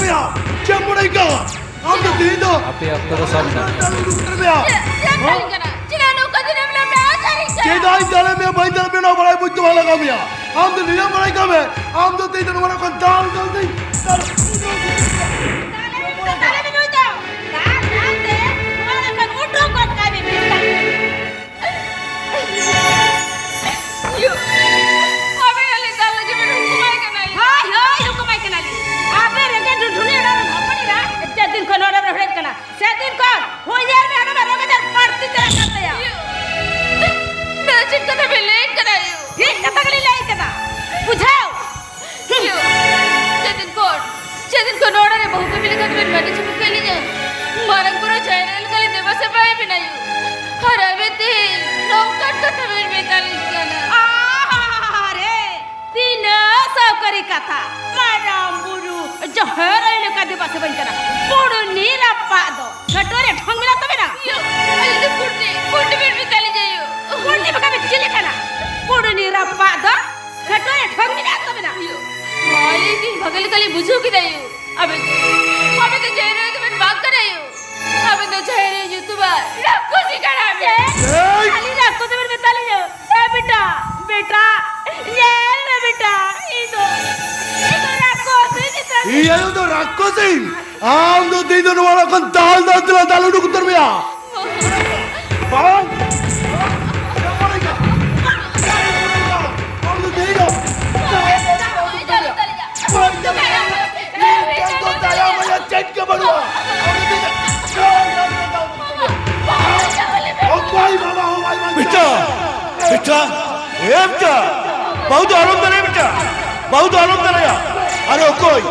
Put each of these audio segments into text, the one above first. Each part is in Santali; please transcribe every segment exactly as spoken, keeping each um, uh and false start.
ᱪᱮᱫ ᱮᱢ ᱢᱚᱱᱮᱭ ᱠᱟᱜᱼᱟ? ᱟᱢ ᱫᱚ ᱛᱮᱦᱮᱧ ᱫᱚ ᱟᱯᱮ ᱚᱠᱛᱚ ᱫᱚ ᱥᱟᱵ ᱮᱱᱟ᱾ ᱪᱮᱫ ᱪᱮᱫ ᱫᱟᱞᱤᱧ ᱠᱟᱱᱟ? ᱪᱮᱫᱟᱜ ᱱᱚᱝᱠᱟ ᱫᱤᱱᱮᱢ ᱞᱟᱹᱭᱟ? ᱪᱮᱫᱟᱜ ᱤᱧ ᱫᱟᱞᱮ ᱢᱮᱭᱟ? ᱵᱟᱹᱧ ᱫᱟᱞᱮ ᱢᱮᱭᱟ, ᱱᱚᱣᱟ ᱵᱟᱲᱟᱭ ᱵᱩᱡᱽ ᱫᱚ ᱵᱟᱝ ᱞᱟᱜᱟᱣ ᱢᱮᱭᱟ᱾ ᱟᱢ ᱫᱚ ᱱᱤᱭᱟᱹ ᱵᱟᱲᱟᱭ ᱠᱟᱜ ᱢᱮ, ᱟᱢ ᱫᱚ ᱛᱮᱦᱮᱧ ᱫᱚ ᱱᱚᱣᱟ ᱠᱷᱚᱱ ᱫᱟᱞ ᱫᱟᱞ ᱛᱮᱧ ᱫᱟᱞ ᱫᱟᱞᱮ ᱢᱮ ᱱᱩᱭ ᱫᱚ᱾ ᱫᱟᱞ ᱫᱟᱞ ᱛᱮ ᱱᱚᱣᱟ ᱠᱷᱚᱱ ᱩᱰᱩᱠ ᱜᱚᱫ ᱠᱟᱭ ᱢᱮ ᱢᱮᱛᱟ ᱭᱩ, ᱟᱵᱮᱱ ᱟᱞᱮ ᱫᱟᱞ ᱞᱟᱹᱜᱤᱫ ᱵᱮᱱ ᱦᱩᱠᱩᱢᱟᱭ ᱠᱟᱱᱟ ᱭᱩ᱾ ᱦᱳᱭ, ᱦᱳᱭ, ᱦᱩᱠᱩᱢᱟᱭ ᱠᱟᱱᱟ ᱞᱤᱧ᱾ ᱟᱵᱮᱱ ᱨᱮᱸᱜᱮᱡ ᱰᱩᱰᱷᱩᱞᱤ ᱚᱲᱟᱜ ᱨᱮᱱ ᱦᱚᱯᱚᱱ ᱮᱨᱟ, ᱪᱮᱫ ᱫᱤᱱ ᱠᱷᱚᱱ ᱱᱚᱰᱮ ᱵᱮᱱ ᱦᱮᱡ ᱠᱟᱱᱟ? ᱥᱮᱫᱤᱱ ᱠᱷᱚᱱ ᱦᱩᱭ ᱧᱮᱞ ᱢᱮ, ᱦᱟᱱᱟ ᱢᱟ ᱨᱳᱜᱽ ᱟᱡᱟᱨ ᱵᱟᱹᱲᱛᱤ ᱪᱟᱞᱟᱜ ᱠᱟᱱ ᱛᱟᱭᱟ᱾ ᱭᱩ, ᱱᱚᱣᱟ ᱪᱮᱫ ᱠᱟᱛᱷᱟ ᱵᱮᱱ ᱞᱟᱹᱭᱮᱫ ᱠᱟᱱᱟ ᱭᱩ? ᱴᱷᱤᱠ ᱠᱟᱛᱷᱟ ᱜᱮᱞᱤᱧ ᱞᱟᱹᱭ ᱠᱟᱫᱟ, ᱵᱩᱡᱷᱟᱹᱣ? ᱭᱩ, ᱪᱮᱫᱤᱱ ᱠᱷᱚᱱ, ᱪᱮᱫᱤᱱ ᱠᱷᱚᱱ ᱱᱚᱰᱮ ᱨᱮ ᱵᱟᱹᱦᱩ ᱠᱟᱹᱢᱤ ᱞᱮᱠᱟ ᱛᱮᱵᱮᱱ ᱢᱟᱹᱞᱤ ᱪᱷᱩᱴᱩ ᱠᱮᱫ ᱞᱤᱧᱟ? ᱢᱟᱨᱟᱝ ᱵᱩᱨᱩ ᱡᱟᱦᱮᱨ ᱟᱭᱳ ᱞᱮᱠᱟᱞᱤᱧ ᱫᱮᱵᱟ ᱥᱮᱵᱟᱭᱮᱫ ᱵᱮᱱᱟ ᱭᱩ᱾ ᱟᱨ ᱟᱵᱮᱱ ᱛᱮᱦᱮᱧ ᱱᱚᱝᱠᱟᱱ ᱠᱟᱛᱷᱟ ᱵᱮᱱ ᱢᱮᱛᱟ ᱞᱤᱧ ᱠᱟᱱᱟ᱾ ᱟᱦᱟᱨᱮ, ᱛᱤᱱᱟᱹᱜ ᱥᱟᱹᱣᱠᱟᱹᱨᱤ ᱠᱟᱛᱷᱟ᱾ ᱢᱟᱨᱟᱝ ᱵᱩᱨᱩ ᱡᱟᱦᱮᱨ ᱟᱭᱳ ᱞᱮᱠᱟ ᱫᱮᱵᱟ ᱥᱮᱵᱟᱧ ᱠᱟᱱᱟ᱾ ᱯᱩᱲᱱᱤ ᱨᱟᱯᱟᱜ ᱫᱚ ᱠᱷᱟᱹᱴᱣᱟᱹ ᱨᱮ ᱰᱷᱚᱝ ᱢᱮᱱᱟᱜ ᱛᱟᱵᱮᱱᱟ? ᱭᱩ, ᱟᱹᱞᱤᱧ ᱫᱚ ᱯᱩᱲᱱᱤ, ᱯᱩᱲᱱᱤ ᱵᱮᱱ ᱢᱮᱛᱟ ᱞᱤᱧᱟ ᱭᱩ᱾ ᱯᱩᱲᱱᱤ ᱵᱟᱠᱷᱟᱱ ᱵᱮᱱ ᱪᱤᱞᱤ ᱠᱟᱱᱟ? ᱯᱩᱲᱱᱤ ᱨᱟᱯᱟᱜ ᱫᱚ ᱠᱷᱟᱹᱴᱣᱟᱹ ᱨᱮ ᱰᱷᱚᱝ ᱢᱮᱱᱟᱜ ᱛᱟᱵᱮᱱᱟ? ᱭᱩ, ᱢᱟ ᱟᱹᱞᱤᱧ ᱵᱷᱟᱜᱮ ᱞᱮᱠᱟᱞᱤᱧ ᱵᱩᱡᱷᱟᱹᱣ ᱠᱮᱫᱟ ᱭᱩ᱾ ᱟᱵᱮᱱ ᱫᱚ, ᱟᱵᱮᱱ ᱫᱚ ᱡᱟᱦᱮᱨ ᱟᱭᱳ ᱫᱚᱵᱮᱱ ᱵᱟᱝ ᱠᱟᱱᱟ ᱭᱩ᱾ ᱟᱵᱮᱱ ᱫᱚ ᱡᱟᱦᱮᱨ ᱟᱭᱳ ᱧᱩᱛᱩᱢᱟᱱ ᱨᱟᱠᱠᱚᱥᱤ ᱠᱟᱱᱟ ᱵᱮᱱ᱾ ᱪᱮᱫ? ᱮᱭ! ᱠᱷᱟᱹᱞᱤ ᱨᱟᱠᱠᱚᱥᱤ ᱵᱮᱱ ᱢᱮᱛᱟ ᱞᱤᱧᱟ? ᱮ ᱵᱮᱴᱟ, ᱵᱮᱴᱟ, ᱧᱮᱞ ᱢᱮ ᱵᱮᱴᱟ, ᱤᱧ ᱫᱚ, ᱤᱧ ᱫᱚ ᱨᱟᱠᱠᱚᱥᱤ ᱢᱮᱛᱟ ᱤᱧ ᱟᱭᱳ ᱫᱚ ᱨᱟᱠᱠᱚᱥᱤ? ᱟᱢ ᱫᱚ ᱛᱮᱦᱮᱧ ᱫᱚ ᱱᱚᱣᱟ ᱚᱲᱟᱜ ᱠᱷᱚᱱ ᱫᱟᱞ ᱫᱟᱞ ᱛᱮᱞᱮ ᱫᱟᱞ ᱩᱰᱩᱠ ᱩᱛᱟᱹᱨ ᱢᱮᱭᱟ᱾ ᱵᱟᱝ! ᱟᱢ ᱫᱚ ᱛᱮᱦᱮᱧ ᱫᱚ ᱪᱮᱫ ᱜᱮ ᱵᱟᱹᱱᱩᱜᱼᱟ᱾ ᱚᱠᱚᱭ ᱵᱟᱵᱟ ᱦᱚᱸ ᱵᱟᱭ ᱵᱟᱧᱪᱟᱣ᱾ ᱵᱮᱴᱟ, ᱵᱮᱴᱟ, ᱮ ᱵᱮᱴᱟ, ᱵᱟᱹᱦᱩ ᱫᱚ ᱟᱞᱚᱢ ᱫᱟᱞᱮᱭᱟ ᱵᱮᱴᱟ, ᱵᱟᱹᱦᱩ ᱫᱚ ᱟᱞᱚᱢ ᱫᱟᱞᱮᱭᱟ᱾ ᱟᱨᱮ ᱚᱠᱚᱭ,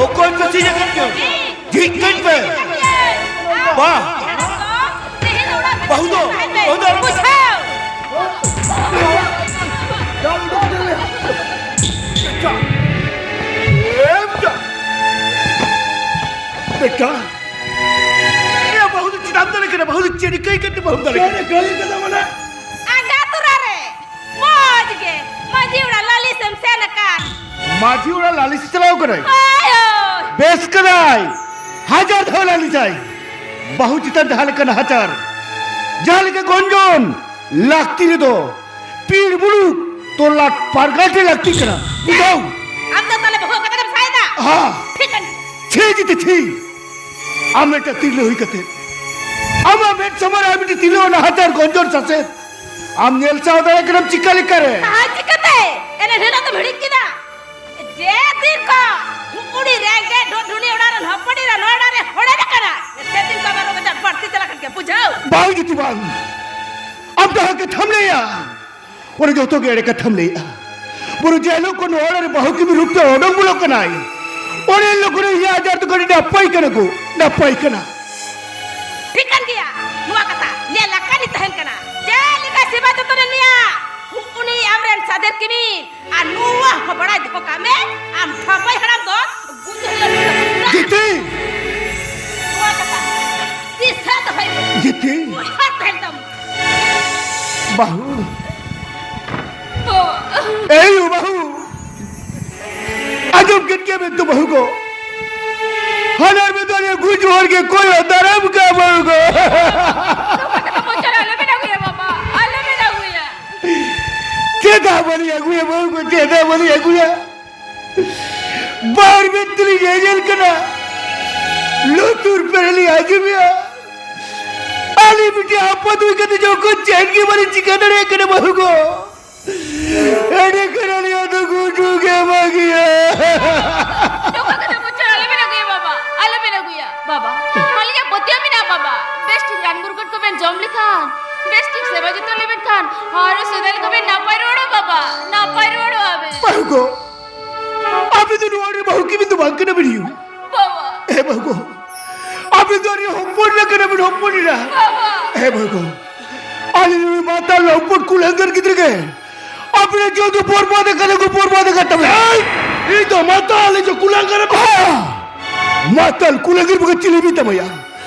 ᱚᱠᱚᱭ ᱯᱮ ᱥᱤᱧ ᱟᱠᱟᱫ ᱠᱤᱱᱟ? ᱡᱷᱤᱡ ᱠᱟᱹᱧ ᱯᱮ᱾ ᱵᱟ᱾ ᱵᱟᱹᱦᱩ ᱫᱚ, ᱵᱟᱹᱦᱩ ᱫᱚ ᱟᱞᱚᱢ ᱫᱟᱞᱮᱭᱟ᱾ ᱵᱮᱴᱟ, ᱮ ᱵᱮᱴᱟ, ᱮ ᱵᱟᱹᱦᱩ ᱫᱚ ᱪᱮᱫᱟᱜ ᱮᱢ ᱫᱟᱞᱮ ᱠᱟᱱᱟ? ᱵᱟᱹᱦᱩ ᱫᱚ ᱪᱮᱫ ᱤᱠᱟᱹᱭ ᱠᱟᱛᱮ ᱵᱟᱹᱦᱩᱢ ᱫᱟᱞᱮ ᱠᱟᱱᱟ? ᱪᱮᱫ ᱤᱠᱟᱹᱭ ᱠᱟᱛᱮ ᱢᱟᱱᱮ? ᱟᱸᱜᱟ ᱛᱚᱨᱟ ᱨᱮ ᱢᱚᱡᱽ ᱜᱮ ᱢᱟᱹᱡᱷᱤ ᱚᱲᱟᱜ ᱞᱟᱹᱞᱤᱥ ᱮᱢ ᱥᱮᱱ ᱟᱠᱟᱱ᱾ ᱢᱟᱹᱡᱷᱤ ᱚᱲᱟᱜ ᱞᱟᱹᱞᱤᱥ ᱪᱟᱞᱟᱣ ᱠᱟᱱᱟᱭ? ᱦᱳᱭ, ᱦᱳᱭ᱾ ᱵᱮᱥ ᱠᱟᱫᱟᱭ, ᱦᱟᱡᱟᱨ ᱫᱷᱟᱣ ᱞᱟᱹᱞᱤᱥᱟᱭ᱾ ᱵᱟᱹᱦᱩ ᱪᱮᱛᱟᱱ ᱡᱟᱦᱟᱸ ᱞᱮᱠᱟ ᱱᱟᱦᱟᱪᱟᱨ, ᱡᱟᱦᱟᱸ ᱞᱮᱠᱟ ᱜᱚᱧᱡᱚᱱ, ᱞᱟᱹᱠᱛᱤ ᱨᱮᱫᱚ ᱯᱤᱲ ᱢᱩᱞᱩᱠ ᱛᱚᱞᱟᱴ ᱯᱟᱨᱜᱟᱱ ᱴᱷᱮᱱ ᱞᱟᱹᱠᱛᱤ ᱠᱟᱱᱟ᱾ ᱵᱩᱡᱷᱟᱹᱣ? ᱟᱢ ᱫᱚ ᱛᱟᱦᱞᱮ ᱵᱟᱹᱦᱩ ᱠᱟᱛᱮ ᱜᱮᱢ ᱥᱟᱭᱮᱫᱟ? ᱦᱟ᱾ ᱴᱷᱤᱠ ᱟᱱ᱾ ᱪᱷᱤ ᱡᱤᱛᱮ ᱪᱷᱤ᱾ ᱟᱢ ᱢᱤᱫᱴᱟᱝ ᱛᱤᱨᱞᱟᱹ ᱦᱩᱭ ᱠᱟᱛᱮ ᱟᱢᱟᱜ ᱢᱮᱫ ᱥᱟᱢᱟᱝ ᱨᱮ ᱟᱨ ᱢᱤᱫᱴᱤᱡ ᱛᱤᱨᱞᱟᱹ ᱱᱟᱦᱟᱪᱟᱨ ᱜᱚᱧᱡᱚᱱ ᱥᱟᱥᱮᱛ ᱟᱢ ᱧᱮᱞ ᱥᱟᱦᱟᱣ ᱫᱟᱲᱮᱭᱟᱜ ᱠᱟᱱᱟᱢ ᱪᱤᱠᱟ ᱞᱮᱠᱟᱨᱮ? ᱟᱨ ᱪᱤᱠᱟᱹᱛᱮ? ᱮᱱᱮ ᱦᱤᱞᱳᱜ ᱫᱚᱢ ᱦᱤᱲᱤᱧ ᱠᱮᱫᱟ? ᱡᱮ ᱛᱤᱨ ᱠᱚ ᱩᱱᱤ ᱨᱮᱸᱜᱮᱡ ᱰᱷᱚᱰᱷᱩᱞᱤ ᱚᱲᱟᱜ ᱨᱮᱱ ᱦᱚᱯᱚᱱᱤ ᱨᱮ ᱱᱚᱲᱟ ᱨᱮ ᱦᱚᱲᱮ ᱠᱟᱱᱟ, ᱥᱮᱫᱤᱱ ᱠᱚ ᱟᱵᱟᱨ ᱨᱳᱜᱽ ᱟᱡᱟᱨ ᱵᱟᱹᱲᱛᱤ ᱪᱟᱞᱟᱜ ᱠᱟᱱ ᱜᱮᱭᱟ, ᱵᱩᱡᱷᱟᱹᱣ? ᱵᱟᱝ ᱡᱤᱛᱩ ᱵᱟᱝ, ᱟᱢ ᱡᱟᱦᱟᱸ ᱠᱟᱛᱷᱟᱢ ᱞᱟᱹᱭᱟ ᱚᱱᱟ ᱡᱚᱛᱚ ᱜᱮ ᱮᱲᱮ ᱠᱟᱛᱷᱟᱢ ᱞᱟᱹᱭᱮᱜᱼᱟ᱾ ᱵᱩᱨᱩ ᱡᱮ ᱦᱤᱞᱳᱜ ᱠᱷᱚᱱ ᱱᱚᱣᱟ ᱚᱲᱟᱜ ᱨᱮ ᱵᱟᱹᱦᱩ ᱠᱤᱢᱤ ᱨᱩᱯ ᱛᱮ ᱚᱰᱚᱝ ᱵᱚᱞᱚᱜ ᱠᱟᱱᱟᱭ, ᱚᱱᱟ ᱦᱤᱞᱳᱜ ᱠᱷᱚᱱ ᱤᱧᱟᱹᱜ ᱟᱡᱟᱨ ᱫᱚ ᱠᱟᱹᱴᱤᱡ ᱱᱟᱯᱟᱭ ᱠᱟᱱᱟ ᱜᱳ, ᱱᱟᱯᱟᱭ ᱠᱟᱱᱟ᱾ ᱴᱷᱤᱠ ᱠᱟᱱ ᱜᱮᱭᱟ ᱱᱚᱣᱟ ᱠᱟᱛᱷᱟ, ᱧᱮᱞ ᱟᱠᱟᱱᱤᱧ ᱛᱟᱦᱮᱱ ᱠᱟᱱᱟ᱾ ᱪᱮᱫ ᱞᱮᱠᱟ ᱥᱮᱵᱟ ᱡᱚᱛᱚᱱᱮ ᱢᱮᱭᱟ, ᱩᱱᱤ ᱟᱢᱨᱮᱱ ᱥᱟᱫᱮᱨ ᱠᱤᱢᱤᱱ᱾ ᱟᱨ ᱱᱚᱣᱟ ᱦᱚᱸ ᱵᱟᱲᱟᱭ ᱫᱚᱦᱚ ᱠᱟᱜ ᱢᱮ, ᱟᱢ ᱴᱷᱟᱯᱟᱭ ᱦᱟᱲᱟᱢ ᱫᱚ ᱜᱩᱡᱩ ᱦᱤᱞᱳᱜ ᱫᱚ ᱯᱩᱨᱟᱹ ᱡᱤᱛᱤ! ᱱᱚᱣᱟ ᱠᱟᱛᱷᱟ ᱫᱤᱥᱟᱹ ᱫᱚᱦᱚᱭ ᱢᱮ᱾ ᱡᱤᱛᱤ! ᱩᱭᱦᱟᱹᱨ ᱛᱟᱦᱮᱱ ᱛᱟᱢ᱾ ᱵᱟᱹᱦᱩ᱾ ᱵᱟᱵᱟ᱾ ᱮᱭ ᱵᱟᱹᱦᱩ! ᱟᱸᱡᱚᱢ ᱠᱮᱫ ᱜᱮᱭᱟ ᱵᱮᱱ ᱛᱚ ᱵᱟᱹᱦᱩ ᱠᱚ? ᱦᱟᱱᱟᱨ ᱢᱮᱫ ᱨᱮ ᱜᱩᱡᱩ ᱦᱚᱲ ᱜᱮ ᱠᱚᱭᱚᱜ ᱫᱟᱨᱟᱢ ᱠᱟᱜ ᱵᱟᱹᱦᱩ ᱠᱚ᱾ ᱱᱚᱝᱠᱟ ᱠᱟᱛᱷᱟ ᱢᱚᱪᱟ ᱨᱮ ᱟᱞᱚᱵᱮᱱ ᱟᱹᱜᱩᱭᱟ ᱵᱟᱵᱟ, ᱟᱞᱚᱵᱮᱱ ᱟᱹᱜᱩᱭᱟ᱾ ᱪᱮᱫᱟᱜ ᱵᱟᱹᱞᱤᱧ ᱟᱹᱜᱩᱭᱟ ᱵᱟᱹᱦᱩ ᱠᱚ, ᱪᱮᱫᱟᱜ ᱵᱟᱹᱞᱤᱧ ᱟᱹᱜᱩᱭᱟ? ᱵᱟᱨ ᱢᱮᱫ ᱛᱮᱞᱤᱧ ᱧᱮᱧᱮᱞ ᱠᱟᱱᱟ, ᱞᱩᱛᱩᱨ ᱯᱮᱨᱮᱞᱤᱧ ᱟᱸᱡᱚᱢᱮᱜᱼᱟ᱾ ᱟᱹᱞᱤᱧ ᱢᱤᱫᱴᱤᱡ ᱟᱯᱟᱛ ᱦᱩᱭ ᱠᱟᱛᱮ ᱡᱚᱠᱷᱚᱱ ᱪᱮᱫ ᱜᱮ ᱵᱟᱹᱞᱤᱧ ᱪᱤᱠᱟᱹ ᱫᱟᱲᱮᱭᱟᱜ ᱠᱟᱱᱟ ᱵᱟᱹᱦᱩ ᱜᱚ, ᱮᱸᱰᱮᱠᱷᱟᱱ ᱟᱹᱞᱤᱧᱟᱜ ᱫᱚ ᱜᱩᱡᱩᱜ ᱜᱮ ᱵᱷᱟᱹᱜᱤᱭᱟ᱾ ᱱᱚᱝᱠᱟ ᱠᱟᱛᱷᱟ ᱢᱚᱪᱟ ᱨᱮ ᱟᱞᱚᱵᱮᱱ ᱟᱹᱜᱩᱭᱟ ᱵᱟᱵᱟ, ᱟᱞᱚᱵᱮᱱ ᱟᱹᱜᱩᱭᱟ᱾ ᱵᱟᱵᱟ, ᱟᱹᱞᱤᱧᱟᱜ ᱯᱟᱹᱛᱭᱟᱹᱣ ᱢᱮᱱᱟᱜᱼᱟ ᱵᱟᱵᱟ᱾ ᱵᱮᱥ ᱴᱷᱤᱠ ᱨᱟᱱ ᱢᱩᱨᱜᱟᱹᱱ ᱠᱚᱵᱮᱱ ᱡᱚᱢ ᱞᱮᱠᱷᱟᱱ, ᱵᱮᱥ ᱴᱷᱤᱠ ᱥᱮᱵᱟ ᱡᱚᱛᱚᱱ ᱞᱮᱵᱮᱱ ᱠᱷᱟᱱ, ᱟᱨᱚ ᱥᱮᱫᱟᱭ ᱞᱮᱠᱟ ᱵᱮᱱ ᱱᱟᱯᱟᱭ ᱨᱩᱣᱟᱹᱲᱚᱜᱼᱟ ᱵᱟᱵᱟ, ᱱᱟᱯᱟᱭ ᱨᱩᱣᱟᱹᱲᱚᱜᱼᱟ ᱵᱮᱱ᱾ ᱵᱟᱹᱦᱩ ᱜᱚ, ᱟᱯᱮ ᱫᱚ ᱱᱚᱣᱟ ᱨᱮ ᱵᱟᱹᱦᱩ ᱠᱤᱢᱤᱱ ᱫᱚ ᱵᱟᱝ ᱠᱟᱱᱟ ᱯᱮ ᱱᱤᱭᱩ᱾ ᱵᱟᱵᱟ᱾ ᱦᱮᱸ ᱵᱟᱹᱦᱩ ᱜᱚ, ᱟᱯᱮ ᱫᱚ ᱟᱹᱰᱤ ᱦᱚᱯᱚᱱ ᱮᱨᱟ ᱠᱟᱱᱟ ᱯᱮ, ᱦᱚᱯᱚᱱ ᱮᱨᱟ᱾ ᱵᱟᱵᱟ᱾ ᱦᱮᱸ ᱵᱟᱹᱦᱩ ᱜᱚ, ᱟᱞᱮ ᱱᱩᱭ ᱢᱟᱛᱟᱞ ᱞᱚᱢᱯᱚᱴ ᱠᱩᱞᱟᱹᱝᱜᱟᱨ ᱜᱤᱫᱽᱨᱟᱹ ᱜᱮ ᱟᱯᱮ ᱡᱚᱛᱚ ᱵᱚᱨᱵᱟᱫ ᱟᱠᱟᱫᱟ ᱠᱚ, ᱵᱚᱨᱵᱟᱫ ᱟᱠᱟᱫ ᱛᱟᱯᱮ᱾ ᱮᱭ, ᱤᱧ ᱫᱚ ᱢᱟᱛᱟᱞ, ᱤᱧ ᱫᱚ ᱠᱩᱞᱟᱹᱝᱜᱟᱨ᱾ ᱦᱮᱸ, ᱢᱟᱛᱟᱞ ᱠᱩᱞᱟᱹᱝᱜᱟᱨ ᱵᱚᱜᱮ ᱪᱤᱞᱤ ᱢᱮᱛᱟᱢᱟᱭᱟ?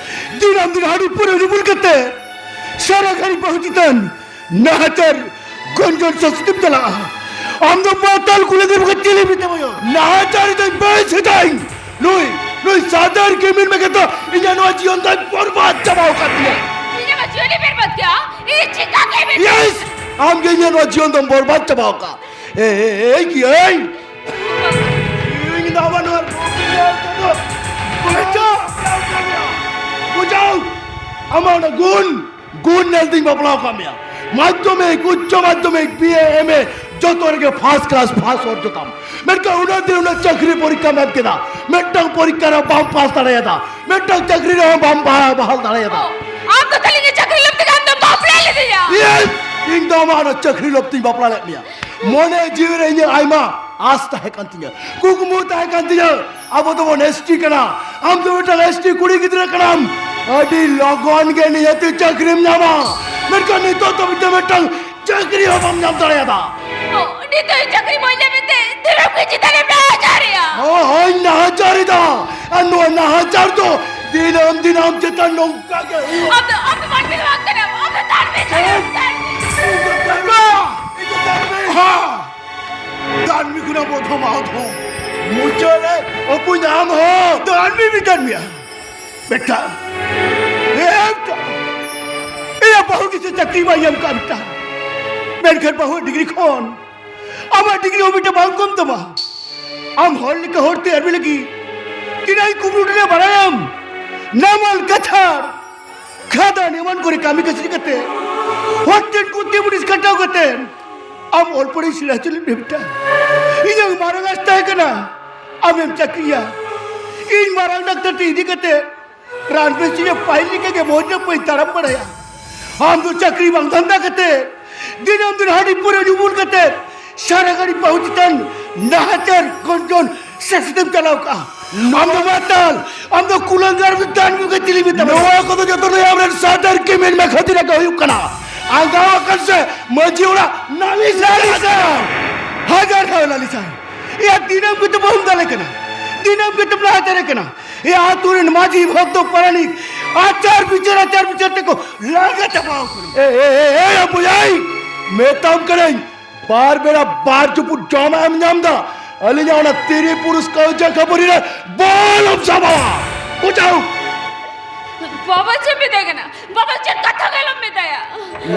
ᱫᱤᱱᱟᱹᱢ ᱫᱤᱱ ᱦᱟᱺᱰᱤ ᱯᱟᱹᱣᱨᱟᱹ ᱧᱩ ᱵᱩᱞ ᱠᱟᱛᱮ ᱥᱟᱨᱟ ᱜᱷᱟᱹᱲᱤᱡ ᱵᱟᱹᱦᱩ ᱪᱮᱛᱟᱱ ᱱᱟᱦᱟᱪᱟᱨ ᱜᱚᱧᱡᱚᱱ ᱥᱟᱥᱛᱤᱢ ᱪᱟᱞᱟᱜᱼᱟ᱾ ᱟᱢ ᱫᱚ ᱢᱟᱛᱟᱞ ᱠᱩᱞᱟᱹᱝᱜᱟᱨ ᱵᱚᱜᱮ ᱪᱤᱞᱤ ᱢᱮᱛᱟᱢᱟᱭᱟ? ᱱᱟᱦᱟᱪᱟᱨ ᱫᱚᱧ ᱵᱟᱹᱧ ᱥᱮᱫᱟᱭ᱾ ᱱᱩᱭ ᱥᱟᱫᱟᱨ ᱠᱤᱢᱤᱱ ᱢᱮᱜᱮ ᱛᱚ ᱤᱧᱟᱹᱜ ᱱᱚᱣᱟ ᱡᱤᱭᱚᱱ ᱫᱚᱭ ᱵᱚᱨᱵᱟᱫ ᱪᱟᱵᱟ ᱟᱠᱟᱫ ᱛᱤᱧᱟᱹ᱾ ᱤᱧᱟᱹᱜ ᱡᱤᱭᱚᱱ ᱮ ᱵᱚᱨᱵᱟᱫ ᱠᱮᱫᱟ? ᱤᱧ ᱪᱤᱠᱟ ᱠᱮᱫ ᱢᱮᱭᱟ? ᱭᱮᱥ, ᱟᱢ ᱜᱮ ᱤᱧᱟᱹᱜ ᱱᱚᱣᱟ ᱡᱤᱭᱚᱱ ᱫᱚᱢ ᱵᱚᱨᱵᱟᱫ ᱪᱟᱵᱟ ᱟᱠᱟᱫ᱾ ᱮᱭ, ᱮᱭ, ᱮᱭ, ᱤᱧ ᱫᱚ ᱟᱢᱟᱜ ᱱᱚᱣᱟ ᱵᱩᱡᱷᱟᱹᱣ, ᱵᱩᱡᱷᱟᱹᱣ, ᱟᱢᱟᱜ ᱚᱱᱟ ᱜᱩᱱ ᱜᱩᱱ ᱧᱮᱞ ᱛᱤᱧ ᱵᱟᱯᱞᱟ ᱟᱠᱟᱫ ᱢᱮᱭᱟ᱾ ᱢᱟᱫᱽᱫᱷᱚᱢᱤᱠ, ᱩᱪᱪᱚ ᱢᱟᱫᱽᱫᱷᱚᱢᱤᱠ, ᱵᱤ ᱮ, ᱮᱢ ᱮ, ᱡᱚᱛᱚ ᱨᱮᱜᱮ ᱯᱷᱟᱥᱴ ᱠᱞᱟᱥ ᱯᱷᱟᱥᱴ ᱚᱨᱡᱚ ᱛᱟᱢ᱾ ᱢᱮᱱᱠᱷᱟᱱ ᱩᱱᱟᱹᱜ ᱫᱤᱱ ᱩᱱᱟᱹᱜ ᱪᱟᱹᱠᱨᱤ ᱯᱚᱨᱤᱠᱠᱷᱟᱢ ᱮᱢ ᱠᱮᱫᱟ, ᱢᱤᱫᱴᱟᱝ ᱯᱚᱨᱤᱠᱠᱷᱟ ᱨᱮ ᱵᱟᱢ ᱯᱟᱥ ᱫᱟᱲᱮᱭᱟᱫᱟ, ᱢᱤᱫᱴᱟᱝ ᱪᱟᱹᱠᱨᱤ ᱨᱮᱦᱚᱸ ᱵᱟᱢ ᱵᱟ-, ᱵᱟᱦᱟᱞ ᱫᱟᱲᱮᱭᱟᱫᱟ᱾ ᱚ, ᱟᱢ ᱫᱚ ᱛᱟᱦᱞᱮ ᱤᱧᱟᱹᱜ ᱪᱟᱹᱠᱨᱤ ᱞᱟᱹᱜᱤᱫ ᱛᱮᱜᱮ ᱟᱢ ᱫᱚᱢ ᱵᱟᱯᱞᱟ ᱞᱤᱫᱤᱧᱟ? ᱤᱭᱮᱥ, ᱤᱧ ᱫᱚ ᱟᱢᱟᱜ ᱚᱱᱟ ᱪᱟᱹᱠᱨᱤ ᱞᱟᱹᱜᱤᱫ ᱛᱤᱧ ᱵᱟᱯᱞᱟ ᱞᱮᱫ ᱢᱮᱭᱟ᱾ ᱢᱚᱱᱮ ᱡᱤᱣᱤ ᱨᱮ ᱤᱧᱟᱹᱜ ᱟᱭᱢᱟ ᱟᱥ ᱛᱟᱦᱮᱸ ᱠᱟᱱ ᱛᱤᱧᱟᱹ, ᱠᱩᱠᱢᱩ ᱛᱟᱦᱮᱸ ᱠᱟᱱ ᱛᱤᱧᱟᱹ᱾ ᱟᱵᱚ ᱫᱚᱵᱚᱱ ᱮᱥ ᱴᱤ ᱠᱟᱱᱟ, ᱟᱢ ᱫᱚ ᱢᱤᱫᱴᱟᱝ ᱮᱥ ᱴᱤ ᱠᱩᱲᱤ ᱜᱤᱫᱽᱨᱟᱹ ᱠᱟᱱᱟᱢ᱾ ᱟᱹᱰᱤ ᱞᱚᱜᱚᱱ ᱜᱮ ᱱᱤᱦᱟᱹᱛᱤ ᱪᱟᱹᱠᱨᱤᱢ ᱧᱟᱢᱟ, ᱢᱮᱱᱠᱷᱟᱱ ᱱᱤᱛᱚᱜ ᱫᱷᱟᱹᱵᱤᱡ ᱛᱮ ᱢᱤᱫᱴᱟᱝ ᱪᱟᱹᱠᱨᱤ ᱦᱚᱸ ᱵᱟᱢ ᱧᱟᱢ ᱫᱟᱲᱮᱭᱟᱫᱟ᱾ ᱚ, ᱱᱤᱛᱚᱜ ᱪᱟᱹᱠᱨᱤ ᱵᱟᱹᱧ ᱧᱟᱢᱮᱫ ᱛᱮ ᱫᱤᱱᱟᱹᱢ ᱜᱮ ᱪᱮᱛᱟᱱ ᱨᱮᱢ ᱱᱟᱦᱟᱪᱟᱨᱮᱜᱼᱟ᱾ ᱦᱳᱭ, ᱦᱳᱭ, ᱱᱟᱦᱟᱪᱟᱨ ᱮᱫᱟ᱾ ᱟᱨ ᱱᱚᱣᱟ ᱱᱟᱦᱟᱪᱟᱨ ᱫᱚ ᱫᱤᱱᱟᱹᱢ ᱫᱤᱱ ᱟᱢ ᱪᱮᱛᱟᱱ ᱱᱚᱝᱠᱟ ᱜᱮ ᱦᱩᱭᱩᱜᱼᱟ᱾ ᱟᱢ ᱫᱚ, ᱟᱢ ᱫᱚ ᱢᱟᱹᱱᱢᱤ ᱫᱚ ᱵᱟᱝ ᱠᱟᱱᱟᱢ, ᱟᱢ ᱫᱚ ᱫᱟᱹᱱᱢᱤ ᱠᱟᱱᱟᱢ, ᱫᱟᱹᱱᱢᱤ᱾ ᱤᱧ ᱫᱚ ᱫᱟᱹᱱᱢᱤ᱾ ᱦᱮᱸ, ᱫᱟᱹᱱᱢᱤ ᱠᱷᱚᱱᱟᱜ ᱚᱫᱷᱚᱢ, ᱚᱫᱷᱚᱢ᱾ ᱢᱩᱪᱟᱹᱫ ᱨᱮ ᱚᱯᱩᱧ ᱟᱢ ᱦᱚᱸ ᱫᱟᱹᱱᱢᱤ ᱢᱮᱛᱟᱫ ᱢᱮᱭᱟ᱾ ᱵᱮᱴᱟ, ᱮ ᱵᱮᱴᱟ, ᱤᱧᱟᱹᱜ ᱵᱟᱹᱦᱩ ᱜᱮᱥᱮ ᱪᱟᱹᱠᱨᱤ ᱵᱟᱭ ᱧᱟᱢ ᱠᱟᱜ ᱢᱮᱛᱟ᱾ ᱢᱮᱱᱠᱷᱟᱱ ᱵᱟᱹᱦᱩ ᱰᱤᱜᱽᱨᱤ ᱠᱷᱚᱱ ᱟᱢᱟᱜ ᱰᱤᱜᱽᱨᱤ ᱦᱚᱸ ᱢᱤᱫᱴᱟᱝ ᱵᱟᱝ ᱠᱚᱢ ᱛᱟᱢᱟ᱾ ᱟᱢ ᱦᱚᱲ ᱞᱮᱠᱟ ᱦᱚᱲ ᱛᱮᱭᱟᱨ ᱢᱮ ᱞᱟᱹᱜᱤᱫ ᱛᱤᱱᱟᱹᱜ ᱠᱩᱢᱲᱩ ᱰᱮᱨᱟ ᱵᱟᱲᱟᱭᱟᱢ, ᱱᱟᱢᱟᱞ ᱠᱟᱪᱷᱟᱲ, ᱠᱷᱟᱫᱟᱱ ᱮᱢᱟᱱ ᱠᱚᱨᱮ ᱠᱟᱹᱢᱤ ᱠᱟᱹᱥᱱᱤ ᱠᱟᱛᱮ, ᱦᱚᱲ ᱴᱷᱮᱱ ᱠᱩᱛᱤ ᱢᱩᱱᱤᱥ ᱠᱷᱟᱴᱟᱣ ᱠᱟᱛᱮ ᱟᱢ ᱚᱞ ᱯᱟᱲᱦᱟᱣ ᱥᱮᱬᱟ ᱦᱚᱪᱚ ᱞᱮᱫ ᱢᱮ ᱵᱮᱴᱟ᱾ ᱤᱧᱟᱹᱜ ᱢᱟᱨᱟᱝ ᱟᱥ ᱛᱟᱦᱮᱸ ᱠᱟᱱᱟ ᱟᱢᱮᱢ ᱪᱟᱹᱠᱨᱤᱭᱟ᱾ ᱤᱧ ᱢᱟᱨᱟᱝ ᱰᱟᱠᱛᱟᱨ ᱴᱷᱮᱱ ᱤᱫᱤ ᱠᱟᱛᱮ ᱨᱟᱱ ᱵᱮᱥᱤᱧ ᱯᱟᱹᱦᱤᱞ ᱞᱮᱠᱟᱜᱮ ᱢᱚᱡᱽ ᱧᱚᱜ ᱵᱟᱹᱧ ᱛᱟᱲᱟᱢ ᱵᱟᱲᱟᱭᱟ᱾ ᱟᱢ ᱫᱚ ᱪᱟᱹᱠᱨᱤ ᱵᱟᱝ ᱫᱷᱟᱱᱫᱟ ᱠᱟᱛᱮ, ᱫᱤᱱᱟᱹᱢ ᱫᱤᱱ ᱦᱟᱺᱰᱤ ᱯᱟᱹᱣᱨᱟᱹ ᱧᱩ ᱵᱩᱞ ᱠᱟᱛᱮ, ᱥᱟᱨᱟ ᱜᱷᱟᱹᱲᱤ ᱵᱟᱹᱦᱩ ᱪᱮᱛᱟᱱ ᱱᱟᱦᱟᱪᱟᱨ ᱜᱚᱱᱡᱚᱱ ᱥᱟᱥᱮᱛᱮᱢ ᱪᱟᱞᱟᱣ ᱠᱟᱜᱼᱟ᱾ ᱟᱢ ᱫᱚ ᱢᱟᱛᱟᱞ, ᱟᱢ ᱫᱚ ᱠᱩᱞᱟᱹᱝᱜᱟᱨ, ᱟᱢ ᱫᱚ ᱫᱟᱹᱱᱢᱤ ᱜᱮ ᱪᱤᱞᱤ ᱢᱮᱛᱟᱢᱟ? ᱱᱚᱣᱟ ᱠᱚᱫᱚ ᱡᱚᱛᱚ ᱱᱩᱭ ᱟᱢᱨᱮᱱ ᱥᱟᱨᱫᱟᱨ ᱠᱤᱢᱤᱱ ᱢᱮ ᱠᱷᱟᱹᱛᱤᱨ ᱜᱮ ᱦᱩᱭᱩᱜ ᱠᱟᱱᱟ᱾ ᱟᱸᱜᱟᱣ ᱟᱠᱟᱱ ᱥᱮ ᱢᱟᱹᱡᱷᱤ ᱚᱲᱟᱜ ᱱᱟᱹᱞᱤᱥ ᱞᱟᱹᱞᱤᱥ ᱠᱟᱱᱟ᱾ ᱦᱟᱡᱟᱨ ᱫᱷᱟᱣ ᱞᱟᱹᱞᱤᱥᱟᱭ᱾ ᱮᱭᱟ, ᱫᱤᱱᱟᱹᱢ ᱜᱮᱛᱚ ᱵᱟᱹᱦᱩᱢ ᱫᱟᱞᱮ ᱠᱟᱱᱟ, ᱫᱤᱱᱟᱹᱢ ᱜᱮᱛᱚᱢ ᱱᱟᱦᱟᱪᱟᱨᱮ ᱠᱟᱱᱟ᱾ ᱮᱭᱟ, ᱟᱹᱛᱩ ᱨᱮᱱ ᱢᱟᱹᱡᱷᱤ, ᱵᱷᱚᱠᱛᱚ, ᱯᱟᱨᱟᱱᱤᱠ ᱟᱪᱟᱨ ᱵᱤᱪᱟᱹᱨ, ᱟᱪᱟᱨ ᱵᱤᱪᱟᱹᱨ ᱛᱮᱠᱚ ᱞᱟᱸᱜᱟ ᱪᱟᱵᱟᱣ ᱠᱟᱱᱟ᱾ ᱮ, ᱮ, ᱮ, ᱮ, ᱟᱵᱚᱭᱟᱭ, ᱢᱮᱛᱟᱢ ᱠᱟᱹᱱᱟᱹᱧ, ᱵᱟᱨ ᱵᱮᱲᱟ ᱵᱟᱨ ᱪᱩᱯᱩᱫ ᱡᱚᱢᱟᱜ ᱮᱢ ᱧᱟᱢ ᱫᱟ, ᱟᱹᱞᱤᱧᱟᱜ ᱚᱱᱟ ᱛᱤᱨᱤ ᱯᱩᱨᱩᱥ ᱠᱟᱹᱣᱡᱟ ᱠᱷᱟᱹᱯᱟᱹᱨᱤ ᱨᱮ ᱵᱟᱞᱚᱢ ᱥᱟᱵᱟᱣᱟ᱾ ᱵᱩᱡᱷᱟᱹᱣ? ᱵᱟᱵᱟ ᱪᱮᱫ ᱢᱮᱛᱟᱭ ᱠᱟᱱᱟ? ᱵᱟᱵᱟ ᱪᱮᱫ ᱠᱟᱛᱷᱟ ᱜᱮ ᱟᱞᱚᱢ ᱢᱮᱛᱟᱭᱟ᱾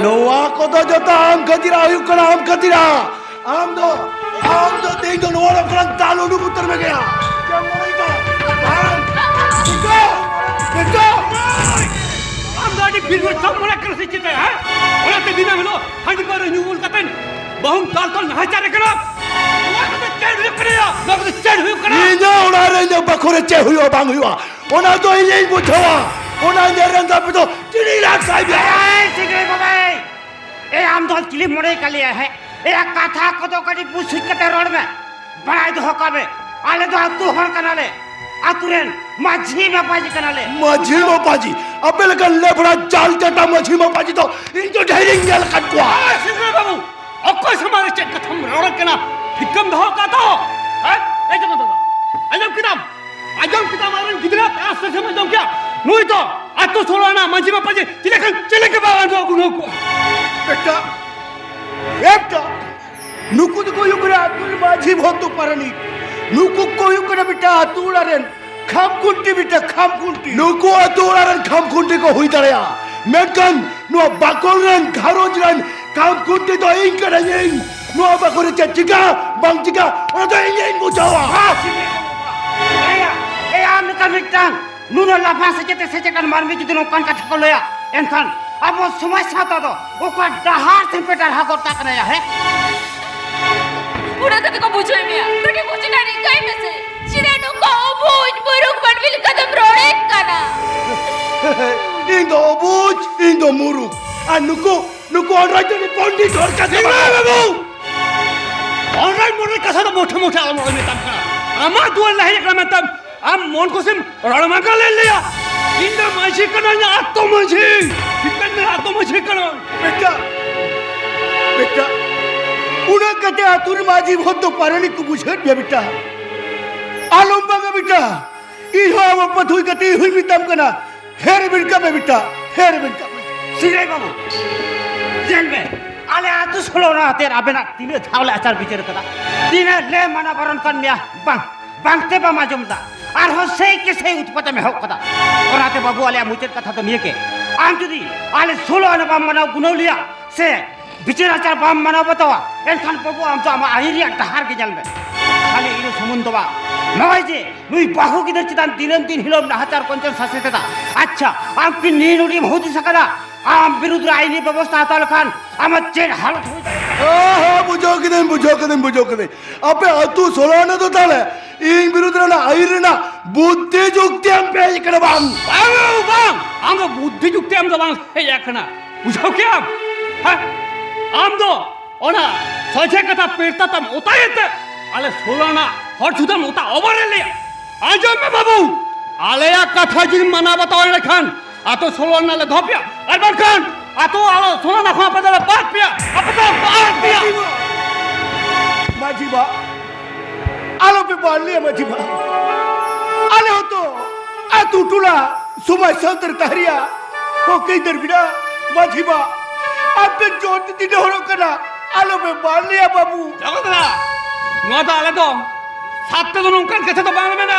ᱱᱚᱣᱟ ᱠᱚᱫᱚ ᱡᱚᱛᱚ ᱟᱢ ᱠᱷᱟᱹᱛᱤᱨᱟᱜ ᱦᱩᱭᱩᱜ ᱠᱟᱱᱟ, ᱟᱢ ᱠᱷᱟᱹᱛᱤᱨᱟᱜ᱾ ᱟᱢ ᱫᱚ, ᱟᱢ ᱫᱚ ᱛᱮᱦᱮᱧ ᱫᱚ ᱱᱚᱣᱟ ᱚᱲᱟᱜ ᱠᱷᱚᱱᱟᱜ ᱫᱟᱞ ᱩᱰᱩᱠ ᱩᱛᱟᱹᱨ ᱢᱮᱜᱮᱭᱟ᱾ ᱪᱮᱫ ᱮᱢ ᱢᱚᱱᱮᱭᱮᱫᱟ? ᱵᱟᱝ᱾ ᱱᱤᱛᱚᱜ, ᱱᱤᱛᱚᱜ᱾ ᱟᱢ ᱫᱚ ᱟᱹᱰᱤ ᱵᱤᱨᱵᱟᱹᱲ ᱪᱚᱢ ᱢᱚᱱᱮ ᱠᱟᱱᱟ ᱥᱮ ᱪᱮᱫ, ᱦᱮᱸ? ᱚᱱᱟᱛᱮ ᱫᱤᱱᱟᱹᱢ ᱦᱤᱞᱳᱜ ᱦᱟᱺᱰᱤ ᱯᱟᱹᱣᱨᱟᱹ ᱧᱩ ᱵᱩᱞ ᱠᱟᱛᱮ ᱵᱟᱹᱦᱩᱢ ᱫᱟᱞ ᱛᱚᱞ ᱱᱟᱦᱟᱪᱟᱨᱮ ᱠᱟᱱᱟ᱾ ᱱᱚᱣᱟ ᱠᱚᱫᱚ ᱪᱮᱫ ᱦᱩᱭᱩᱜ ᱠᱟᱱᱟ ᱭᱟ? ᱱᱚᱣᱟ ᱠᱚᱫᱚ ᱪᱮᱫ ᱦᱩᱭᱩᱜ ᱠᱟᱱᱟ? ᱤᱧᱟᱹᱜ ᱚᱲᱟᱜ ᱨᱮ ᱤᱧᱟᱹᱜ ᱵᱟᱠᱷᱳᱞ ᱨᱮ ᱪᱮᱫ ᱦᱩᱭᱩᱜᱼᱟ ᱵᱟᱝ ᱦᱩᱭᱩᱜᱼᱟ, ᱚᱱᱟ ᱫᱚ ᱤᱧᱤᱧ ᱵᱩᱡᱷᱟᱹᱣᱟ᱾ ᱚᱱᱟ ᱧᱮᱞ ᱨᱮᱱ ᱫᱚ ᱟᱯᱮ ᱫᱚ ᱪᱤᱞᱤ ᱞᱟᱜ ᱥᱟᱭ ᱵᱤᱭᱟ? ᱮᱭ, ᱥᱤᱠᱲᱤ ᱵᱟᱵᱟᱭ! ᱮ, ᱟᱢ ᱫᱚ ᱪᱤᱞᱤᱢ ᱢᱚᱱᱮ ᱠᱟᱫ ᱞᱮᱭᱟ, ᱦᱮᱸ? ᱮᱭᱟ, ᱠᱟᱛᱷᱟ ᱠᱚᱫᱚ ᱠᱟᱹᱴᱤᱡ ᱵᱩᱡᱽ ᱥᱩᱡᱽ ᱠᱟᱛᱮ ᱨᱚᱲ ᱢᱮ᱾ ᱵᱟᱲᱟᱭ ᱫᱚᱦᱚ ᱠᱟᱜ ᱢᱮ, ᱟᱞᱮ ᱫᱚ ᱟᱹᱛᱩ ᱦᱚᱲ ᱠᱟᱱᱟᱞᱮ, ᱟᱹᱛᱩ ᱨᱮᱱ ᱢᱟᱹᱡᱷᱤ ᱢᱟᱯᱟᱡᱷᱤ ᱠᱟᱱᱟᱞᱮ᱾ ᱢᱟᱹᱡᱷᱤ ᱢᱟᱯᱟᱡᱷᱤ? ᱟᱯᱮ ᱞᱮᱠᱟᱱ ᱞᱮᱯᱷᱲᱟ ᱡᱟᱞ ᱪᱟᱴᱟ ᱢᱟᱹᱡᱷᱤ ᱢᱟᱯᱟᱡᱷᱤ ᱫᱚ ᱤᱧ ᱫᱚ ᱰᱷᱮᱨᱤᱧ ᱧᱮᱞ ᱟᱠᱟᱫ ᱠᱚᱣᱟ᱾ ᱮᱭ, ᱥᱤᱝᱨᱟᱹᱭ ᱵᱟᱹᱵᱩ, ᱚᱠᱚᱭ ᱥᱟᱢᱟᱝ ᱨᱮ ᱪᱮᱫ ᱠᱟᱛᱷᱟᱢ ᱨᱚᱲ ᱠᱟᱱᱟ? ᱴᱷᱤᱠᱟᱹᱢ ᱫᱚᱦᱚ ᱠᱟᱜ ᱛᱚ? ᱦᱮᱸ? ᱮ ᱡᱟᱢᱟ ᱫᱟᱫᱟ, ᱟᱸᱡᱚᱢ ᱠᱮᱫᱟᱢ? ᱟᱸᱡᱚᱢ ᱠᱮᱫᱟᱢ? ᱟᱨᱮᱱ ᱜᱤᱫᱽᱨᱟᱹ ᱛᱟᱥ ᱥᱮᱥᱮᱢ ᱟᱸᱡᱚᱢ ᱠᱮᱭᱟ? ᱱᱩᱭ ᱫᱚ ᱟᱹᱛᱩ ᱥᱳᱞᱳ ᱟᱱᱟ ᱢᱟᱹᱡᱷᱤ ᱢᱟᱯᱟᱡᱷᱤ ᱪᱮᱫ ᱞᱮᱠᱟᱱ, ᱪᱮᱫ ᱞᱮᱠᱟ ᱵᱟᱝ ᱟᱸᱡᱚᱢ ᱜᱩᱱᱟᱹᱣ ᱠᱚᱣᱟ? ᱮᱴᱟᱜ, ᱮᱴᱟᱜ, ᱱᱩᱠᱩ ᱫᱚᱠᱚ ᱦᱩᱭᱩᱜ ᱠᱟᱱᱟ ᱟᱹᱛᱩ ᱨᱮᱱ ᱢᱟᱹᱡᱷᱤ ᱵᱷᱚᱫᱽᱫᱚ ᱯᱟᱨᱟᱱᱤᱠ᱾ ᱱᱩᱠᱩ ᱠᱚ ᱦᱩᱭᱩᱜ ᱠᱟᱱᱟ ᱢᱤᱫᱴᱟᱝ ᱟᱹᱛᱩ ᱚᱲᱟᱜ ᱨᱮᱱ ᱠᱷᱟᱢ ᱠᱷᱩᱱᱴᱤ, ᱢᱤᱫᱴᱟᱝ ᱠᱷᱟᱢ ᱠᱷᱩᱱᱴᱤ᱾ ᱱᱩᱠᱩ ᱟᱹᱛᱩ ᱚᱲᱟᱜ ᱨᱮᱱ ᱠᱷᱟᱢ ᱠᱷᱩᱱᱴᱤ ᱠᱚ ᱦᱩᱭ ᱫᱟᱲᱮᱭᱟᱜᱼᱟ, ᱢᱮᱱᱠᱷᱟᱱ ᱱᱚᱣᱟ ᱵᱟᱠᱚᱞ ᱨᱮᱱ ᱜᱷᱟᱨᱚᱸᱡᱽ ᱨᱮᱱ ᱠᱷᱟᱢ ᱠᱷᱩᱱᱴᱤ ᱫᱚ ᱤᱧ ᱠᱟᱹᱱᱟᱹᱧ ᱤᱧ᱾ ᱱᱚᱣᱟ ᱵᱟᱠᱚᱞ ᱨᱮ ᱪᱮᱫ ᱪᱤᱠᱟ ᱵᱟᱝ ᱪᱤᱠᱟ, ᱚᱱᱟ ᱫᱚ ᱤᱧᱤᱧ ᱵᱩᱡᱷᱟᱹᱣᱟ᱾ ᱵᱟᱥ, ᱤᱧ ᱞᱟᱹᱭ ᱠᱚ ᱵᱟᱵᱟ᱾ ᱮᱭᱟ, ᱮᱭᱟ, ᱟᱢ ᱞᱮᱠᱟ ᱢᱤᱫᱴᱟᱝ ᱱᱩᱱᱟᱹᱜ ᱞᱟᱯᱷᱟᱝ ᱥᱮᱪᱮᱫ ᱮ ᱥᱮᱪᱮᱫ ᱟᱠᱟᱱ ᱢᱟᱹᱱᱢᱤ ᱡᱩᱫᱤ ᱱᱚᱝᱠᱟᱱ ᱠᱟᱛᱷᱟ ᱠᱚ ᱞᱟᱹᱭᱟ, ᱮᱱᱠᱷᱟᱱ ᱟᱵᱚ ᱥᱚᱢᱟᱡᱽ ᱥᱟᱶᱛᱟ ᱫᱚ ᱚᱠᱟ ᱰᱟᱦᱟᱨ ᱥᱮᱱ ᱯᱮ ᱰᱟᱨᱦᱟ ᱜᱚᱫ ᱠᱟᱜ ᱠᱟᱱᱟ ᱭᱟ, ᱦᱮᱸ? ᱚᱱᱟ ᱠᱟᱛᱷᱟ ᱠᱚ ᱵᱩᱡᱷᱟᱹᱣ ᱢᱮᱭᱟ, ᱠᱟᱹᱴᱤᱡ ᱵᱩᱡᱽ ᱨᱮᱱᱟᱜ ᱨᱤᱠᱟᱹᱭ ᱢᱮᱥᱮ᱾ ᱪᱮᱫᱟᱜ ᱱᱚᱝᱠᱟ ᱚᱵᱩᱡᱽ ᱢᱩᱨᱩᱠ ᱢᱟᱹᱱᱢᱤ ᱞᱮᱠᱟ ᱫᱚᱢ ᱨᱚᱲᱮᱫ ᱠᱟᱱᱟ? ᱤᱧ ᱫᱚ ᱚᱵᱩᱡᱽ, ᱤᱧ ᱫᱚ ᱢᱩᱨᱩᱠ, ᱟᱨ ᱱᱩᱠᱩ, ᱱᱩᱠᱩ ᱚᱱᱨᱟᱡᱽ ᱫᱚ ᱯᱚᱱᱰᱤᱛ ᱦᱚᱲ ᱠᱟᱱ ᱛᱟᱵᱚᱱᱟ᱾ ᱵᱟᱹᱵᱩ! ᱚᱱᱨᱟᱡᱽ ᱢᱚᱱᱨᱟᱡᱽ ᱠᱟᱛᱷᱟ ᱫᱚ ᱢᱚᱴᱷᱮ ᱢᱚᱴᱷᱮ ᱟᱞᱚᱢ ᱨᱚᱲ ᱢᱮᱛᱟᱢ ᱠᱟᱱᱟ᱾ ᱟᱢᱟᱜ ᱫᱩᱣᱟᱹᱨ ᱞᱮ ᱦᱮᱡ ᱟᱠᱟᱱᱟ ᱢᱮᱱᱛᱮ ᱟᱢ ᱢᱚᱱ ᱠᱩᱥᱤᱢ ᱨᱚᱲ ᱢᱟᱜᱟ ᱞᱮ ᱞᱟᱹᱭᱟ᱾ ᱤᱧ ᱫᱚ ᱢᱟᱹᱡᱷᱤ ᱠᱟᱹᱱᱟᱹᱧ, ᱟᱛᱳ ᱢᱟᱹᱡᱷᱤ᱾ ᱴᱷᱤᱠᱟᱹᱱ ᱢᱮ, ᱟᱛᱳ ᱢᱟᱹᱡᱷᱤ ᱠᱟᱹᱱᱟᱹᱧ᱾ ᱵᱮᱴᱟ, ᱵᱮᱴᱟ, ᱩᱱᱟᱹᱜ ᱠᱟᱛᱮ ᱟᱛᱳ ᱨᱮ ᱢᱟᱹᱡᱷᱤ ᱵᱷᱚᱫᱽᱫᱚ ᱯᱟᱨᱟᱱᱤᱠ ᱠᱚ ᱵᱩᱡᱷᱟᱹᱣᱮᱫ ᱢᱮᱭᱟ ᱵᱮᱴᱟ᱾ ᱟᱞᱚᱢ ᱵᱟᱝᱟ ᱵᱮᱴᱟ, ᱤᱧ ᱦᱚᱸ ᱟᱢᱟᱜ ᱯᱟᱹᱛᱷᱩᱭ ᱠᱟᱛᱮ ᱤᱧ ᱦᱚᱸᱧ ᱢᱮᱛᱟᱢ ᱠᱟᱱᱟ᱾ ᱦᱮᱸ ᱨᱮᱵᱮᱱ ᱠᱟᱹᱢᱤ ᱵᱮᱴᱟ, ᱦᱮᱸ ᱨᱮᱵᱮᱱ ᱠᱟᱹᱢᱤ᱾ ᱥᱤᱨᱟᱹᱭ ᱵᱟᱹᱵᱩ, ᱧᱮᱞ ᱢᱮ, ᱟᱞᱮ ᱟᱹᱛᱩ ᱥᱳᱞᱳ ᱟᱱᱟ ᱟᱛᱮ ᱟᱵᱮᱱᱟᱜ ᱛᱤᱱᱟᱹᱜ ᱫᱷᱟᱣ ᱞᱮ ᱟᱪᱟᱨ ᱵᱤᱪᱟᱹᱨ ᱠᱟᱫᱟ, ᱛᱤᱱᱟᱹᱜ ᱞᱮ ᱢᱟᱱᱟ ᱵᱟᱨᱚᱱ ᱠᱟᱱ ᱢᱮᱭᱟ, ᱵᱟᱝ, ᱵᱟᱝᱛᱮ ᱵᱟᱢ ᱟᱸᱡᱚᱢ ᱫᱟ᱾ ᱟᱨᱦᱚᱸ ᱥᱮᱭ ᱠᱮ ᱥᱮᱭ ᱩᱛᱯᱟᱛᱮᱢ ᱮᱦᱚᱵ ᱠᱟᱫᱟ᱾ ᱚᱱᱟᱛᱮ ᱵᱟᱹᱵᱩ, ᱟᱞᱮᱭᱟᱜ ᱢᱩᱪᱟᱹᱫ ᱠᱟᱛᱷᱟ ᱫᱚ ᱱᱤᱭᱟᱹ ᱜᱮ, ᱟᱢ ᱡᱩᱫᱤ ᱟᱞᱮ ᱥᱳᱞᱳ ᱟᱱᱟ ᱵᱟᱢ ᱢᱟᱱᱟᱣ ᱜᱩᱱᱟᱹᱣ ᱞᱮᱭᱟ ᱥᱮ ᱵᱤᱪᱟᱹᱨ ᱟᱪᱟᱨ ᱵᱟᱢ ᱢᱟᱱᱟᱣ ᱵᱟᱛᱟᱣᱟ, ᱮᱱᱠᱷᱟᱱ ᱵᱟᱹᱵᱩ, ᱟᱢ ᱫᱚ ᱟᱢᱟᱜ ᱟᱹᱭᱩᱨ ᱨᱮᱭᱟᱜ ᱰᱟᱦᱟᱨ ᱜᱮ ᱧᱮᱞ ᱢᱮ᱾ ᱠᱷᱟᱹᱞᱤ ᱤᱱᱟᱹ ᱥᱩᱢᱩᱝ ᱫᱚ ᱵᱟᱝ, ᱱᱚᱜᱼᱚᱭ ᱡᱮ ᱱᱩᱭ ᱵᱟᱹᱦᱩ ᱜᱤᱫᱟᱹᱨ ᱪᱮᱛᱟᱱ ᱫᱤᱱᱟᱹᱢ ᱫᱤᱱ ᱦᱤᱞᱳᱜ ᱱᱟᱦᱟᱪᱟᱨ ᱠᱚᱧᱪᱚᱱ ᱥᱟᱥᱮᱛ ᱮᱫᱟ, ᱟᱪᱪᱷᱟ, ᱟᱢ ᱠᱤ ᱱᱤᱭᱟᱹ ᱱᱚᱰᱤᱢ ᱦᱩᱫᱤᱥ ᱟᱠᱟᱫᱟ? ᱟᱢ ᱵᱤᱨᱩᱫᱷ ᱨᱮ ᱟᱭᱤᱱᱤ ᱵᱮᱵᱚᱥᱛᱷᱟ ᱦᱟᱛᱟᱣ ᱞᱮᱠᱷᱟᱱ ᱟᱢᱟᱜ ᱪᱮᱫ ᱦᱟᱞᱚᱛ ᱦᱩᱭ ᱫᱟᱲᱮᱭᱟᱜᱼᱟ? ᱦᱮᱸ, ᱦᱮᱸ, ᱵᱩᱡᱷᱟᱹᱣ ᱠᱤᱫᱟᱹᱧ, ᱵᱩᱡᱷᱟᱹᱣ ᱠᱤᱫᱟᱹᱧ, ᱵᱩᱡᱷᱟᱹᱣ ᱠᱤᱫᱟᱹᱧ᱾ ᱟᱯᱮ ᱟᱹᱛᱩ ᱥᱳᱞᱳ ᱟᱱᱟ ᱫᱚ ᱛᱟᱦᱞᱮ ᱤᱧ ᱵᱤᱨᱩᱫᱷ ᱨᱮ ᱚᱱᱟ ᱟᱹᱭᱤᱱ ᱨᱮᱱᱟᱜ ᱵᱩᱫᱽᱫᱷᱤ ᱡᱩᱠᱛᱤ ᱮᱢ ᱯᱮ ᱦᱮᱡ ᱠᱟᱱᱟ ᱵᱟᱝ? ᱵᱟᱝ, ᱵᱟᱝ, ᱟᱢ ᱫᱚ ᱵᱩᱫᱽᱫᱷᱤ ᱡᱩᱠᱛᱤ ᱮᱢ ᱫᱚ ᱵᱟᱝ ᱦᱮᱡ ᱟᱠᱟᱱᱟ, ᱵᱩᱡᱷᱟᱹᱣ ᱠᱮᱜᱼᱟᱢ? ᱦᱮᱸ? ᱟᱢ ᱫᱚ ᱚᱱᱟ ᱥᱚᱡᱷᱮ ᱠᱟᱛᱷᱟ ᱯᱮᱲᱛᱟ ᱛᱟᱢ ᱚᱛᱟᱭᱮᱛᱮ ᱟᱞᱮ ᱥᱳᱞᱳ ᱟᱱᱟ ᱦᱚᱲ ᱡᱩᱫᱟᱢ ᱚᱛᱟ ᱚᱵᱚᱨ ᱞᱮᱭᱟ᱾ ᱟᱸᱡᱚᱢ ᱢᱮ ᱵᱟᱹᱵᱩ, ᱟᱞᱮᱭᱟᱜ ᱠᱟᱛᱷᱟ ᱡᱩᱫᱤᱢ ᱢᱟᱱᱟᱣ ᱵᱟᱛᱟᱣ ᱮᱱᱠᱷᱟᱱ ᱟᱛᱳ ᱥᱳᱞᱳ ᱟᱱᱟ ᱞᱮ ᱫᱚᱦᱚ ᱯᱮᱭᱟ, ᱟᱨ ᱵᱟᱝᱠᱷᱟᱱ ᱟᱛᱳ ᱟᱞᱚ ᱥᱳᱞᱳ ᱟᱱᱟ ᱠᱷᱚᱱ ᱟᱯᱮ ᱫᱚᱞᱮ ᱵᱟᱫ ᱯᱮᱭᱟ, ᱟᱯᱮ ᱫᱚᱞᱮ ᱵᱟᱫ ᱯᱮᱭᱟ᱾ ᱢᱟᱹᱡᱷᱤ ᱵᱟ, ᱟᱞᱚᱯᱮ ᱵᱟᱫ ᱞᱮᱭᱟ ᱢᱟᱹᱡᱷᱤ ᱵᱟ᱾ ᱟᱞᱮ ᱦᱚᱸᱛᱚ ᱟᱛᱳ ᱴᱚᱞᱟ ᱥᱚᱢᱟᱡᱽ ᱥᱟᱶᱛᱟ ᱨᱮ ᱛᱟᱦᱮᱸ ᱨᱮᱭᱟᱜ ᱦᱚᱠ ᱟᱹᱭᱫᱟᱹᱨ ᱢᱮᱱᱟᱜᱼᱟ᱾ ᱢᱟᱹᱡᱷᱤ ᱵᱟ, ᱟᱯᱮ ᱡᱚᱦᱚᱨ ᱛᱮ ᱛᱤᱱᱟᱹᱜ ᱦᱚᱲᱚᱜ ᱠᱟᱱᱟ, ᱟᱞᱚᱯᱮ ᱵᱟᱫ ᱞᱮᱭᱟ ᱵᱟᱹᱵᱩ᱾ ᱡᱚᱜᱚᱛ ᱫᱟ, ᱱᱚᱣᱟ ᱫᱚ ᱟᱞᱮ ᱫᱚ ᱥᱟᱛ ᱛᱮᱫᱚ ᱱᱚᱝᱠᱟᱱ ᱠᱟᱛᱷᱟ ᱫᱚ ᱵᱟᱝ ᱢᱮᱱᱟ᱾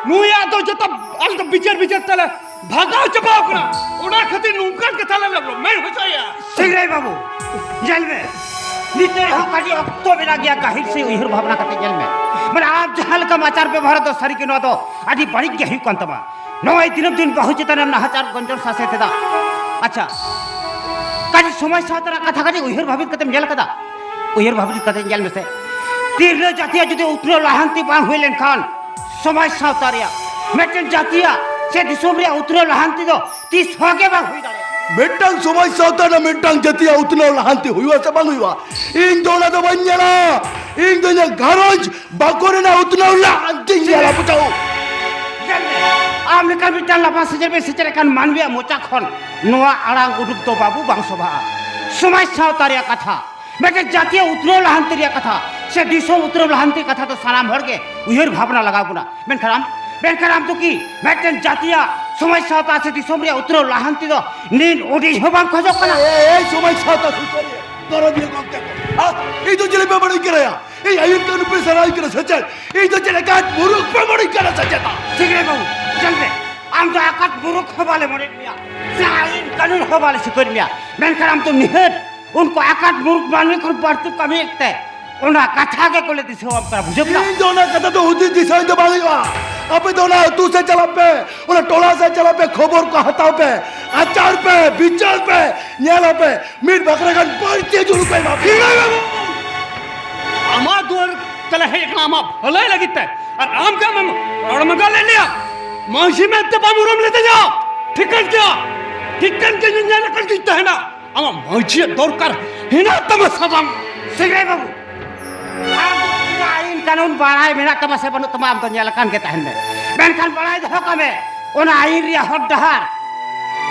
ᱱᱩᱭᱟᱜ ᱫᱚ ᱡᱚᱛᱚ ᱟᱞᱮ ᱫᱚ ᱵᱤᱪᱟᱹᱨ ᱵᱤᱪᱟᱹᱨ ᱛᱮᱞᱮ ᱵᱷᱟᱜᱟᱣ ᱪᱟᱵᱟᱣ ᱠᱟᱱᱟ᱾ ᱚᱱᱟ ᱠᱷᱟᱹᱛᱤᱨ ᱱᱚᱝᱠᱟᱱ ᱠᱟᱛᱷᱟ ᱞᱮ ᱢᱮᱱ ᱦᱚᱪᱚᱭᱟ᱾ ᱥᱤᱝᱨᱟᱹᱭ ᱵᱟᱹᱵᱩ, ᱧᱮᱞ ᱢᱮ, ᱱᱤᱛᱚᱜ ᱦᱚᱸ ᱠᱟᱹᱴᱤᱡ ᱚᱠᱛᱚ ᱢᱮᱱᱟᱜ ᱜᱮᱭᱟ, ᱜᱟᱹᱦᱤᱨ ᱥᱮ ᱩᱭᱦᱟᱹᱨ ᱵᱷᱟᱵᱽᱱᱟ ᱠᱟᱛᱮ ᱧᱮᱞ ᱢᱮ᱾ ᱢᱟᱱᱮ, ᱟᱢ ᱡᱟᱦᱟᱸ ᱞᱮᱠᱟᱢ ᱟᱪᱟᱨ ᱵᱮᱵᱚᱦᱟᱨ ᱫᱚ ᱥᱟᱹᱨᱤ ᱜᱮ ᱱᱚᱣᱟ ᱫᱚ ᱟᱹᱰᱤ ᱵᱟᱹᱲᱤᱡ ᱜᱮ ᱦᱩᱭᱩᱜ ᱠᱟᱱ ᱛᱟᱢᱟ᱾ ᱱᱚᱜᱼᱚᱭ ᱫᱤᱱᱟᱹᱢ ᱫᱤᱱ ᱵᱟᱹᱦᱩ ᱪᱮᱛᱟᱱ ᱨᱮᱢ ᱱᱟᱦᱟᱪᱟᱨ ᱜᱚᱧᱡᱚᱱ ᱥᱟᱥᱮᱛ ᱮᱫᱟ᱾ ᱟᱪᱪᱷᱟ, ᱠᱟᱹᱴᱤᱡ ᱥᱚᱢᱟᱡᱽ ᱥᱟᱶᱛᱟ ᱨᱮᱱᱟᱜ ᱠᱟᱛᱷᱟ ᱠᱟᱹᱴᱤᱡ ᱩᱭᱦᱟᱹᱨ ᱵᱷᱟᱵᱤᱛ ᱠᱟᱛᱮᱢ ᱧᱮᱞ ᱠᱟᱫᱟ? ᱩᱭᱦᱟᱹᱨ ᱵᱷᱟᱵᱤᱛ ᱠᱟᱛᱮ ᱧᱮᱞ ᱢᱮᱥᱮ, ᱛᱤᱨᱞᱟᱹ ᱡᱟᱹᱛᱤᱭᱟᱜ ᱡᱩᱫᱤ ᱩᱛᱱᱟᱹᱣ ᱞᱟᱦᱟᱱᱛᱤ ᱵᱟᱝ ᱦᱩᱭ ᱞᱮᱱᱠᱷᱟᱱ ᱥᱚᱢᱟᱡᱽ ᱥᱟᱶᱛᱟ ᱨᱮᱭᱟᱜ, ᱢᱤᱫᱴᱮᱱ ᱡᱟᱹᱛᱤᱭᱟᱜ ᱥᱮ ᱫᱤᱥᱚᱢ ᱨᱮᱭᱟᱜ ᱩᱛᱱᱟᱹᱣ ᱞᱟᱦᱟᱱᱛᱤ ᱫᱚ ᱛᱤᱥ ᱦᱚᱸ ᱜᱮ ᱵᱟᱝ ᱦᱩᱭ ᱫᱟᱲᱮᱭᱟᱜᱼᱟ᱾ ᱢᱤᱫᱴᱟᱝ ᱥᱚᱢᱟᱡᱽ ᱥᱟᱶᱛᱟ ᱨᱮᱱᱟᱜ ᱢᱤᱫᱴᱟᱝ ᱡᱟᱹᱛᱤᱭᱟᱜ ᱩᱛᱱᱟᱹᱣ ᱞᱟᱦᱟᱱᱛᱤ ᱦᱩᱭᱩᱜᱼᱟ ᱥᱮ ᱵᱟᱝ ᱦᱩᱭᱩᱜᱼᱟ, ᱤᱧ ᱫᱚ ᱚᱱᱟ ᱫᱚ ᱵᱟᱹᱧ ᱧᱮᱞᱟ᱾ ᱤᱧ ᱫᱚ ᱤᱧᱟᱹᱜ ᱜᱷᱟᱨᱚᱸᱡᱽ ᱵᱟᱠᱚ ᱨᱮᱱᱟᱜ ᱩᱛᱱᱟᱹᱣ ᱞᱟᱦᱟᱱᱛᱤᱧ ᱧᱮᱞᱟ, ᱵᱩᱡᱷᱟᱹᱣ? ᱧᱮᱞ ᱢᱮ, ᱟᱢ ᱞᱮᱠᱟᱱ ᱢᱤᱫᱴᱟᱝ ᱞᱟᱯᱷᱟᱝ ᱥᱮᱪᱮᱫ ᱯᱮ ᱥᱮᱪᱮᱫ ᱟᱠᱟᱱ ᱢᱟᱹᱱᱢᱤᱭᱟᱜ ᱢᱚᱪᱟ ᱠᱷᱚᱱ ᱱᱚᱣᱟ ᱟᱲᱟᱝ ᱩᱰᱩᱠ ᱫᱚ ᱵᱟᱹᱵᱩ ᱵᱟᱝ ᱥᱚᱵᱷᱟᱜᱼᱟ᱾ ᱥᱚᱢᱟᱡᱽ ᱥᱟᱶᱛᱟ ᱨᱮᱭᱟᱜ ᱠᱟᱛᱷᱟ, ᱢᱤᱫᱴᱮᱱ ᱡᱟᱹᱛᱤᱭᱟᱜ ᱩᱛᱱᱟᱹᱣ ᱞᱟᱦᱟᱱᱛᱤ ᱨᱮᱭᱟᱜ ᱠᱟᱛᱷᱟ ᱥᱮ ᱫᱤᱥᱚᱢ ᱩᱛᱱᱟᱹᱣ ᱞᱟᱦᱟᱱᱛᱤ ᱠᱟᱛᱷᱟ ᱫᱚ ᱥᱟᱱᱟᱢ ᱦᱚᱲ ᱜᱮ ᱩᱭᱦᱟᱹᱨ ᱵᱷᱟᱵᱽᱱᱟ ᱞᱟᱜᱟᱣ ᱵᱚᱱᱟ᱾ ᱢᱮᱱᱠᱷᱟᱱ ᱟᱢ, ᱢᱮᱱᱠᱷᱟᱱ ᱟᱢ ᱫᱚ ᱠᱤ ᱢᱤᱫᱴᱮᱱ ᱡᱟᱹᱛᱤᱭᱟᱜ ᱥᱚᱢᱟᱡᱽ ᱥᱟᱶᱛᱟ ᱥᱮ ᱫᱤᱥᱚᱢ ᱨᱮᱭᱟᱜ ᱩᱛᱱᱟᱹᱣ ᱞᱟᱦᱟᱱᱛᱤ ᱫᱚ ᱱᱤᱱ ᱩᱰᱤᱡ ᱦᱚᱸ ᱵᱟᱢ ᱠᱷᱚᱡᱚᱜ ᱠᱟᱱᱟ? ᱮ, ᱮ, ᱮ, ᱥᱚᱢᱟᱡᱽ ᱥᱟᱶᱛᱟ ᱥᱩᱥᱟᱹᱨᱤᱭᱟᱹ, ᱜᱚᱨᱚᱡᱽ ᱜᱮ ᱜᱚᱢᱠᱮ ᱠᱚ᱾ ᱦᱟ? ᱤᱧ ᱫᱚ ᱪᱮᱞᱮ ᱯᱮ ᱢᱚᱱᱮᱧ ᱠᱟᱱᱟ ᱭᱟ? ᱤᱧ ᱟᱭᱤᱱ ᱠᱟᱹᱱᱩᱱ ᱯᱮ ᱥᱮᱬᱟᱧ ᱠᱟᱱᱟ ᱥᱮ ᱪᱮᱫ? ᱤᱧ ᱫᱚ ᱪᱮᱫ ᱞᱮᱠᱟ ᱢᱩᱨᱩᱠᱷ ᱯᱮ ᱢᱚᱱᱮᱧ ᱠᱟᱱᱟ ᱥᱮ ᱪᱮᱫ? ᱥᱤᱝᱨᱟᱹᱭ ᱵᱟᱹᱵᱩ, ᱧᱮᱞ ᱢᱮ, ᱟᱢ ᱫᱚ ᱟᱠᱟᱛ ᱢᱩᱨᱩᱠᱷ ᱦᱚᱸ ᱵᱟᱞᱮ ᱢᱚᱱᱮᱭᱮᱫ ᱢᱮᱭᱟ, ᱥᱮ ᱟᱭᱤᱱ ᱠᱟᱹᱱᱩᱱ ᱦᱚᱸ ᱵᱟᱞᱮ ᱥᱤᱠᱟᱹᱨ ᱢᱮᱭᱟ, ᱢᱮᱱᱠᱷᱟᱱ ᱟᱢ ᱫᱚ ᱱᱤᱦᱟᱹᱛ ᱩᱱᱠᱩ ᱟᱠᱟᱛ ᱢᱩᱨᱩᱠᱷ ᱢᱟᱹᱱᱢᱤ ᱠᱷᱚᱱ ᱵᱟᱹᱲᱛᱤ ᱠᱟᱹᱢᱤᱭᱮᱫ ᱛᱮ ᱚᱱᱟ ᱠᱟᱛᱷᱟ ᱜᱮ ᱠᱚᱞᱮ ᱫᱤᱥᱟᱹᱣᱟᱢ ᱠᱟᱱᱟ, ᱵᱩᱡᱷᱟᱹᱣ ᱠᱮᱫᱟ? ᱤᱧ ᱫᱚ ᱚᱱᱟ ᱠᱟᱛᱷᱟ ᱫᱚ ᱦᱩᱫᱤᱥ ᱫᱤᱥᱟᱹᱧ ᱫᱚ ᱵᱟᱝ ᱦᱩᱭᱩᱜᱼᱟ᱾ ᱟᱯᱮ ᱫᱚ ᱚᱱᱟ ᱟᱹᱛᱩ ᱥᱮᱫ ᱪᱟᱞᱟᱜ ᱯᱮ, ᱚᱱᱟ ᱴᱚᱞᱟ ᱥᱮᱫ ᱪᱟᱞᱟᱜ ᱯᱮ, ᱠᱷᱚᱵᱚᱨ ᱠᱚ ᱦᱟᱛᱟᱣ ᱯᱮ, ᱟᱪᱟᱨ ᱯᱮ, ᱵᱤᱪᱟᱹᱨ ᱯᱮ, ᱧᱮᱞ ᱟᱯᱮ, ᱢᱤᱫ ᱵᱟᱠᱷᱨᱟ ᱜᱟᱱ ᱵᱟᱹᱲᱛᱤ ᱡᱩᱞᱩᱯ ᱯᱮ ᱮᱢᱟ ᱯᱮᱭᱟ᱾ ᱥᱤᱝᱨᱟᱹᱭ ᱵᱟᱹᱵᱩ! ᱟᱢᱟᱜ ᱫᱩᱣᱟᱹᱨ ᱛᱮᱞᱮ ᱦᱮᱡ ᱟᱠᱟᱱᱟ ᱟᱢᱟᱜ ᱵᱷᱟᱹᱞᱟᱹᱭ ᱞᱟᱹᱜᱤᱫ ᱛᱮ, ᱟᱨ ᱟᱢ ᱜᱮ ᱟᱢᱮᱢ ᱨᱚᱲ ᱢᱟᱜᱟ ᱞᱮᱫ ᱞᱮᱭᱟ᱾ ᱢᱟᱹᱡᱷᱤ ᱢᱮᱱᱛᱮ ᱵᱟᱢ ᱩᱨᱩᱢ ᱞᱤᱫᱤᱧᱟ, ᱴᱷᱤᱠᱟᱹᱱ ᱜᱮᱭᱟ, ᱴᱷᱤᱠᱟᱹᱱ ᱜᱮ ᱧᱮᱞ ᱟᱠᱟᱫ ᱜᱤᱧ ᱛᱟᱦᱮᱱᱟ᱾ ᱟᱢᱟᱜ ᱢᱟᱹᱡᱷᱤᱭᱟᱜ ᱫᱚᱨᱠᱟᱨ ᱦᱮᱱᱟᱜ ᱛᱟᱢᱟ ᱥᱮ ᱵᱟᱝ? ᱥᱤᱝᱨᱟᱹᱭ ᱵᱟᱹᱵᱩ, ᱟᱢ ᱫᱚ ᱤᱧᱟᱹᱜ ᱟᱹᱭᱤᱱ ᱠᱟᱹᱱᱩᱱ ᱵᱟᱲᱟᱭ ᱢᱮᱱᱟᱜ ᱛᱟᱢᱟ ᱥᱮ ᱵᱟᱹᱱᱩᱜ ᱛᱟᱢᱟ, ᱟᱢ ᱫᱚ ᱧᱮᱞ ᱟᱠᱟᱱ ᱜᱮ ᱛᱟᱦᱮᱱ ᱢᱮ, ᱢᱮᱱᱠᱷᱟᱱ ᱵᱟᱲᱟᱭ ᱫᱚᱦᱚ ᱠᱟᱜ ᱢᱮ, ᱚᱱᱟ ᱟᱹᱭᱤᱱ ᱨᱮᱭᱟᱜ ᱦᱚᱨ ᱰᱟᱦᱟᱨ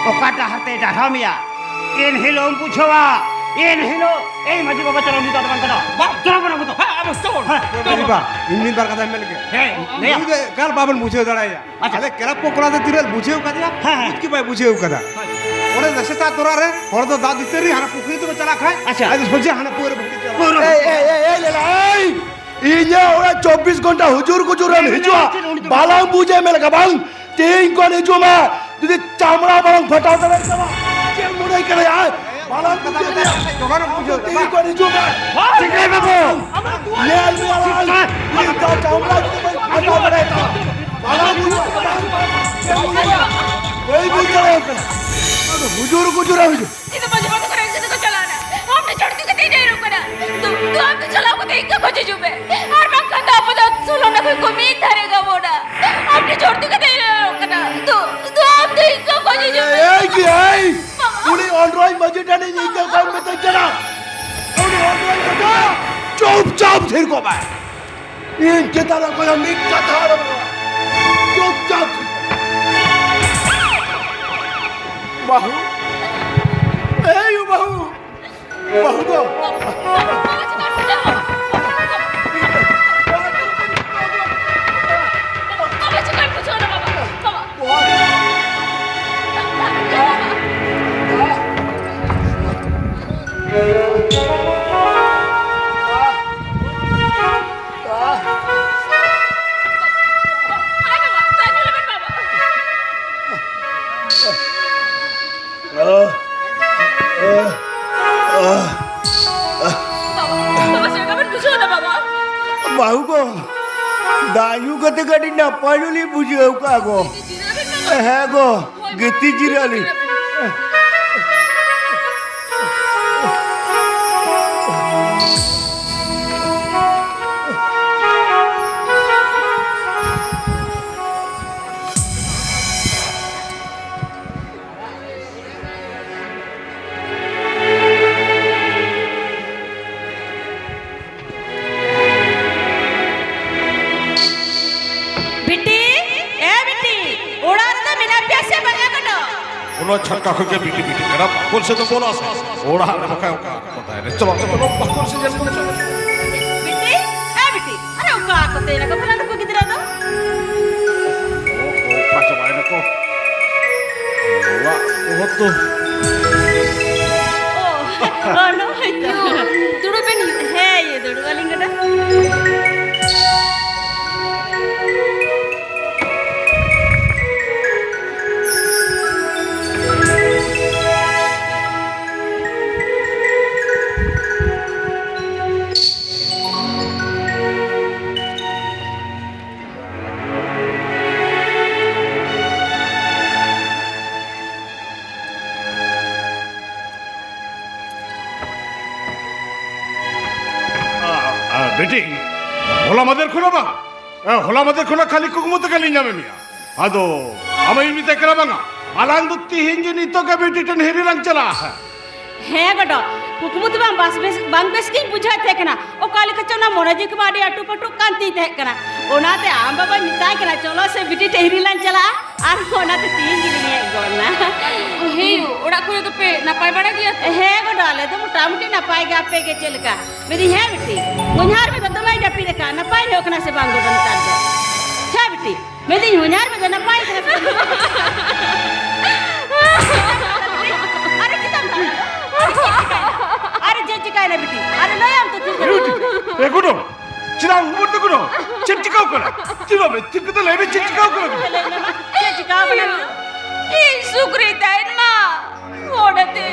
ᱚᱠᱟ ᱰᱟᱦᱟᱨ ᱛᱮ ᱰᱟᱨᱦᱟᱣ ᱢᱮᱭᱟ, ᱮᱱ ᱦᱤᱞᱳᱜ ᱮᱢ ᱵᱩᱡᱷᱟᱹᱣᱟ, ᱮᱱ ᱦᱤᱞᱳᱜ᱾ ᱮᱭ ᱢᱟᱹᱡᱷᱤ ᱵᱟᱵᱟ, ᱪᱚᱞᱚ, ᱩᱱᱤ ᱫᱚ ᱟᱫᱚ ᱵᱟᱝ ᱠᱟᱱᱟ᱾ ᱵᱟᱝ, ᱪᱚᱞᱚ ᱵᱚᱱ ᱟᱵᱚ ᱫᱚ᱾ ᱦᱮᱸ, ᱟᱵᱚ ᱪᱚᱞᱚ᱾ ᱦᱮᱸ, ᱢᱟᱹᱡᱷᱤ ᱵᱟ, ᱤᱧ ᱢᱤᱫ ᱵᱟᱨ ᱠᱟᱛᱷᱟᱧ ᱢᱮᱱ ᱞᱮᱜᱮ᱾ ᱦᱮᱸ, ᱞᱟᱹᱭᱟ᱾ ᱱᱩᱭ ᱫᱚ ᱮᱠᱟᱞ ᱵᱟᱵᱚᱱ ᱵᱩᱡᱷᱟᱹᱣ ᱫᱟᱲᱮᱭᱟᱭᱟ᱾ ᱟᱪᱪᱷᱟ᱾ ᱟᱞᱮ ᱠᱮᱞᱟᱵ ᱠᱚ ᱠᱚᱲᱟ ᱫᱚ ᱛᱤᱱᱟᱹᱜ ᱵᱩᱡᱷᱟᱹᱣ ᱠᱟᱫᱮᱭᱟ, ᱦᱮᱸ, ᱦᱮᱸ᱾ ᱵᱩᱡᱽ ᱜᱮ ᱵᱟᱭ ᱵᱩᱡᱷᱟᱹᱣ ᱠᱟᱫᱟ᱾ ᱦᱳᱭ᱾ ᱚᱸᱰᱮ ᱱᱟᱥᱮᱛᱟ ᱛᱚᱨᱟ ᱨᱮ ᱦᱚᱲ ᱫᱚ ᱫᱟᱜ ᱫᱤᱛᱟᱹᱨᱤ ᱦᱟᱱᱟ ᱯᱩᱠᱷᱨᱤ ᱛᱮᱠᱚ ᱪᱟᱞᱟᱜ ᱠᱷᱟᱡ, ᱟᱪᱪᱷᱟ᱾ ᱟᱡ ᱫᱚ ᱥᱚᱡᱷᱮ ᱦᱟᱱᱟ ᱯᱟᱹᱣᱨᱟᱹ ᱵᱷᱩᱠᱛᱤ ᱪᱟᱞᱟᱜ᱾ ᱯᱟᱹᱣᱨᱟᱹ ᱮᱭ, ᱵᱷᱩᱠᱛᱤ᱾ ᱮᱭ, ᱮᱭ, ᱮᱭ, ᱞᱮᱞᱟ, ᱮᱭ! ᱤᱧᱟᱹᱜ ᱚᱲᱟᱜ ᱪᱚᱵᱵᱤᱥ ᱜᱷᱚᱱᱴᱟ ᱦᱩᱡᱩᱨ ᱜᱩᱡᱩᱨ ᱮᱢ ᱦᱤᱡᱩᱜᱼᱟ᱾ ᱩᱱᱤ ᱫᱚ ᱵᱟᱞᱟᱝ ᱵᱩᱡᱮ ᱢᱮ ᱞᱮᱠᱟ ᱵᱟᱝ? ᱛᱮᱦᱮᱧ ᱠᱷᱚᱱ ᱦᱤᱡᱩᱜ ᱢᱟ, ᱡᱩᱫᱤ ᱪᱟᱢᱲᱟ ᱵᱟᱞᱟᱝ ᱯᱷᱟᱴᱟᱣ ᱫᱟᱲᱮᱭᱟᱜ ᱛᱟᱢᱟ, ᱪᱮᱫ ᱮᱢ ᱢᱚᱱᱮ ᱠᱟᱱᱟ? ᱟᱭ ᱵᱟᱞᱟᱝ ᱵᱩᱡᱷᱟᱹᱣ ᱢᱮᱭᱟ, ᱵᱟᱞᱟᱝ ᱵᱩᱡᱷᱟᱹᱣ ᱛᱮᱦᱮᱧ ᱠᱷᱚᱱ ᱦᱤᱡᱩᱜ ᱢᱟ᱾ ᱥᱤᱠᱲᱤ ᱵᱟᱹᱵᱩ! ᱧᱮᱞ ᱢᱮᱭᱟ ᱞᱟᱝ, ᱡᱩᱫᱤ ᱪᱟᱢᱲᱟ ᱡᱩᱫᱤ ᱵᱟᱹᱧ ᱯᱷᱟᱴᱟᱣ ᱫᱟᱲᱮᱭᱟᱜ ᱛᱟᱢᱟ, ᱵᱟᱞᱟᱝ ᱵᱩᱡᱷᱟᱹᱣ ᱢᱮᱭᱟ᱾ ᱵᱟᱹᱧ ᱵᱩᱡᱽ ᱫᱟᱲᱮᱭᱟᱜ ᱠᱟᱱᱟ᱾ ᱟᱫᱚ ᱦᱩᱡᱩᱨ ᱜᱩᱡᱩᱨ ᱦᱩᱡᱩᱨ᱾ ᱤᱧ ᱫᱚ ᱢᱟᱹᱡᱷᱤ ᱵᱟᱵᱟ ᱛᱟᱠᱚ ᱨᱮᱱ ᱜᱤᱫᱽᱨᱟᱹ ᱠᱚ ᱪᱟᱞᱟᱣ ᱮᱱᱟ᱾ ᱟᱢ ᱫᱚ ᱪᱷᱟᱹᱲ ᱤᱫᱤ ᱠᱟᱛᱮ ᱤᱧ ᱦᱤᱡᱩᱜ ᱠᱟᱱᱟ᱾ ᱫᱩ, ᱫᱩ, ᱟᱢ ᱫᱚ ᱪᱟᱞᱟᱣ ᱠᱟᱛᱮ ᱤᱧ ᱠᱚ ᱠᱷᱚᱡ ᱦᱤᱡᱩᱜ ᱢᱮ᱾ ᱟᱨ ᱵᱟᱝᱠᱷᱟᱱ ᱫᱚ ᱟᱵᱚ ᱫᱚ ᱥᱳᱞᱳ ᱟᱱᱟ ᱠᱷᱚᱱ ᱠᱚ ᱢᱤᱫ ᱫᱷᱟᱨᱮ ᱠᱟᱵᱚᱱᱟ᱾ ᱟᱢ ᱫᱚ ᱪᱷᱟᱹᱲ ᱤᱫᱤ ᱠᱟᱛᱮ ᱤᱧ ᱦᱤᱡᱩᱜ ᱠᱟᱱᱟ᱾ ᱫᱩ, ᱫᱩ, ᱟᱢ ᱫᱚ ᱤᱧ ᱠᱚ ᱠᱷᱚᱡ ᱦᱤᱡᱩᱜ ᱢᱮ᱾ ᱮᱭ ᱠᱤ ᱮᱭ! ᱩᱱᱤ ᱚᱱᱨᱚᱭ ᱢᱟᱹᱡᱷᱤ ᱴᱷᱮᱱ ᱤᱧ ᱤᱧ ᱫᱚ ᱚᱠᱚᱭ ᱢᱮᱛᱟᱧ ᱠᱟᱱᱟ? ᱩᱱᱤ ᱚᱱᱨᱚᱭ ᱢᱟᱹᱡᱷᱤ ᱪᱩᱯᱪᱟᱯ ᱛᱷᱤᱨ ᱠᱚᱜ ᱢᱮ᱾ ᱤᱧ ᱪᱮᱛᱟᱱ ᱨᱮ ᱚᱠᱚᱭ ᱦᱚᱸ ᱢᱤᱫ ᱠᱟᱛᱷᱟ ᱟᱞᱚᱢ ᱨᱚᱲᱟ᱾ ᱪᱩᱯᱪᱟᱯ᱾ ᱵᱟᱹᱦᱩ, ᱮᱭ ᱵᱟᱹᱦᱩ, ᱵᱟᱹᱦᱩ ᱜᱚ᱾ ᱛᱮ ᱟᱹᱰᱤ ᱱᱟᱯᱟᱭ ᱧᱚᱜ ᱞᱤᱧ ᱵᱩᱡᱷᱟᱹᱣ ᱠᱟᱜᱼᱟ ᱜᱚ᱾ ᱦᱮᱸ ᱜᱚ, ᱜᱤᱛᱤᱡ ᱡᱤᱨᱟᱹᱜ ᱟᱹᱞᱤᱧ᱾ ᱵᱤᱴᱤ, ᱮ ᱵᱤᱴᱤ, ᱚᱲᱟᱜ ᱨᱮᱫᱚ ᱢᱮᱱᱟᱜ ᱯᱮᱭᱟ ᱥᱮ ᱵᱟᱝᱟ ᱜᱚᱰᱚ? ᱚᱱᱟ ᱪᱷᱟᱴᱠᱟ ᱠᱷᱚᱱ ᱜᱮ ᱵᱤᱴᱤ, ᱵᱤᱴᱤ ᱠᱟᱱᱟ᱾ ᱵᱚᱞ ᱥᱮ ᱫᱚ ᱵᱚᱞ ᱟᱥᱮ? ᱚᱲᱟᱜ ᱨᱮ ᱵᱟᱠᱷᱟᱡ ᱚᱠᱟ ᱠᱚ ᱛᱟᱦᱮᱱᱟ? ᱪᱚᱞᱚ, ᱪᱚᱞᱚ, ᱵᱚᱞ ᱥᱮ ᱧᱮᱞ ᱠᱚ ᱪᱚᱞᱚ᱾ ᱵᱤᱴᱤ, ᱮ ᱵᱤᱴᱤ, ᱟᱨᱮ ᱚᱠᱟ ᱠᱚ ᱛᱮ ᱱᱟᱠᱚ ᱵᱷᱟᱞᱟ ᱱᱩᱠᱩ ᱜᱤᱫᱽᱨᱟᱹ ᱫᱚ? ᱚ, ᱚᱠᱟ ᱪᱟᱵᱟᱭ ᱱᱟᱠᱚ? ᱚᱲᱟᱜ ᱠᱚᱦᱚᱸ ᱛᱚ᱾ ᱚ, ᱚ, ᱱᱚᱜᱼᱚᱭ ᱛᱚ᱾ ᱫᱩᱲᱩᱵ ᱵᱮᱱ᱾ ᱦᱮᱸ, ᱤᱭᱟᱹ, ᱫᱩᱲᱩᱵ ᱟᱹᱞᱤᱧ ᱱᱚᱰᱮ᱾ ᱟ, ᱟ, ᱵᱤᱴᱤ, ᱦᱚᱞᱟ ᱢᱟᱫᱷᱮᱨ ᱠᱷᱚᱱᱟᱜ ᱵᱟᱝ, ᱟ, ᱦᱚᱞᱟ ᱢᱟᱫᱷᱮᱨ ᱠᱷᱚᱱᱟᱜ ᱠᱷᱟᱹᱞᱤ ᱠᱩᱠᱢᱩ ᱛᱮᱜᱮ ᱞᱤᱧ ᱧᱟᱢᱮᱫ ᱢᱮᱭᱟ᱾ ᱟᱫᱚ ᱟᱢᱤᱧ ᱢᱮᱛᱟᱭ ᱠᱟᱱᱟ ᱵᱟᱝᱟ, ᱟᱞᱟᱝ ᱫᱚ ᱛᱤᱦᱤᱧ ᱜᱮ ᱱᱤᱛᱚᱜ ᱜᱮ ᱵᱤᱴᱤ ᱴᱷᱮᱱ ᱦᱤᱨᱤ ᱞᱟᱝ ᱪᱟᱞᱟᱜᱼᱟ᱾ ᱦᱮᱸ ᱜᱚᱰᱚ, ᱠᱩᱠᱢᱩ ᱛᱮ ᱵᱟᱝ ᱵᱟᱥ ᱵᱮᱥ, ᱵᱟᱝ ᱵᱮᱥ ᱜᱤᱧ ᱵᱩᱡᱷᱟᱹᱣᱮᱫ ᱛᱟᱦᱮᱸ ᱠᱟᱱᱟ᱾ ᱚᱠᱟ ᱞᱮᱠᱟ ᱪᱚ ᱚᱱᱟ ᱢᱚᱱᱮ ᱡᱤᱣᱤ ᱠᱚᱢᱟ ᱟᱹᱰᱤ ᱟᱹᱴᱩ ᱯᱟᱹᱴᱩᱜ ᱠᱟᱱ ᱛᱤᱧ ᱛᱟᱦᱮᱸ ᱠᱟᱱᱟ᱾ ᱚᱱᱟᱛᱮ ᱟᱢ ᱵᱟᱵᱟᱧ ᱢᱮᱛᱟᱭ ᱠᱟᱱᱟ, "ᱪᱚᱞᱚ ᱥᱮ ᱵᱤᱴᱤ ᱴᱷᱮᱱ ᱦᱤᱨᱤ ᱞᱟᱝ ᱪᱟᱞᱟᱜᱼᱟ", ᱟᱨ ᱚᱱᱟᱛᱮ ᱛᱤᱦᱤᱧ ᱜᱮᱞᱤᱧ ᱦᱮᱡ ᱜᱚᱫ ᱮᱱᱟ᱾ ᱦᱮᱸ ᱭᱩ, ᱚᱲᱟᱜ ᱠᱚᱨᱮ ᱫᱚᱯᱮ ᱱᱟᱯᱟᱭ ᱵᱟᱲᱟ ᱜᱮᱭᱟ ᱛᱚ? ᱦᱮᱸ ᱜᱚᱰᱚ, ᱟᱞᱮ ᱫᱚ ᱢᱚᱴᱟᱢᱩᱴᱤ ᱱᱟᱯᱟᱭ ᱜᱮ, ᱟᱯᱮ ᱜᱮ ᱪᱮᱫ ᱞᱮᱠᱟ? ᱢᱮᱱᱫᱟᱹᱧ, ᱦᱮᱸ ᱵᱤᱴᱤ, ᱦᱚᱧᱦᱟᱨ ᱢᱮ ᱫᱚ ᱫᱚᱢᱮᱭ ᱡᱟᱹᱯᱤᱫ ᱟᱠᱟᱫ, ᱱᱟᱯᱟᱭ ᱧᱚᱜ ᱠᱟᱱᱟ ᱥᱮ ᱵᱟᱝ ᱜᱚᱰᱚ ᱱᱮᱛᱟᱨ ᱫᱚ? ᱦᱮᱸ ᱵᱤᱴᱤ, ᱢᱮᱱᱫᱟᱹᱧ, ᱦᱚᱧᱦᱟᱨ ᱢᱮ ᱫᱚ ᱱᱟᱯᱟᱭ ᱠᱟᱱᱟ ᱥᱮ ᱵᱟᱝ? ᱟᱨᱮ ᱪᱮᱫᱟᱜ ᱮᱢ ᱨᱟᱜ ᱮᱫᱟ? ᱟᱨᱮ ᱪᱮᱫ ᱪᱤᱠᱟᱹᱭᱮᱱᱟ? ᱟᱨᱮ ᱪᱮᱫ ᱪᱤᱠᱟᱹᱭᱮᱱᱟ ᱵᱤᱴᱤ? ᱟᱨᱮ ᱞᱟᱹᱭᱟᱢ ᱛᱚ ᱪᱮᱫ ᱮ ᱜᱚᱰᱚ, ᱪᱮᱫᱟᱜ ᱩᱢᱩᱞ ᱛᱮ ᱜᱚᱰᱚ? ᱪᱮᱫ ᱪᱤᱠᱟᱹᱣ ᱠᱟᱱᱟ? ᱪᱮᱫ ᱵᱟᱵᱮ ᱪᱮᱫ ᱠᱟᱛᱮ ᱞᱟᱹᱭ ᱢᱮ, ᱪᱮᱫ ᱪᱤᱠᱟᱹᱣ ᱠᱟᱱᱟ? ᱞᱟᱹᱭ ᱢᱮ ᱢᱟ, ᱪᱮᱫ ᱪᱤᱠᱟᱹᱣ ᱠᱟᱱᱟ? ᱤᱧ ᱥᱩᱠᱨᱤ ᱛᱟᱦᱮᱱ ᱢᱟ᱾ ᱚᱱᱟᱛᱮ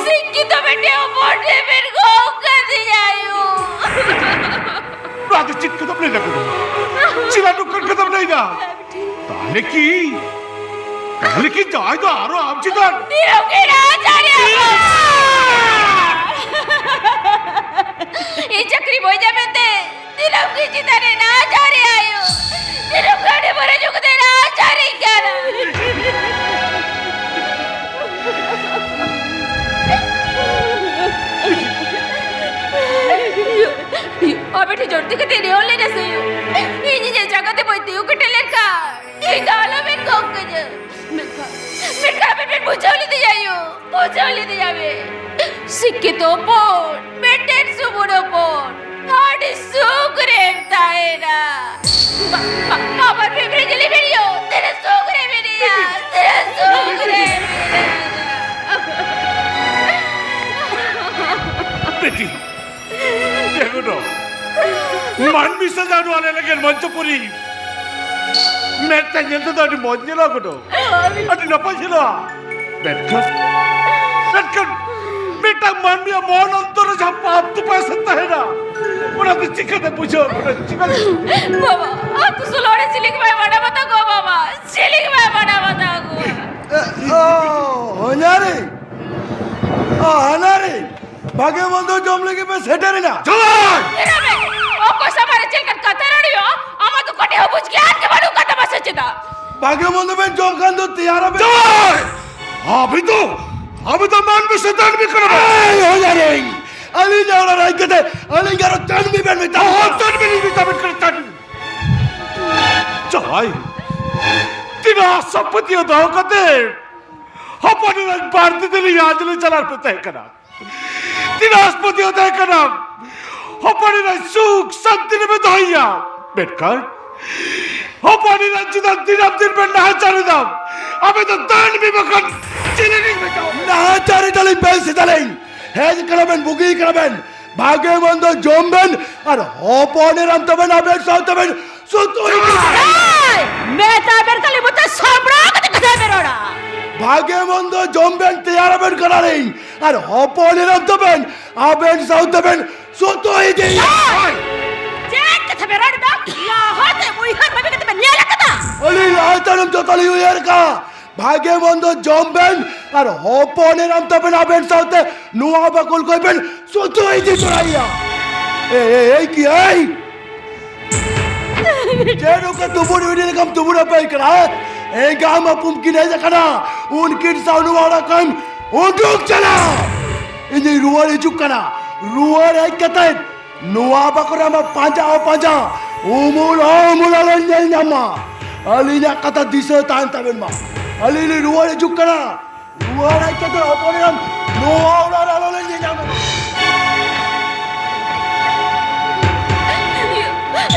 ᱥᱤᱠᱠᱷᱤᱛᱚ ᱢᱤᱫᱴᱮᱱ ᱦᱚᱯᱚᱱ ᱴᱷᱮᱱ ᱵᱮᱱ ᱜᱚᱜ ᱠᱟᱫᱤᱧᱟ ᱟᱭᱳ᱾ ᱱᱚᱣᱟ ᱫᱚ ᱪᱮᱫ ᱠᱚᱫᱚᱢ ᱞᱟᱹᱭ ᱫᱟ ᱜᱚᱜᱚ? ᱞᱟᱹᱴᱩ ᱠᱟᱱ ᱠᱟᱛᱷᱟᱢ ᱞᱟᱹᱭᱫᱟ? ᱛᱟᱦᱞᱮ ᱠᱤ, ᱛᱟᱦᱞᱮ ᱠᱤ ᱡᱟᱦᱟᱸᱭ ᱫᱚ ᱟᱨᱚ ᱟᱢ ᱪᱮᱛᱟᱱ? ᱫᱤᱱᱟᱹᱢ ᱜᱮ ᱨᱟᱡᱽᱟᱹᱨᱤ ᱟᱭᱳ᱾ ᱤᱧ ᱪᱟᱹᱠᱨᱤ ᱵᱟᱹᱧ ᱧᱟᱢᱮᱫ ᱛᱮ ᱫᱤᱱᱟᱹᱢ ᱜᱮ ᱪᱮᱛᱟᱱ ᱨᱮ ᱨᱟᱡᱽᱟᱹᱨᱤ ᱟᱭᱳ᱾ ᱫᱤᱱᱟᱹᱢ ᱜᱮ ᱟᱹᱰᱤ ᱢᱟᱨᱟᱝ ᱧᱚᱜ ᱠᱟᱛᱮ ᱨᱟᱡᱽᱟᱹᱨᱤ ᱠᱟᱱᱟ᱾ ᱟᱵᱮ ᱴᱷᱮᱱ ᱡᱳᱨ ᱛᱮ ᱠᱟᱛᱮ ᱱᱮᱦᱚᱨ ᱞᱮᱱᱟ ᱥᱮ? ᱤᱧ ᱤᱧᱟᱹᱜ ᱡᱟᱸᱜᱟ ᱛᱮ ᱵᱟᱹᱧ ᱛᱤᱸᱜᱩ ᱠᱮᱴᱮᱡ ᱞᱮᱱᱠᱷᱟᱱ ᱤᱧ ᱫᱚ ᱟᱞᱚᱵᱮᱱ ᱜᱚᱜ ᱠᱟᱹᱧᱟ᱾ ᱢᱮᱱᱠᱷᱟᱱ, ᱢᱮᱱᱠᱷᱟᱱ ᱟᱵᱮᱱ ᱵᱮᱱ ᱵᱩᱡᱷᱟᱹᱣ ᱞᱮᱫᱮᱭᱟ ᱟᱭᱳ, ᱵᱩᱡᱷᱟᱹᱣ ᱞᱮᱫᱮᱭᱟ ᱵᱮᱱ᱾ ᱥᱤᱠᱠᱷᱤᱛᱚ ᱦᱚᱯᱚᱱ, ᱢᱤᱫᱴᱮᱱ ᱥᱩᱢᱩᱝ ᱦᱚᱯᱚᱱ, ᱟᱹᱰᱤ ᱥᱩᱠ ᱨᱮᱢ ᱛᱟᱦᱮᱱᱟ᱾ ᱵᱟ-, ᱵᱟ-, ᱟᱵᱟᱨ ᱯᱮ ᱯᱮ ᱡᱤᱞᱤ ᱵᱷᱤᱲᱤᱭᱳ, ᱛᱤᱱᱟᱹᱜ ᱥᱩᱠ ᱨᱮ ᱢᱮᱱᱟᱭᱟ, ᱛᱤᱱᱟᱹᱜ ᱥᱩᱠ ᱨᱮ ᱢᱮᱱᱟᱭᱟ᱾ ᱵᱤᱴᱤ, ᱮᱜᱳᱰᱚ, ᱢᱟᱹᱱᱢᱤ ᱥᱟᱡᱟᱣ ᱱᱚᱣᱟ ᱞᱮ ᱞᱟᱹᱜᱤᱫ ᱢᱚᱧᱪᱚᱯᱩᱨᱤ᱾ ᱢᱮᱫ ᱛᱮ ᱧᱮᱞ ᱛᱮᱫᱚ ᱟᱹᱰᱤ ᱢᱚᱡᱽ ᱧᱮᱞᱚᱜᱼᱟ ᱜᱳᱰᱚ᱾ ᱟᱹᱰᱤ ᱱᱟᱯᱟᱭ ᱧᱮᱞᱚᱜᱼᱟ᱾ ᱢᱮᱱᱠᱷᱟᱱ, ᱢᱮᱱᱠᱷᱟᱱ ᱢᱤᱫᱴᱟᱝ ᱢᱟᱹᱱᱢᱤᱭᱟᱜ ᱢᱚᱱ ᱚᱱᱛᱚᱨ ᱨᱮ ᱡᱟᱦᱟᱸ ᱯᱟᱯ ᱛᱚᱯᱟᱭ ᱥᱮᱫ ᱛᱟᱦᱮᱱᱟ, ᱚᱱᱟ ᱫᱚ ᱪᱤᱠᱟᱹᱛᱮ ᱵᱩᱡᱷᱟᱹᱣ ᱜᱳᱰᱚ? ᱪᱤᱠᱟᱹᱛᱮ? ᱵᱟᱵᱟ, ᱟᱹᱛᱩ ᱥᱳᱞᱳ ᱟᱹᱲᱤᱥ ᱞᱤᱠ ᱵᱟᱭ ᱢᱟᱱᱟᱣ ᱵᱟᱛᱟᱣ ᱠᱚᱣᱟ ᱵᱟᱵᱟ, ᱪᱮᱫ ᱞᱤᱠ ᱵᱟᱭ ᱢᱟᱱᱟᱣ ᱵᱟᱛᱟᱣ ᱠᱚᱣᱟ᱾ ᱚ, ᱦᱚᱧᱦᱟᱨᱤᱧ, ᱚ, ᱦᱟᱱᱦᱟᱨᱤᱧ, ᱵᱷᱟᱜᱮ ᱢᱚᱱᱫᱚ ᱡᱚᱢ ᱞᱟᱹᱜᱤᱫ ᱯᱮ ᱥᱮᱴᱮᱨᱮᱱᱟ? ᱡᱟᱶᱟᱭ! ᱧᱮᱞ ᱢᱮ, ᱚᱠᱚᱭ ᱥᱟᱢᱟᱝ ᱨᱮ ᱪᱮᱫ ᱞᱮᱠᱟᱱ ᱠᱟᱛᱷᱟ ᱨᱚᱲ ᱦᱩᱭᱩᱜᱼᱟ, ᱟᱢᱟᱜ ᱫᱚ ᱠᱟᱹᱴᱤᱡ ᱦᱚᱸ ᱵᱩᱡᱽ ᱜᱮᱭᱟᱱ ᱜᱮ ᱵᱟᱹᱱᱩᱜ ᱟᱠᱟᱫ ᱛᱟᱢᱟ ᱥᱮ ᱪᱮᱫᱟᱜ? ᱵᱷᱟᱜᱮ ᱢᱚᱱᱫᱚ ᱵᱮᱱ ᱡᱚᱢ ᱠᱷᱟᱱ ᱫᱚ ᱛᱮᱭᱟᱨ ᱟᱵᱮᱱ᱾ ᱡᱟᱶᱟᱭ! ᱟᱵᱤᱱ ᱫᱚ, ᱟᱵᱤᱱ ᱫᱚ ᱢᱟᱹᱱᱢᱤ ᱥᱮ ᱫᱟᱹᱱᱢᱤ ᱠᱟᱱᱟ ᱵᱮᱱ? ᱮᱭ, ᱦᱚᱧᱦᱟᱨᱤᱧ, ᱟᱹᱞᱤᱧᱟᱜ ᱚᱲᱟᱜ ᱨᱮ ᱦᱮᱡ ᱠᱟᱛᱮ ᱟᱹᱞᱤᱧ ᱟᱨᱚ ᱫᱟᱹᱱᱢᱤ ᱵᱮᱱ ᱢᱮᱛᱟ ᱦᱚᱸ, ᱞᱤᱧᱟ? ᱫᱟᱹᱱᱢᱤ ᱞᱤᱧ ᱢᱮᱛᱟ ᱵᱮᱱ ᱠᱟᱱᱟ, ᱫᱟᱹᱱᱢᱤ᱾ ᱡᱟᱶᱟᱭ, ᱛᱤᱱᱟᱹᱜ ᱟᱥᱟ ᱯᱟᱹᱛᱭᱟᱹᱣ ᱫᱚᱦᱚ ᱠᱟᱛᱮ ᱦᱚᱯᱚᱱ ᱮᱨᱟ ᱵᱟᱨ ᱫᱤᱱ ᱞᱟᱹᱜᱤᱫ ᱟᱡ ᱞᱮ ᱪᱟᱞᱟᱜ ᱯᱮ ᱛᱟᱦᱮᱸ ᱠᱟᱱᱟ᱾ ᱛᱤᱱᱟᱹᱜ ᱟᱥ ᱯᱟᱹᱛᱭᱟᱹᱣ ᱛᱟᱦᱮᱸ ᱠᱟᱱᱟ, ᱦᱚᱯᱚᱱ ᱮᱨᱟ ᱥᱩᱠ ᱥᱟᱱᱛᱤ ᱨᱮᱯᱮ ᱫᱚᱦᱚᱭᱮᱭᱟ᱾ ᱢᱮᱱᱠᱷᱟᱱ ᱦᱚᱯᱚᱱ ᱮᱨᱟ ᱪᱮᱛᱟᱱ ᱫᱤᱱᱟᱹᱢ ᱫᱤᱱ ᱯᱮ ᱱᱟᱦᱟᱪᱟᱨ ᱮᱫᱟ᱾ ᱟᱯᱮ ᱫᱚ ᱫᱟᱹᱱᱢᱤ ᱵᱟᱠᱷᱟᱱ ᱪᱤᱞᱤ ᱞᱤᱧ ᱢᱮᱛᱟᱣᱟ? ᱱᱟᱦᱟᱪᱟᱨ ᱮᱫᱟᱞᱤᱧ ᱵᱮᱥ ᱮᱫᱟᱞᱤᱧ᱾ ᱦᱮᱡ ᱠᱟᱱᱟ ᱵᱮᱱ, ᱵᱩᱜᱤ ᱠᱟᱱᱟ ᱵᱮᱱ, ᱵᱷᱟᱜᱮ ᱢᱚᱱᱫᱚ ᱡᱚᱢ ᱵᱮᱱ ᱟᱨ ᱦᱚᱯᱚᱱ ᱮᱨᱟᱢ ᱛᱟᱵᱮᱱ ᱟᱵᱮᱱ ᱥᱟᱶ ᱛᱟᱵᱮᱱ ᱥᱩᱛᱩᱜ ᱤᱫᱤ᱾ ᱮᱭ! ᱢᱮᱛᱟ ᱵᱮᱱ ᱠᱟᱹᱞᱤ ᱢᱚᱛᱚ ᱥᱟᱢᱵᱲᱟᱣ ᱠᱟᱛᱮ ᱠᱟᱛᱷᱟ ᱵᱮᱱ ᱨᱚᱲᱟ᱾ ᱵᱷᱟᱜᱮ ᱢᱚᱱᱫᱚ ᱡᱚᱢ ᱵᱮᱱ ᱛᱮᱭᱟᱨ ᱟᱵᱮᱱ ᱠᱟᱱᱟᱞᱤᱧ ᱟᱨ ᱦᱚᱯᱚᱱ ᱮᱨᱟᱢ ᱛᱟᱵᱮᱱ ᱟᱵᱮᱱ ᱥᱟᱶ ᱛᱟᱵᱮᱱ ᱥᱩᱛᱩᱜ ᱤᱫᱤ᱾ ᱮᱭ! ᱪᱮᱫ ᱠᱟᱛᱷᱟ ᱵᱮᱱ ᱨᱚᱲ ᱮᱫᱟ? ᱞᱟᱦᱟ ᱛᱮ ᱵᱩᱭ ᱛᱟᱭᱱᱚᱢ ᱡᱚᱛᱚ ᱞᱤᱧ ᱩᱭᱦᱟᱹᱨ ᱠᱟᱜᱼᱟ᱾ ᱵᱷᱟᱜᱮ ᱢᱚᱱᱫᱚ ᱡᱚᱢ ᱵᱮᱱ ᱟᱨ ᱦᱚᱯᱚᱱ ᱮᱨᱟᱢ ᱛᱟᱵᱮᱱ ᱟᱵᱮᱱ ᱥᱟᱶᱛᱮ ᱱᱚᱣᱟ ᱵᱟᱠᱚᱞ ᱠᱷᱚᱱ ᱵᱮᱱ ᱥᱩᱛᱩ ᱤᱫᱤ ᱛᱚᱨᱟᱭᱮᱭᱟ᱾ ᱮ, ᱮ, ᱮᱭ ᱠᱤ, ᱮᱭ! ᱪᱮᱫ ᱱᱚᱝᱠᱟ ᱫᱩᱵᱩᱨ ᱵᱤᱰᱤ ᱞᱮᱠᱟᱢ ᱫᱩᱵᱩᱨ ᱟᱯᱮ ᱠᱟᱱᱟ? ᱮᱸᱜᱟ ᱟᱢ ᱟᱯᱩᱢ ᱠᱤᱱ ᱦᱮᱡ ᱟᱠᱟᱱᱟ, ᱩᱱᱠᱤᱱ ᱥᱟᱶ ᱱᱚᱣᱟ ᱚᱲᱟᱜ ᱠᱷᱚᱱ ᱩᱰᱩᱠ ᱪᱟᱞᱟᱜ᱾ ᱤᱧᱤᱧ ᱨᱩᱣᱟᱹᱲ ᱦᱤᱡᱩᱜ ᱠᱟᱱᱟ᱾ ᱨᱩᱣᱟᱹᱲ ᱦᱮᱡ ᱠᱟᱛᱮ ᱱᱚᱣᱟ ᱵᱟᱠᱚᱨᱮ ᱟᱢᱟᱜ ᱯᱟᱸᱡᱟ ᱦᱚᱸ ᱯᱟᱸᱡᱟ, ᱩᱢᱩᱞ ᱦᱚᱸ ᱩᱢᱩᱞ ᱟᱞᱚᱧ ᱧᱮᱞ ᱧᱟᱢᱟ᱾ ᱟᱹᱞᱤᱧᱟᱜ ᱠᱟᱛᱷᱟ ᱫᱤᱥᱟᱹ ᱛᱟᱦᱮᱱ ᱛᱟᱵᱮᱱ ᱢᱟ᱾ ᱟᱹᱞᱤᱧ ᱞᱤᱧ ᱨᱩᱣᱟᱹᱲ ᱦᱤᱡᱩᱜ ᱠᱟᱱᱟ᱾ ᱨᱩᱣᱟᱹᱲ ᱦᱮᱡ ᱠᱟᱛᱮ ᱦᱚᱯᱚᱱ ᱮᱨᱟᱢ ᱱᱚᱣᱟ ᱚᱲᱟᱜ ᱨᱮ ᱟᱞᱚ ᱞᱤᱧ ᱧᱮᱞ ᱧᱟᱢᱮ ᱢᱟ᱾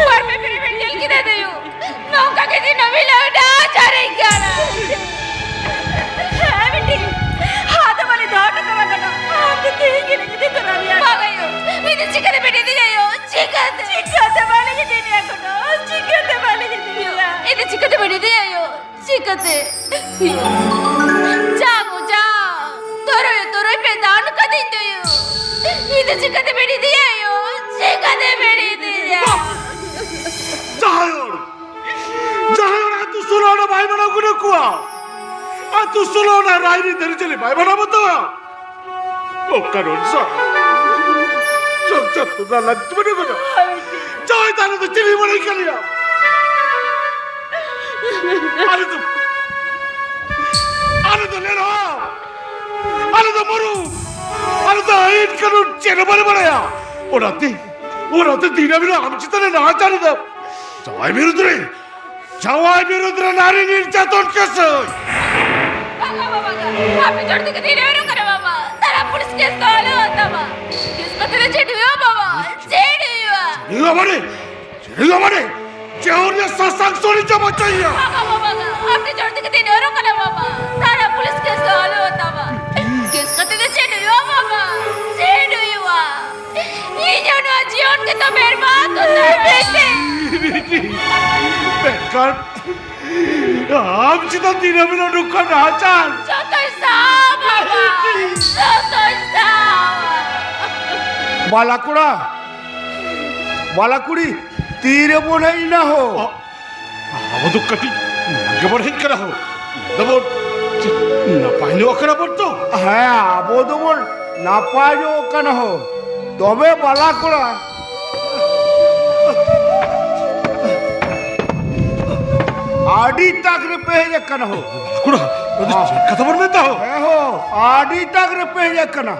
ᱵᱟᱨ ᱯᱮ ᱯᱮᱨᱮ ᱵᱮᱱ ᱧᱮᱞ ᱠᱮᱫᱟ ᱫᱟᱹᱭᱩ? ᱱᱚᱝᱠᱟ ᱜᱮ ᱫᱤᱱᱟᱹᱢ ᱦᱤᱞᱳᱜ ᱱᱟᱦᱟᱪᱟᱨᱤᱧ ᱠᱟᱱᱟ᱾ ᱦᱮᱸ ᱵᱤᱴᱤ, ᱟᱫᱚ ᱵᱟᱞᱮ ᱫᱚᱦᱚ ᱦᱚᱴᱚ ᱠᱟᱢᱟ ᱠᱟᱱᱟ᱾ ᱟᱢ ᱫᱚ ᱛᱮᱦᱮᱧ ᱜᱮ ᱞᱮ ᱤᱫᱤ ᱛᱚᱨᱟ ᱢᱮᱭᱟ᱾ ᱵᱟᱝ ᱟᱭᱳ, ᱤᱧ ᱫᱚ ᱪᱤᱠᱟᱹᱛᱮ ᱵᱮᱱ ᱤᱫᱤᱧᱟ ᱟᱭᱳ? ᱪᱤᱠᱟᱹᱛᱮ? ᱪᱤᱠᱟᱹᱛᱮ ᱵᱟᱞᱮ ᱤᱫᱤ ᱢᱮᱭᱟ ᱠᱳᱱᱳ? ᱪᱤᱠᱟᱹᱛᱮ ᱵᱟᱞᱮ ᱤᱫᱤ ᱢᱮᱭᱟ? ᱤᱧ ᱫᱚ ᱪᱤᱠᱟᱹᱛᱮ ᱵᱮᱱ ᱤᱫᱤᱭᱟ ᱟᱭᱳ? ᱪᱤᱠᱟᱹᱛᱮ? ᱡᱟ ᱜᱳ ᱡᱟ, ᱛᱚᱨᱚᱭ ᱛᱚᱨᱚᱭ ᱯᱮ ᱫᱟᱱ ᱠᱟᱹᱫᱤᱧ ᱫᱚᱭᱳ᱾ ᱤᱧ ᱫᱚ ᱪᱤᱠᱟᱹᱛᱮ ᱵᱮᱱ ᱤᱫᱤᱭᱟ ᱟᱭᱳ? ᱪᱤᱠᱟᱹᱛᱮ ᱵᱮᱱ ᱤᱫᱤᱭᱟ? ᱡᱟᱦᱟᱸᱭ ᱦᱚᱲ, ᱡᱟᱦᱟᱸᱭ ᱦᱚᱲ ᱟᱹᱛᱩ ᱥᱳᱞᱳ ᱟᱱᱟ ᱵᱟᱭ ᱢᱟᱱᱟᱣ ᱜᱩᱱᱟᱹ ᱠᱚᱣᱟ, ᱟᱹᱛᱩ ᱥᱳᱞᱳ ᱟᱱᱟ ᱨᱟᱭᱨᱤᱛ ᱟᱹᱨᱤᱪᱟᱹᱞᱤ ᱵᱟᱭ ᱢᱟᱱᱟᱣ ᱵᱟᱛᱟᱣᱟ, ᱚᱠᱟᱨᱚᱱ ᱥᱟ ᱥᱚᱝᱥᱟᱨ ᱛᱩᱫᱟ ᱞᱟᱹᱠᱛᱤ ᱵᱟᱹᱱᱩᱜ ᱠᱟᱫᱟ᱾ ᱡᱟᱶᱟᱭ ᱛᱟᱦᱞᱮ ᱫᱚ ᱪᱤᱞᱤ ᱵᱟᱹᱱᱩᱭ ᱠᱟᱱ ᱜᱮᱭᱟ? ᱟᱞᱮ ᱫᱚ, ᱟᱞᱮ ᱫᱚ ᱞᱮᱞᱦᱟ, ᱟᱞᱮ ᱫᱚ ᱢᱩᱨᱩᱢ, ᱟᱞᱮ ᱫᱚ ᱟᱹᱭᱤᱱ ᱠᱟᱹᱱᱩᱱ ᱪᱮᱫ ᱦᱚᱸ ᱵᱟᱞᱮ ᱵᱟᱲᱟᱭᱟ᱾ ᱚᱱᱟᱛᱮ, ᱚᱱᱟᱛᱮ ᱫᱤᱱᱟᱹᱢ ᱦᱤᱞᱳᱜ ᱟᱢ ᱪᱮᱛᱟᱱ ᱨᱮ ᱱᱟᱦᱟᱪᱟᱨ ᱮᱫᱟ᱾ ᱡᱟᱶᱟᱭ ᱵᱤᱨᱩᱫᱽ ᱨᱮ, ᱡᱟᱶᱟᱭ ᱵᱤᱨᱩᱫᱽ ᱨᱮ ᱱᱟᱨᱤ ᱱᱤᱨᱡᱟᱛᱚᱱ ᱠᱮᱥ ᱦᱩᱭ᱾ ᱵᱟᱝᱟ ᱵᱟᱵᱟ, ᱟᱯᱮ ᱡᱚᱲ ᱛᱮᱜᱮ ᱫᱤᱱ ᱦᱩᱭᱩᱜ ᱠᱟᱱᱟ ᱵᱟᱵᱟ᱾ ᱛᱟᱨᱟ ᱯᱩᱞᱤᱥ ᱠᱮᱥ ᱫᱚ ᱟᱞᱚ ᱦᱩᱭᱩᱜ ᱛᱟᱢᱟ᱾ ᱠᱮᱥ ᱠᱟᱛᱮ ᱫᱚ ᱪᱮᱫ ᱦᱩᱭᱩᱜᱼᱟ ᱵᱟᱵᱟ? ᱪᱮᱫ ᱦᱩᱭᱩᱜᱼᱟ? ᱦᱩᱭᱩᱜᱼᱟ ᱢᱟᱱᱮ, ᱪᱮᱫ ᱦᱩᱭᱩᱜᱼᱟ ᱢᱟᱱᱮ? ᱡᱮ ᱦᱚᱲ ᱨᱮᱭᱟᱜ ᱥᱟᱥᱟᱝ ᱥᱚᱨᱤᱨ ᱪᱟᱵᱟ ᱦᱚᱪᱚᱭᱮᱭᱟ᱾ ᱵᱟᱵᱟ, ᱵᱟᱵᱟ, ᱟᱯᱮ ᱡᱚᱲ ᱛᱮᱜᱮ ᱫᱤᱱ ᱦᱩᱭᱩᱜ ᱠᱟᱱᱟ ᱵᱟᱵᱟ᱾ ᱛᱟᱨᱟ ᱯᱩᱞᱤᱥ ᱠᱮᱥ ᱫᱚ ᱟᱞᱚ ᱦᱩᱭᱩᱜ ᱛᱟᱢᱟ᱾ ᱠᱮᱥ ᱠᱟᱛᱮ ᱫᱚ ᱪᱮᱫ ᱦᱩᱭᱩᱜᱼᱟ ᱵᱟᱵᱟ? ᱪᱮᱫ ᱦᱩᱭᱩᱜᱼᱟ? ᱤᱧ ᱦᱚᱸ ᱱᱚᱣᱟ ᱡᱤᱭᱚᱱ ᱜᱮᱛᱚ ᱵᱮᱨᱵᱟᱫ ᱩᱛᱟᱹᱨ ᱢᱮ᱾ ᱵᱤᱴᱤ, ᱵᱤᱴᱤ, ᱢᱮᱱᱠᱷᱟᱱ ᱟᱢ ᱪᱮᱛᱟᱱ ᱫᱤᱱᱟᱹᱢ ᱦᱤᱞᱳᱜ ᱱᱚᱝᱠᱟ ᱱᱟᱦᱟᱪᱟᱨ᱾ ᱡᱚᱛᱚᱭ ᱥᱟᱦᱟᱣᱟ ᱵᱟᱵᱟ, ᱡᱚᱛᱚᱭ ᱥᱟᱦᱟᱣᱟ᱾ ᱵᱟᱞᱟ ᱠᱚᱲᱟ, ᱵᱟᱞᱟ ᱠᱩᱲᱤ, ᱛᱤᱨᱮ ᱵᱚᱱ ᱦᱮᱡ ᱮᱱᱟ ᱦᱳ? ᱟᱵᱚ ᱫᱚ ᱠᱟᱹᱴᱤᱡ ᱜᱮᱵᱚᱱ ᱦᱮᱡ ᱠᱟᱱᱟ ᱦᱳ᱾ ᱫᱚᱵᱚᱱ ᱱᱟᱯᱟᱭ ᱧᱚᱜ ᱠᱟᱱᱟ ᱵᱚᱱ ᱛᱚ? ᱦᱮᱸ, ᱟᱵᱚ ᱫᱚᱵᱚᱱ ᱱᱟᱯᱟᱭ ᱧᱚᱜ ᱠᱟᱱᱟ ᱦᱳ᱾ ᱛᱚᱵᱮ ᱵᱟᱞᱟ ᱠᱚᱲᱟ, ᱟᱹᱰᱤ ᱛᱟᱠ ᱨᱮᱯᱮ ᱦᱮᱡ ᱟᱠᱟᱱᱟ ᱦᱳ᱾ ᱠᱚᱲᱟ, ᱟᱫᱚ ᱪᱮᱫ ᱠᱟᱛᱷᱟ ᱵᱚᱱ ᱢᱮᱱᱫᱟ ᱦᱳ? ᱦᱮᱸ ᱦᱳ, ᱟᱹᱰᱤ ᱛᱟᱠ ᱨᱮᱯᱮ ᱦᱮᱡ ᱟᱠᱟᱱᱟ᱾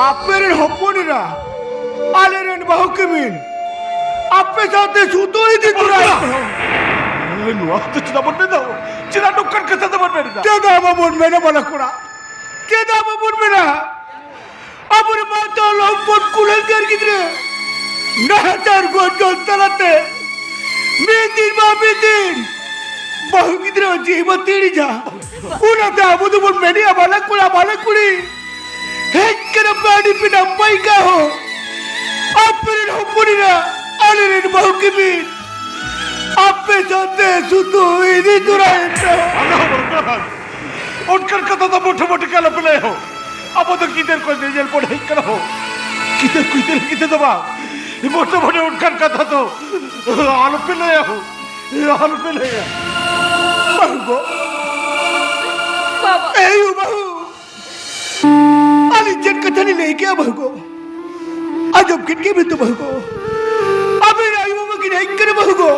ᱟᱯᱮ ᱨᱮᱱ ᱦᱚᱯᱚᱱ ᱮᱨᱟ, ᱟᱞᱮ ᱨᱮᱱ ᱵᱟᱹᱦᱩ ᱠᱤᱢᱤᱱ, ᱟᱯᱮ ᱥᱟᱶᱛᱮ ᱥᱩᱛᱩᱜ ᱤᱫᱤ ᱛᱚᱨᱟᱭᱮᱫ ᱯᱮ᱾ ᱮ, ᱱᱚᱣᱟ ᱫᱚ ᱪᱮᱫᱟᱜ ᱵᱚᱱ ᱢᱮᱱᱫᱟ? ᱪᱮᱫᱟᱜ ᱱᱚᱝᱠᱟᱱ ᱠᱟᱛᱷᱟ ᱫᱚᱵᱚᱱ ᱢᱮᱱᱫᱟ? ᱪᱮᱫᱟᱜ ᱵᱟᱵᱚᱱ ᱢᱮᱱᱟ ᱵᱟᱞᱟ ᱠᱚᱲᱟ? ᱪᱮᱫᱟᱜ ᱵᱟᱵᱚᱱ ᱢᱮᱱᱟ? ᱟᱵᱚᱨᱮᱱ ᱢᱟᱛᱟᱞ ᱦᱚᱯᱚᱱ ᱠᱩᱞᱟᱹᱱᱠᱟᱨ ᱜᱤᱫᱽᱨᱟᱹ ᱱᱟᱦᱟᱪᱟᱨ ᱜᱚᱡ ᱜᱚᱡ ᱛᱟᱞᱟᱛᱮ ᱢᱤᱫ ᱫᱤᱱ ᱵᱟ ᱢᱤᱫ ᱫᱤᱱ ᱵᱟᱹᱦᱩ ᱜᱤᱫᱽᱨᱟᱹ ᱡᱤᱣᱤ ᱵᱚ ᱛᱤᱲᱤᱡᱟ᱾ ᱚᱱᱟᱛᱮ ᱟᱵᱚ ᱫᱚᱵᱚᱱ ᱢᱮᱱᱮᱜᱼᱟ, ᱵᱟᱞᱟ ᱠᱚᱲᱟ, ᱵᱟᱞᱟ ᱠᱩᱲᱤ, ᱦᱮᱡ ᱠᱟᱱᱟ ᱯᱮ, ᱟᱹᱰᱤ ᱯᱮ ᱱᱟᱯᱟᱭ ᱠᱟᱜ ᱦᱚᱸ᱾ ᱟᱯᱮ ᱨᱮᱱ ᱦᱚᱯᱚᱱ ᱮᱨᱟ, ᱟᱞᱮ ᱨᱮᱱ ᱵᱟᱹᱦᱩ ᱠᱤᱢᱤᱱ, ᱟᱯᱮ ᱥᱟᱶᱛᱮ ᱥᱩᱛᱩᱜ ᱤᱫᱤ ᱛᱚᱨᱟᱭᱮᱱ ᱯᱮ᱾ ᱚᱱᱠᱟᱱ ᱠᱟᱛᱷᱟ ᱫᱚ ᱢᱚᱴᱷᱮ ᱢᱚᱴᱷᱮ ᱟᱞᱚᱯᱮ ᱞᱟᱹᱭᱟ ᱦᱳ᱾ ᱟᱵᱚ ᱫᱚ ᱜᱤᱫᱟᱹᱨ ᱠᱚ ᱧᱮᱧᱮᱞ ᱵᱚᱱ ᱦᱮᱡ ᱠᱟᱱᱟ ᱦᱳ᱾ ᱜᱤᱫᱟᱹᱨ ᱠᱚ ᱧᱮᱧᱮᱞ ᱜᱤᱫᱟᱹᱨ ᱫᱚ ᱵᱟᱝ᱾ ᱢᱚᱴᱷᱮ ᱢᱚᱴᱷᱮ ᱚᱱᱠᱟᱱ ᱠᱟᱛᱷᱟ ᱫᱚ ᱟᱞᱚᱯᱮ ᱞᱟᱹᱭᱟ ᱦᱳ᱾ ᱟᱞᱚᱯᱮ ᱞᱟᱹᱭᱟ᱾ ᱵᱟᱹᱦᱩ ᱜᱚ᱾ ᱵᱟᱵᱟ᱾ ᱮᱭ ᱵᱟᱹᱦᱩ᱾ ᱟᱹᱞᱤᱧ ᱪᱮᱫ ᱠᱟᱛᱷᱟ ᱞᱤᱧ ᱞᱟᱹᱭ ᱠᱮᱜᱼᱟ ᱵᱟᱹᱦᱩ ᱜᱚ? ᱟᱸᱡᱚᱢ ᱠᱮᱫ ᱜᱮᱭᱟ ᱵᱤᱱ ᱛᱚ ᱵᱟᱹᱦᱩ ᱜᱚ? ᱟᱵᱮᱱ ᱟᱭᱳ ᱵᱟᱵᱟ ᱠᱤᱱ ᱦᱮᱡ ᱠᱟᱱᱟ ᱵᱟᱹᱦᱩ ᱜᱚ᱾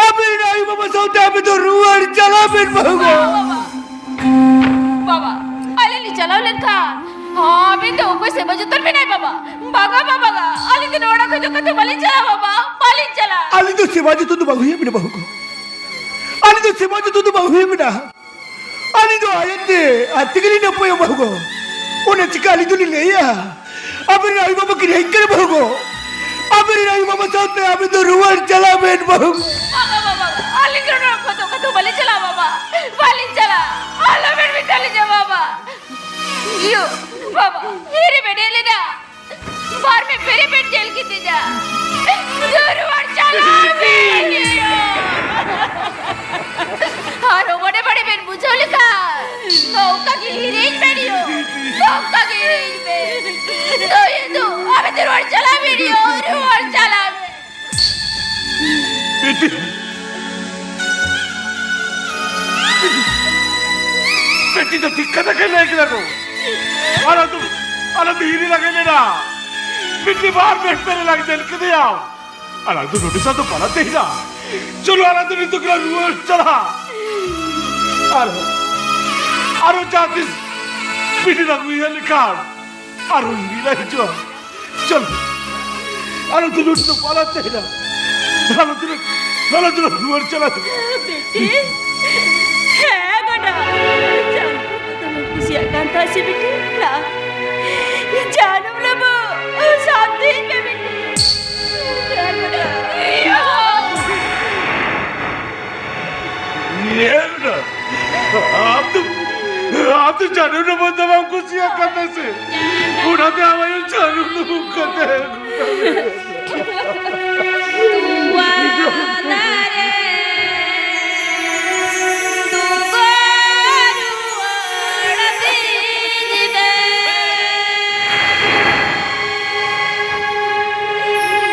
ᱟᱵᱮᱱ ᱟᱭᱳ ᱵᱟᱵᱟ ᱥᱟᱶᱛᱮ ᱟᱵᱮᱱ ᱫᱚ ᱨᱩᱣᱟᱹᱲ ᱪᱟᱞᱟᱜ ᱵᱮᱱ ᱵᱟᱹᱦᱩ ᱜᱚ᱾ ᱵᱟᱵᱟ, ᱵᱟᱵᱟ, ᱟᱹᱞᱤᱧ ᱞᱤᱧ ᱪᱟᱞᱟᱣ ᱞᱮᱱᱠᱷᱟᱱ ᱟᱵᱮᱱ ᱫᱚ ᱚᱠᱚᱭ ᱥᱮᱵᱟ ᱡᱚᱛᱚᱱ ᱵᱮᱱᱟᱭ ᱵᱟᱵᱟ? ᱵᱟᱝᱟ ᱵᱟᱵᱟ, ᱵᱟᱝᱟ, ᱟᱹᱞᱤᱧ ᱫᱚ ᱱᱚᱣᱟ ᱚᱲᱟᱜ ᱠᱷᱚᱱ ᱡᱚᱠᱷᱚᱱ ᱫᱚ ᱵᱟᱹᱞᱤᱧ ᱪᱟᱞᱟᱜᱼᱟ ᱵᱟᱵᱟ, ᱵᱟᱹᱞᱤᱧ ᱪᱟᱞᱟᱜᱼᱟ᱾ ᱟᱹᱞᱤᱧ ᱫᱚ ᱥᱮᱵᱟ ᱡᱚᱛᱚᱱ ᱫᱚ ᱵᱟᱝ ᱦᱩᱭ ᱟᱵᱮᱱᱟ ᱵᱟᱹᱦᱩ ᱜᱚ᱾ ᱟᱹᱞᱤᱧ ᱫᱚ ᱥᱮᱵᱟ ᱡᱚᱛᱚᱱ ᱫᱚ ᱵᱟᱝ ᱦᱩᱭ ᱟᱵᱮᱱᱟ᱾ ᱟᱹᱞᱤᱧ ᱫᱚ ᱟᱡ ᱛᱮ, ᱟᱡ ᱛᱮᱜᱮ ᱞᱤᱧ ᱱᱟᱯᱟᱭᱚᱜ ᱵᱟᱹᱦᱩ ᱜᱚ᱾ ᱚᱱᱟ ᱪᱤᱠᱟ ᱟᱹᱞᱤᱧ ᱫᱚᱞᱤᱧ ᱞᱟᱹᱭᱟ, ᱟᱵᱮᱱ ᱨᱮᱱ ᱟᱭᱳ ᱵᱟᱵᱟ ᱠᱤᱱ ᱦᱮᱡ ᱠᱟᱱᱟ ᱵᱟᱹᱦᱩ ᱜᱚ᱾ ᱟᱵᱮᱱ ᱨᱮᱱ ᱟᱭᱳ ᱵᱟᱵᱟ ᱥᱟᱶᱛᱮ ᱟᱵᱮᱱ ᱫᱚ ᱨᱩᱣᱟᱹᱲ ᱪᱟᱞᱟᱜ ᱵᱮᱱ ᱵᱟᱹᱦᱩ᱾ ᱵᱟᱵᱟ, ᱵᱟᱵᱟ, ᱟᱹᱞᱤᱧ ᱫᱚ ᱱᱚᱣᱟ ᱠᱚᱫᱚ ᱠᱟᱛᱷᱟ ᱵᱟᱹᱞᱤᱧ ᱪᱟᱞᱟᱜᱼᱟ ᱵᱟᱵᱟ, ᱵᱟᱹᱞᱤᱧ ᱪᱟᱞᱟᱜᱼᱟ᱾ ᱟᱞᱚᱵᱮᱱ ᱢᱮᱛᱟ ᱞᱤᱧᱟ ᱵᱟᱵᱟ᱾ ᱤᱭᱟᱹ, ᱵᱟᱵᱟ, ᱦᱤᱨᱤ ᱵᱮᱱ ᱦᱮᱡ ᱞᱮᱱᱟ᱾ ᱵᱟᱨ ᱢᱮ ᱯᱮᱨᱮ ᱯᱮᱴ ᱡᱮᱞ ᱠᱤᱫᱤᱧᱟ᱾ ᱫᱩᱨᱩᱣᱟᱲ ᱪᱟᱞᱟᱣ ᱢᱮ᱾ ᱟᱨ ᱢᱚᱱᱮ ᱵᱟᱹᱲᱤᱡ ᱵᱮᱱ ᱵᱩᱡᱷᱟᱹᱣ ᱞᱮᱠᱷᱟᱱ, ᱱᱚᱝᱠᱟ ᱜᱮ ᱦᱤᱨᱤᱧ ᱵᱮᱱ ᱭᱳ᱾ ᱱᱚᱝᱠᱟ ᱜᱮ ᱦᱤᱨᱤᱧ ᱵᱮᱱ᱾ ᱫᱩ ᱦᱤᱱᱫᱩ, ᱟᱵᱮ ᱫᱩᱨᱩᱣᱟᱲ ᱪᱟᱞᱟᱣ ᱢᱮ ᱭᱳ᱾ ᱫᱩᱨᱩᱣᱟᱲ ᱪᱟᱞᱟᱣ ᱢᱮ᱾ ᱵᱤᱴᱤ, ᱤᱧ ᱫᱚ ᱴᱷᱤᱠ ᱠᱟᱛᱷᱟ ᱜᱮ ᱞᱟᱹᱭ ᱠᱮᱫᱟ ᱠᱚ᱾ ᱟᱞᱮ ᱫᱚ, ᱟᱞᱮ ᱫᱚ ᱦᱤᱨᱤ ᱞᱟᱜᱮ ᱞᱮᱱᱟ᱾ ᱵᱤᱴᱤ ᱵᱟᱨ ᱵᱮᱴ ᱯᱮ ᱞᱟᱜᱮ ᱧᱮᱞ ᱠᱮᱫᱮᱭᱟ᱾ ᱟᱞᱮ ᱫᱚ ᱱᱚᱰᱮ ᱥᱟᱶ ᱫᱚ ᱵᱟᱞᱟ ᱛᱟᱦᱮᱱᱟ᱾ ᱪᱚᱞᱚ, ᱟᱞᱮ ᱫᱚ ᱱᱤᱛᱚᱜ ᱜᱮᱞᱮ ᱨᱩᱣᱟᱹᱲ ᱪᱟᱞᱟᱜᱼᱟ᱾ ᱟᱨ, ᱟᱨᱚ ᱡᱟᱦᱟᱸ ᱛᱤᱥ ᱵᱤᱴᱤ ᱞᱟᱝ ᱩᱭᱦᱟᱹᱨ ᱞᱮᱠᱷᱟᱱ, ᱟᱨᱚ ᱦᱤᱨᱤ ᱞᱮ ᱦᱤᱡᱩᱜᱼᱟ᱾ ᱪᱚᱞᱚ, ᱟᱞᱮ ᱫᱚ ᱱᱚᱰᱮ ᱫᱚ ᱵᱟᱞᱟ ᱛᱟᱦᱮᱱᱟ᱾ ᱟᱞᱮ ᱫᱚ, ᱟᱞᱮ ᱫᱚ ᱨᱩᱣᱟᱹᱲ ᱪᱟᱞᱟᱜ ᱦᱩᱭᱩᱜᱼᱟ᱾ ᱵᱤᱴᱤ, ᱦᱮᱸ ᱜᱚᱰᱟ, ᱡᱟᱱᱟᱢ ᱞᱚᱵᱚ ᱫᱚᱢᱮᱢ ᱠᱩᱥᱤᱭᱟᱜ ᱠᱟᱱ ᱛᱟᱦᱮᱸ ᱥᱮ ᱵᱤᱴᱤ? ᱱᱟ, ᱡᱟᱱᱟᱢ ᱞᱚᱵᱚ, ᱥᱟᱱᱛᱤ ᱢᱮ ᱵᱤᱴᱤ᱾ ᱦᱮᱸ ᱜᱚᱰᱟ᱾ ᱧᱮᱞ ᱢᱮ, ᱟᱢ ᱫᱚ, ᱟᱢ ᱫᱚ ᱡᱟᱱᱟᱢ ᱞᱚᱵᱚ ᱫᱚ ᱵᱟᱢ ᱠᱩᱥᱤᱭᱟᱜ ᱠᱟᱱ ᱛᱟᱦᱮᱸ ᱥᱮ? ᱚᱱᱟᱛᱮ ᱟᱢ ᱟᱭᱳ ᱡᱟᱱᱟᱢ ᱞᱚᱵᱚ ᱠᱟᱛᱮ ᱛᱚᱣᱟ ᱫᱟᱨᱮ ᱫᱩᱣᱟᱹᱨ ᱚᱲ ᱵᱤᱡᱽ ᱵᱮ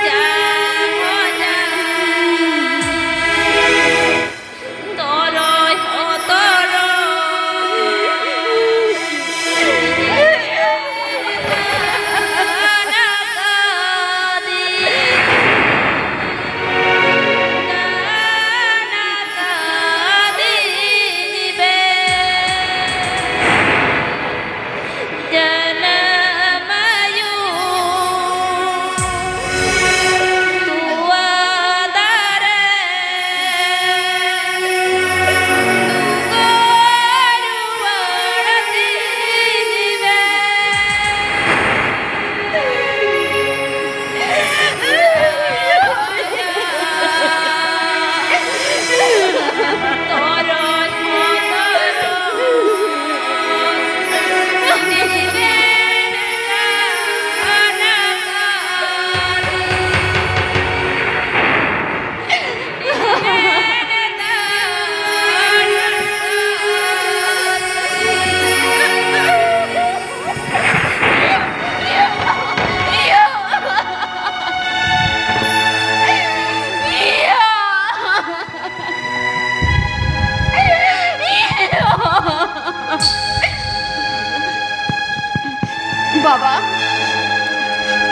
ᱡᱟᱢᱚ ᱡᱟᱢ ᱛᱚᱨᱚᱡ ᱦᱚᱸ ᱛᱚᱨᱚᱡ᱾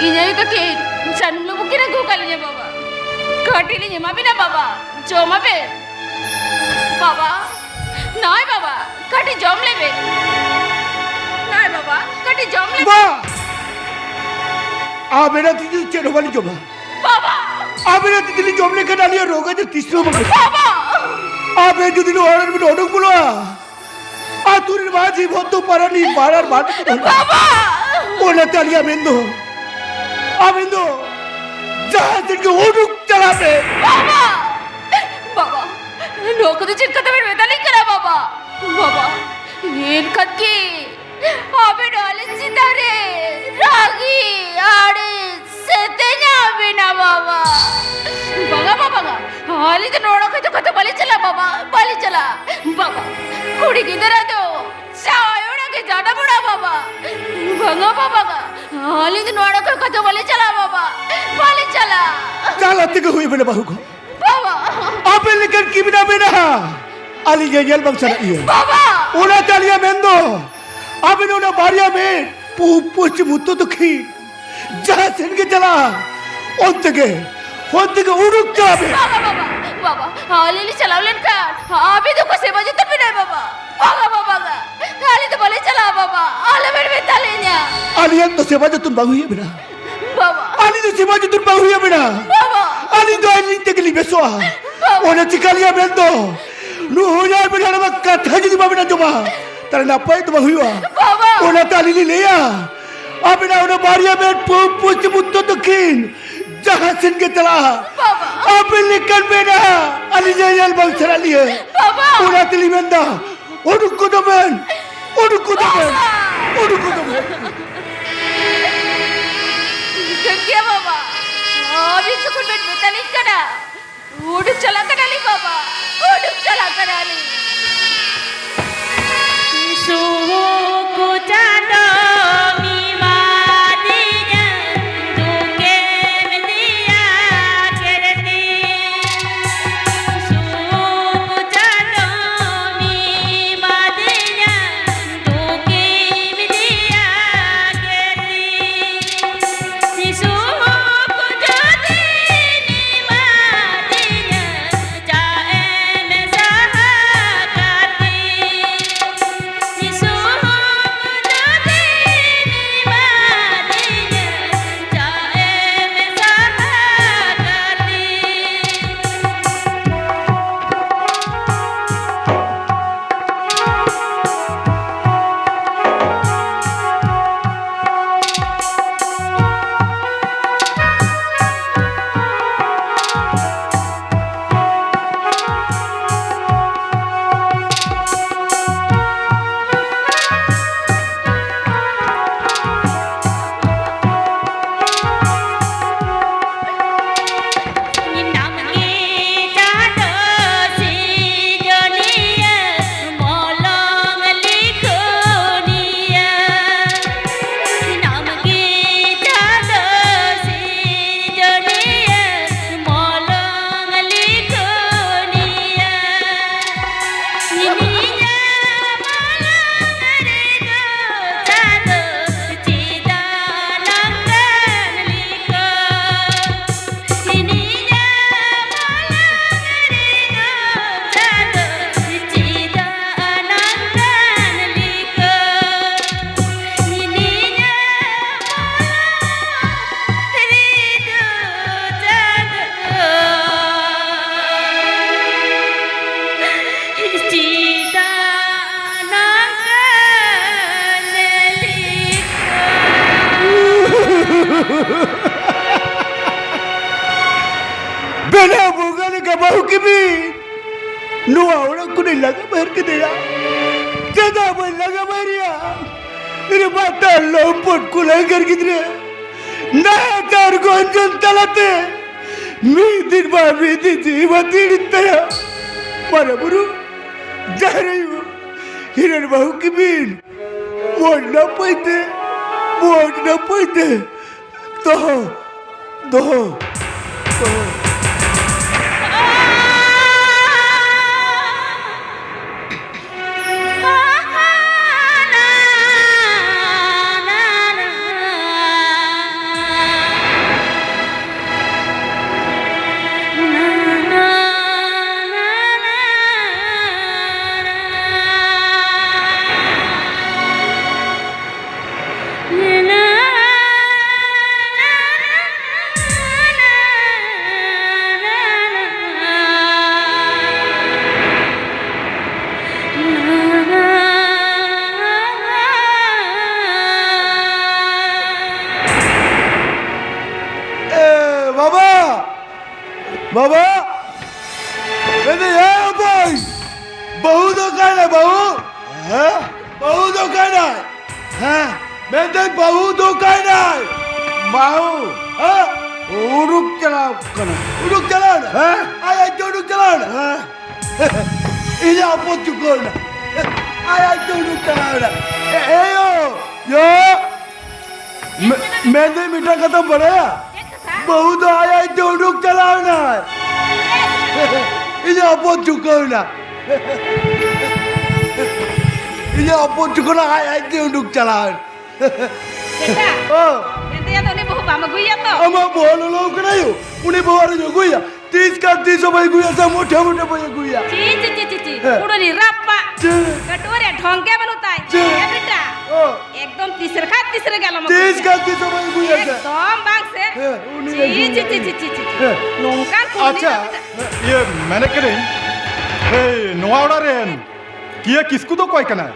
ᱤᱧ ᱟᱭᱳ ᱛᱟᱹᱠᱤᱱ ᱥᱟᱹᱱᱩᱢ ᱞᱩᱵᱩᱜ ᱠᱤᱱ ᱟᱹᱜᱩ ᱟᱠᱟᱫ ᱞᱤᱧᱟ ᱵᱟᱵᱟ᱾ ᱠᱟᱹᱴᱤᱡ ᱞᱤᱧ ᱮᱢᱟ ᱵᱤᱱᱟ ᱵᱟᱵᱟ, ᱡᱚᱢᱟᱵᱮᱱ᱾ ᱵᱟᱵᱟ, ᱱᱚᱜᱼᱚᱭ ᱵᱟᱵᱟ, ᱠᱟᱹᱴᱤᱡ ᱡᱚᱢ ᱞᱮᱵᱮᱱ᱾ ᱱᱚᱜᱼᱚᱭ ᱵᱟᱵᱟ, ᱠᱟᱹᱴᱤᱡ ᱡᱚᱢ ᱞᱮᱵᱮᱱ᱾ ᱵᱟ! ᱟᱵᱮᱱᱟᱜ ᱛᱤ ᱛᱮ ᱪᱮᱫ ᱦᱚᱸ ᱵᱟᱹᱞᱤᱧ ᱡᱚᱢᱟ᱾ ᱵᱟᱵᱟ! ᱟᱵᱮᱱᱟᱜ ᱛᱤ ᱛᱮᱞᱤᱧ ᱡᱚᱢ ᱞᱮᱠᱷᱟᱱ ᱟᱹᱞᱤᱧᱟᱜ ᱨᱳᱜᱽ ᱟᱡᱟᱨ ᱛᱤᱥ ᱨᱮᱦᱚᱸ ᱵᱟᱝ ᱵᱮᱥᱚᱜᱼᱟ᱾ ᱵᱟᱵᱟ! ᱟᱵᱮᱱ ᱡᱩᱫᱤ ᱱᱚᱣᱟ ᱚᱲᱟᱜ ᱨᱮᱵᱮᱱ ᱚᱰᱚᱠ ᱵᱚᱞᱚᱜᱼᱟ, ᱟᱹᱛᱩ ᱨᱮᱱ ᱢᱟᱹᱡᱷᱤ ᱵᱷᱚᱫᱽᱫᱚ ᱯᱟᱨᱟᱱᱤᱠ ᱵᱟᱱᱟᱨ ᱵᱟᱹᱴᱤ ᱠᱚ ᱛᱟᱦᱮᱱᱟ᱾ ᱵᱟᱵᱟ! ᱚᱱᱟᱛᱮ ᱟᱹᱞᱤᱧᱟᱜ ᱢᱮᱱ ᱫᱚ, ᱟᱵᱮᱱ ᱫᱚ ᱡᱟᱦᱟᱸ ᱥᱮᱫ ᱜᱮ ᱩᱰᱩᱠ ᱪᱟᱞᱟᱜ ᱵᱮᱱ᱾ ᱵᱟᱵᱟ! ᱵᱟᱵᱟ! ᱱᱚᱣᱟ ᱠᱚᱫᱚ ᱪᱮᱫ ᱠᱟᱛᱷᱟ ᱵᱮᱱ ᱢᱮᱛᱟᱞᱤᱧ ᱠᱟᱱᱟ ᱵᱟᱵᱟ? ᱵᱟᱵᱟ! ᱮᱱᱠᱷᱟᱱ ᱠᱤ ᱟᱵᱮᱱ ᱟᱹᱞᱤᱧ ᱪᱮᱛᱟᱱ ᱨᱮ ᱨᱟᱹᱜᱤ, ᱟᱹᱲᱤᱥ, ᱥᱮᱛᱮᱧᱟ ᱵᱮᱱᱟ ᱵᱟᱵᱟ? ᱵᱟᱝᱟ ᱵᱟᱵᱟ, ᱵᱟᱝᱟ᱾ ᱟᱹᱞᱤᱧ ᱫᱚ ᱱᱚᱣᱟ ᱚᱲᱟᱜ ᱠᱷᱚᱱ ᱫᱚ ᱠᱟᱛᱷᱟ ᱵᱟᱹᱞᱤᱧ ᱪᱟᱞᱟᱜᱼᱟ ᱵᱟᱵᱟ, ᱵᱟᱹᱞᱤᱧ ᱪᱟᱞᱟᱜᱼᱟ᱾ ᱵᱟᱵᱟ, ᱠᱩᱲᱤ ᱜᱤᱫᱽᱨᱟᱹ ᱫᱚ ᱡᱟᱶᱟᱭ ᱚᱲᱟᱜ ᱜᱮ ᱡᱟᱱᱟᱢ ᱚᱲᱟᱜ ᱵᱟᱵᱟ᱾ ᱵᱟᱝᱟ ᱵᱟᱵᱟ, ᱵᱟᱝᱟ᱾ ᱟᱹᱞᱤᱧ ᱫᱚ ᱱᱚᱣᱟ ᱚᱲᱟᱜ ᱠᱷᱚᱱ ᱠᱟᱛᱷᱟ ᱵᱟᱹᱞᱤᱧ ᱪᱟᱞᱟᱜᱼᱟ ᱵᱟᱵᱟ, ᱵᱟᱹᱞᱤᱧ ᱪᱟᱞᱟᱜᱼᱟ᱾ ᱪᱟᱞᱟᱜ ᱛᱮᱜᱮ ᱦᱩᱭ ᱵᱮᱱᱟ ᱵᱟᱹᱦᱩ ᱠᱚ᱾ ᱵᱟᱵᱟ! ᱟᱯᱮ ᱞᱮᱠᱟᱱ ᱠᱤᱢᱤᱱᱟ ᱢᱮᱱᱟᱜᱼᱟ, ᱟᱹᱞᱤᱧ ᱧᱮᱧᱮᱞ ᱵᱟᱝ ᱥᱟᱱᱟᱭᱮᱫ ᱞᱤᱧᱟ᱾ ᱵᱟᱵᱟ! ᱚᱱᱟᱛᱮ ᱟᱹᱞᱤᱧᱟᱜ ᱢᱮᱱ ᱫᱚ, ᱟᱵᱮᱱ ᱚᱱᱟ ᱵᱟᱨᱭᱟ ᱢᱮᱫ, ᱯᱩ-, ᱯᱚᱪᱷᱤᱢ, ᱩᱛᱛᱚᱨ, ᱫᱚᱠᱷᱤᱱ, ᱡᱟᱦᱟᱸ ᱥᱮᱱ ᱜᱮ ᱪᱟᱞᱟᱜᱼᱟ, ᱚᱱᱛᱮ ᱜᱮ, ᱚᱱᱛᱮ ᱜᱮ ᱩᱰᱩᱠ ᱪᱟᱞᱟᱜ ᱵᱮᱱ᱾ ᱵᱟᱵᱟ, ᱵᱟᱵᱟ, ᱵᱟᱵᱟ, ᱟᱹᱞᱤᱧ ᱞᱤᱧ ᱪᱟᱞᱟᱣ ᱞᱮᱱᱠᱷᱟᱱ ᱟᱹᱵᱤᱱ ᱫᱚ ᱚᱠᱚᱭ ᱥᱮᱵᱟ ᱡᱚᱛᱚᱱ ᱵᱮᱱᱟᱭ ᱵᱟᱵᱟ? ᱵᱟᱵᱟ, ᱵᱟᱵᱟ, ᱵᱟᱵᱟ, ᱟᱹᱞᱤᱧ ᱫᱚ ᱵᱟᱹᱞᱤᱧ ᱪᱟᱞᱟᱜᱼᱟ ᱵᱟᱵᱟ, ᱟᱞᱚᱵᱮᱱ ᱢᱮᱛᱟ ᱞᱤᱧᱟ᱾ ᱟᱹᱞᱤᱧᱟᱜ ᱫᱚ ᱥᱮᱵᱟ ᱡᱚᱛᱚᱱ ᱵᱟᱝ ᱦᱩᱭᱩᱜ ᱵᱮᱱᱟ᱾ ᱵᱟᱵᱟ᱾ ᱟᱹᱞᱤᱧ ᱫᱚ ᱥᱮᱵᱟ ᱡᱚᱛᱚᱱ ᱵᱟᱝ ᱦᱩᱭᱩᱜ ᱵᱮᱱᱟ᱾ ᱵᱟᱵᱟ᱾ ᱟᱹᱞᱤᱧ ᱫᱚ ᱟᱹᱞᱤᱧ ᱛᱮᱜᱮ ᱞᱤᱧ ᱵᱮᱥᱚᱜᱼᱟ᱾ ᱵᱟᱵᱟ᱾ ᱚᱱᱟ ᱪᱤᱠᱟ ᱞᱤᱧᱟ ᱢᱮᱱ ᱫᱚ, ᱱᱩᱭ ᱟᱨ ᱵᱮᱱ ᱦᱟᱲᱟᱢᱟᱜ ᱠᱟᱛᱷᱟ ᱡᱩᱫᱤ ᱵᱟᱵᱮᱱ ᱟᱸᱡᱚᱢᱟ, ᱛᱟᱦᱞᱮ ᱱᱟᱯᱟᱭ ᱫᱚ ᱵᱟᱝ ᱦᱩᱭᱩᱜᱼᱟ᱾ ᱵᱟᱵᱟ᱾ ᱚᱱᱟᱛᱮ ᱟᱹᱞᱤᱧ ᱞᱤᱧ ᱞᱟᱹᱭᱟ, ᱟᱵᱮᱱᱟᱜ ᱚᱱᱟ ᱵᱟᱨᱭᱟ ᱢᱮᱫ ᱯᱩ-, ᱯᱚᱪᱷᱤᱢ, ᱩᱛᱛᱚᱨ, ᱫᱚᱠᱷᱤᱱ ᱡᱟᱦᱟᱸ ᱥᱮᱱ ᱜᱮ ᱪᱟᱞᱟᱜᱼᱟ, ᱵᱟᱵᱟ᱾ ᱟᱵᱮᱱ ᱞᱮᱠᱟᱱ ᱢᱮᱱᱟᱜᱼᱟ, ᱟᱹᱞᱤᱧ ᱧᱮᱧᱮᱞ ᱵᱟᱝ ᱥᱟᱱᱟ ᱞᱤᱧᱟ᱾ ᱵᱟᱵᱟ᱾ ᱚᱱᱟ ᱛᱮᱞᱤᱧ ᱢᱮᱱᱫᱟ, ᱩᱰᱩᱠ ᱠᱚᱫᱚ ᱵᱮᱱ, ᱩᱰᱩᱠ ᱠᱚᱫᱚ ᱵᱮᱱ, ᱵᱟᱵᱟ᱾ ᱩᱰᱩᱠ ᱠᱚᱫᱚ ᱵᱮᱱ᱾ ᱴᱷᱤᱠᱟᱹᱱ ᱜᱮᱭᱟ ᱵᱟᱵᱟ, ᱟᱹᱵᱤᱱ ᱡᱚᱠᱷᱚᱱ ᱵᱮᱱ ᱢᱮᱛᱟᱞᱤᱧ ᱠᱟᱱᱟ, ᱩᱰᱩᱠ ᱪᱟᱞᱟᱜ ᱠᱟᱱᱟᱞᱤᱧ ᱵᱟᱵᱟ, ᱩᱰᱩᱠ ᱪᱟᱞᱟᱜ ᱠᱟᱱᱟᱞᱤᱧ᱾ ᱥᱩᱠ ᱪᱟᱸᱫᱚ ᱢᱤᱢᱟᱫᱤᱧᱟ, ᱫᱩᱠᱮᱢ ᱫᱤᱭᱟ ᱠᱮᱨᱛᱤ᱾ ᱥᱩᱠ ᱪᱟᱸᱫᱚ ᱢᱤᱢᱟᱫᱤᱧᱟ, ᱫᱩᱠᱮᱢ ᱫᱤᱭᱟ ᱠᱮᱨᱛᱤ᱾ ᱠᱤᱢᱤᱱ, ᱱᱚᱣᱟ ᱚᱲᱟᱜ ᱠᱷᱚᱱᱤᱧ ᱞᱟᱜᱟ ᱵᱟᱦᱮᱨ ᱠᱮᱫᱮᱭᱟ᱾ ᱪᱮᱫᱟᱜ ᱵᱟᱹᱧ ᱞᱟᱜᱟ ᱵᱟᱦᱮᱨᱮᱭᱟ? ᱤᱧ ᱨᱮ ᱵᱟᱛᱟᱨ ᱞᱚᱢᱯᱚᱴ ᱠᱩᱞᱟᱹᱜᱟᱨ ᱜᱤᱫᱽᱨᱟᱹ᱾ ᱱᱟᱦᱟᱪᱟᱨ ᱜᱚᱧᱡᱚᱱ ᱛᱟᱞᱟᱛᱮ ᱢᱤᱫ ᱫᱤᱱ ᱵᱟ ᱢᱤᱫ ᱫᱤᱱ ᱡᱤᱣᱤ ᱵᱟᱹᱛᱤᱞ ᱤᱫᱤ ᱛᱟᱭᱟ᱾ ᱢᱟᱨᱟᱝ ᱵᱩᱨᱩ, ᱡᱟᱦᱮᱨ ᱟᱭᱳ, ᱦᱤᱨᱚᱱ ᱵᱟᱹᱦᱩ ᱠᱤᱢᱤᱱ, ᱢᱚᱡᱽ ᱱᱟᱯᱟᱭ ᱛᱮ, ᱢᱚᱡᱽ ᱱᱟᱯᱟᱭ ᱛᱮ ᱫᱚᱦᱚ, ᱫᱚᱦᱚ, ᱫᱚᱦᱚ᱾ ᱮ, ᱵᱟᱵᱟ! ᱵᱟᱵᱟ! ᱢᱮᱱᱫᱟᱹᱧ, ᱮ ᱚᱠᱚᱭ? ᱵᱟᱹᱦᱩ ᱫᱚ ᱚᱠᱟᱭᱱᱟᱭ, ᱵᱟᱹᱦᱩ? ᱦᱮᱸ? ᱵᱟᱹᱦᱩ ᱫᱚ ᱚᱠᱟᱭᱱᱟᱭ? ᱦᱮᱸ? ᱢᱮᱱᱫᱟᱹᱧ, ᱵᱟᱹᱦᱩ ᱫᱚ ᱚᱠᱟᱭᱱᱟᱭ? ᱵᱟᱹᱦᱩ? ᱦᱮᱸ? ᱩᱰᱩᱠ ᱪᱟᱞᱟᱣ ᱠᱟᱱᱟ᱾ ᱩᱰᱩᱠ ᱪᱟᱞᱟᱣ ᱮᱱᱟ? ᱦᱮᱸ? ᱟᱡ ᱟᱡ ᱛᱮ ᱩᱰᱩᱠ ᱪᱟᱞᱟᱣ ᱮᱱᱟ? ᱦᱮᱸ? ᱤᱧᱟᱹᱜ ᱦᱚᱯᱚᱱ ᱪᱩᱠᱟᱹᱣ ᱮᱱᱟ᱾ ᱟᱡ ᱟᱡ ᱛᱮ ᱩᱰᱩᱠ ᱪᱟᱞᱟᱣ ᱮᱱᱟ᱾ ᱮ, ᱮ ᱭᱳ! ᱭᱳ! ᱢᱮ-, ᱢᱮᱱᱫᱟᱹᱧ, ᱢᱤᱫᱴᱟᱝ ᱠᱟᱛᱷᱟᱢ ᱵᱟᱲᱟᱭᱟ? ᱪᱮᱫ ᱠᱟᱛᱷᱟ? ᱵᱟᱹᱦᱩ ᱫᱚ ᱟᱡ ᱟᱡ ᱛᱮ ᱩᱰᱩᱠ ᱪᱟᱞᱟᱣ ᱮᱱᱟᱭ᱾ ᱤᱧᱟᱹᱜ ᱦᱚᱯᱚᱱ ᱪᱩᱠᱟᱹᱣ ᱮᱱᱟ᱾ ᱤᱧᱟᱹᱜ ᱦᱚᱯᱚᱱ ᱪᱩᱠᱟᱹᱣ ᱮᱱᱟ, ᱟᱡ ᱟᱡ ᱛᱮ ᱩᱰᱩᱠ ᱪᱟᱞᱟᱣ ᱮᱱᱟ᱾ ᱪᱮᱫᱟᱜ? ᱚ᱾ ᱢᱮᱱᱫᱟᱹᱧ, ᱟᱫᱚ ᱩᱱᱤ ᱵᱟᱹᱦᱩ ᱵᱟᱢ ᱟᱹᱜᱩᱭᱟ ᱛᱚ? ᱟᱢᱟᱜ ᱵᱚᱦᱚᱜ ᱞᱚᱞᱚ ᱠᱟᱱᱟ ᱭᱳ, ᱩᱱᱤ ᱵᱟᱹᱦᱩ ᱟᱨᱤᱧ ᱟᱹᱜᱩᱭᱟ᱾ ᱛᱤᱥ ᱠᱟᱱ ᱛᱤᱥ ᱦᱚᱸ ᱵᱟᱹᱧ ᱟᱹᱜᱩᱭᱟ ᱥᱮ, ᱢᱚᱴᱷᱮ ᱢᱚᱴᱷᱮ ᱵᱟᱹᱧ ᱟᱹᱜᱩᱭᱟ᱾ ᱪᱤ, ᱪᱤ, ᱪᱤ, ᱪᱤ, ᱪᱤ᱾ ᱦᱮᱸ᱾ ᱠᱩᱲᱩ ᱨᱤ ᱨᱟᱯᱟᱜ᱾ ᱪᱤ᱾ ᱠᱟᱹᱴᱩᱣᱟᱹ ᱨᱮ ᱰᱷᱚᱝᱠᱮ ᱵᱟᱹᱱᱩᱜ ᱛᱟᱭ᱾ ᱪᱤ᱾ ᱮ ᱵᱮᱴᱟ᱾ ᱚ᱾ ᱮᱠᱫᱚᱢ ᱛᱤᱥ ᱨᱮᱠᱷᱟ ᱛᱤᱥ ᱨᱮᱜᱮ ᱟᱞᱚᱢ ᱟᱹᱜᱩᱭᱟ᱾ ᱛᱤᱥ ᱠᱟᱱ ᱛᱤᱥ ᱦᱚᱸ ᱵᱟᱹᱧ ᱟᱹᱜᱩᱭᱟ ᱥᱮ᱾ ᱮᱠᱫᱚᱢ ᱵᱟᱝ ᱥᱮ᱾ ᱦᱮᱸ, ᱩᱱᱤ ᱪᱤ, ᱟᱹᱜᱩᱭᱟ᱾ ᱪᱤ, ᱪᱤ, ᱪᱤ, ᱪᱤ, ᱪᱤ᱾ ᱦᱮᱸ᱾ ᱱᱚᱝᱠᱟᱱ ᱠᱩᱲᱤ ᱟᱪᱪᱷᱟ, ᱫᱚ ᱤᱭᱟᱹ ᱢᱮᱱᱮᱫ ᱠᱟᱹᱱᱟᱹᱧ, ᱮᱭ, ᱱᱚᱣᱟ ᱚᱲᱟᱜ ᱨᱮᱱ ᱠᱤᱭᱟᱹ ᱠᱤᱥᱠᱩ ᱫᱚ ᱚᱠᱚᱭ ᱠᱟᱱᱟᱭ?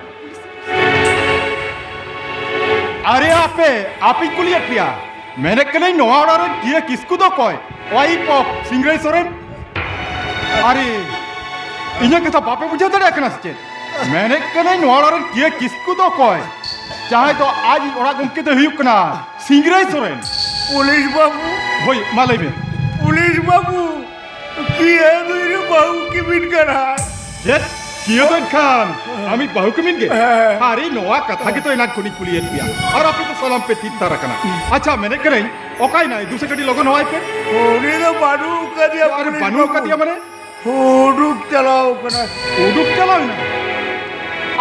ᱟᱨᱮ ᱟᱯᱮ, ᱟᱯᱮᱧ ᱠᱩᱞᱤᱭᱮᱫ ᱯᱮᱭᱟ, ᱢᱮᱱᱮᱫ ᱠᱟᱹᱱᱟᱹᱧ, ᱱᱚᱣᱟ ᱚᱲᱟᱜ ᱨᱮᱱ ᱠᱤᱭᱟᱹ ᱠᱤᱥᱠᱩ ᱫᱚ ᱚᱠᱚᱭ? ᱚᱣᱟᱭᱤᱯ ᱚᱯ ᱥᱤᱝᱨᱟᱹᱭ ᱥᱚᱨᱮᱱ? ᱟᱨᱮ, ᱤᱧᱟᱹᱜ ᱠᱟᱛᱷᱟ ᱵᱟᱯᱮ ᱵᱩᱡᱷᱟᱹᱣ ᱫᱟᱲᱮᱭᱟᱜ ᱠᱟᱱᱟ ᱥᱮ ᱪᱮᱫ? ᱢᱮᱱᱮᱫ ᱠᱟᱹᱱᱟᱹᱧ, ᱱᱚᱣᱟ ᱚᱲᱟᱜ ᱨᱮᱱ ᱠᱤᱭᱟᱹ ᱠᱤᱥᱠᱩ ᱫᱚ ᱚᱠᱚᱭ? ᱡᱟᱦᱟᱸᱭ ᱫᱚ ᱟᱡ ᱚᱲᱟᱜ ᱜᱚᱢᱠᱮ ᱫᱚᱭ ᱦᱩᱭᱩᱜ ᱠᱟᱱᱟ ᱥᱤᱝᱨᱟᱹᱭ ᱥᱚᱨᱮᱱ᱾ ᱯᱩᱞᱤᱥ ᱵᱟᱹᱵᱩ᱾ ᱦᱳᱭ, ᱢᱟ ᱞᱟᱹᱭ ᱢᱮ᱾ ᱯᱩᱞᱤᱥ ᱵᱟᱹᱵᱩ, ᱠᱤᱭᱟᱹ ᱫᱚ ᱤᱧ ᱨᱮᱱ ᱵᱟᱹᱦᱩ ᱠᱤᱢᱤᱱ ᱠᱟᱱᱟᱭ᱾ ᱪᱮᱫ? ᱠᱤᱭᱟᱹ ᱫᱚ ᱮᱱᱠᱷᱟᱱ ᱟᱢᱤᱡ ᱵᱟᱹᱦᱩ ᱠᱤᱢᱤᱱ ᱜᱮ? ᱦᱮᱸ᱾ ᱟᱨᱮ, ᱱᱚᱣᱟ ᱠᱟᱛᱷᱟ ᱜᱮᱛᱚ ᱮᱱᱟᱝ ᱠᱷᱚᱱᱤᱧ ᱠᱩᱞᱤᱭᱮᱫ ᱯᱮᱭᱟ, ᱟᱨ ᱟᱯᱮ ᱫᱚ ᱥᱟᱱᱟᱢ ᱯᱮ ᱛᱷᱤᱨ ᱛᱷᱟᱨ ᱟᱠᱟᱱᱟ᱾ ᱟᱪᱪᱷᱟ, ᱢᱮᱱᱮᱫ ᱠᱟᱹᱱᱟᱹᱧ, ᱚᱠᱟᱭᱱᱟᱭ? ᱫᱩᱥᱮ ᱠᱟᱹᱴᱤᱡ ᱞᱚᱜᱚᱱ ᱦᱚᱦᱚᱭ ᱯᱮ᱾ ᱩᱱᱤ ᱫᱚ ᱵᱟᱹᱱᱩᱜ ᱟᱠᱟᱫᱮᱭᱟ, ᱟᱨᱮ, ᱯᱩᱞᱤᱥ ᱵᱟᱹᱱᱩᱜ ᱵᱟᱹᱵᱩ᱾ ᱟᱠᱟᱫᱮᱭᱟ ᱢᱟᱱᱮ? ᱩᱰᱩᱠ ᱪᱟᱞᱟᱣ ᱠᱟᱱᱟᱭ᱾ ᱩᱰᱩᱠ ᱪᱟᱞᱟᱣ ᱮᱱᱟ?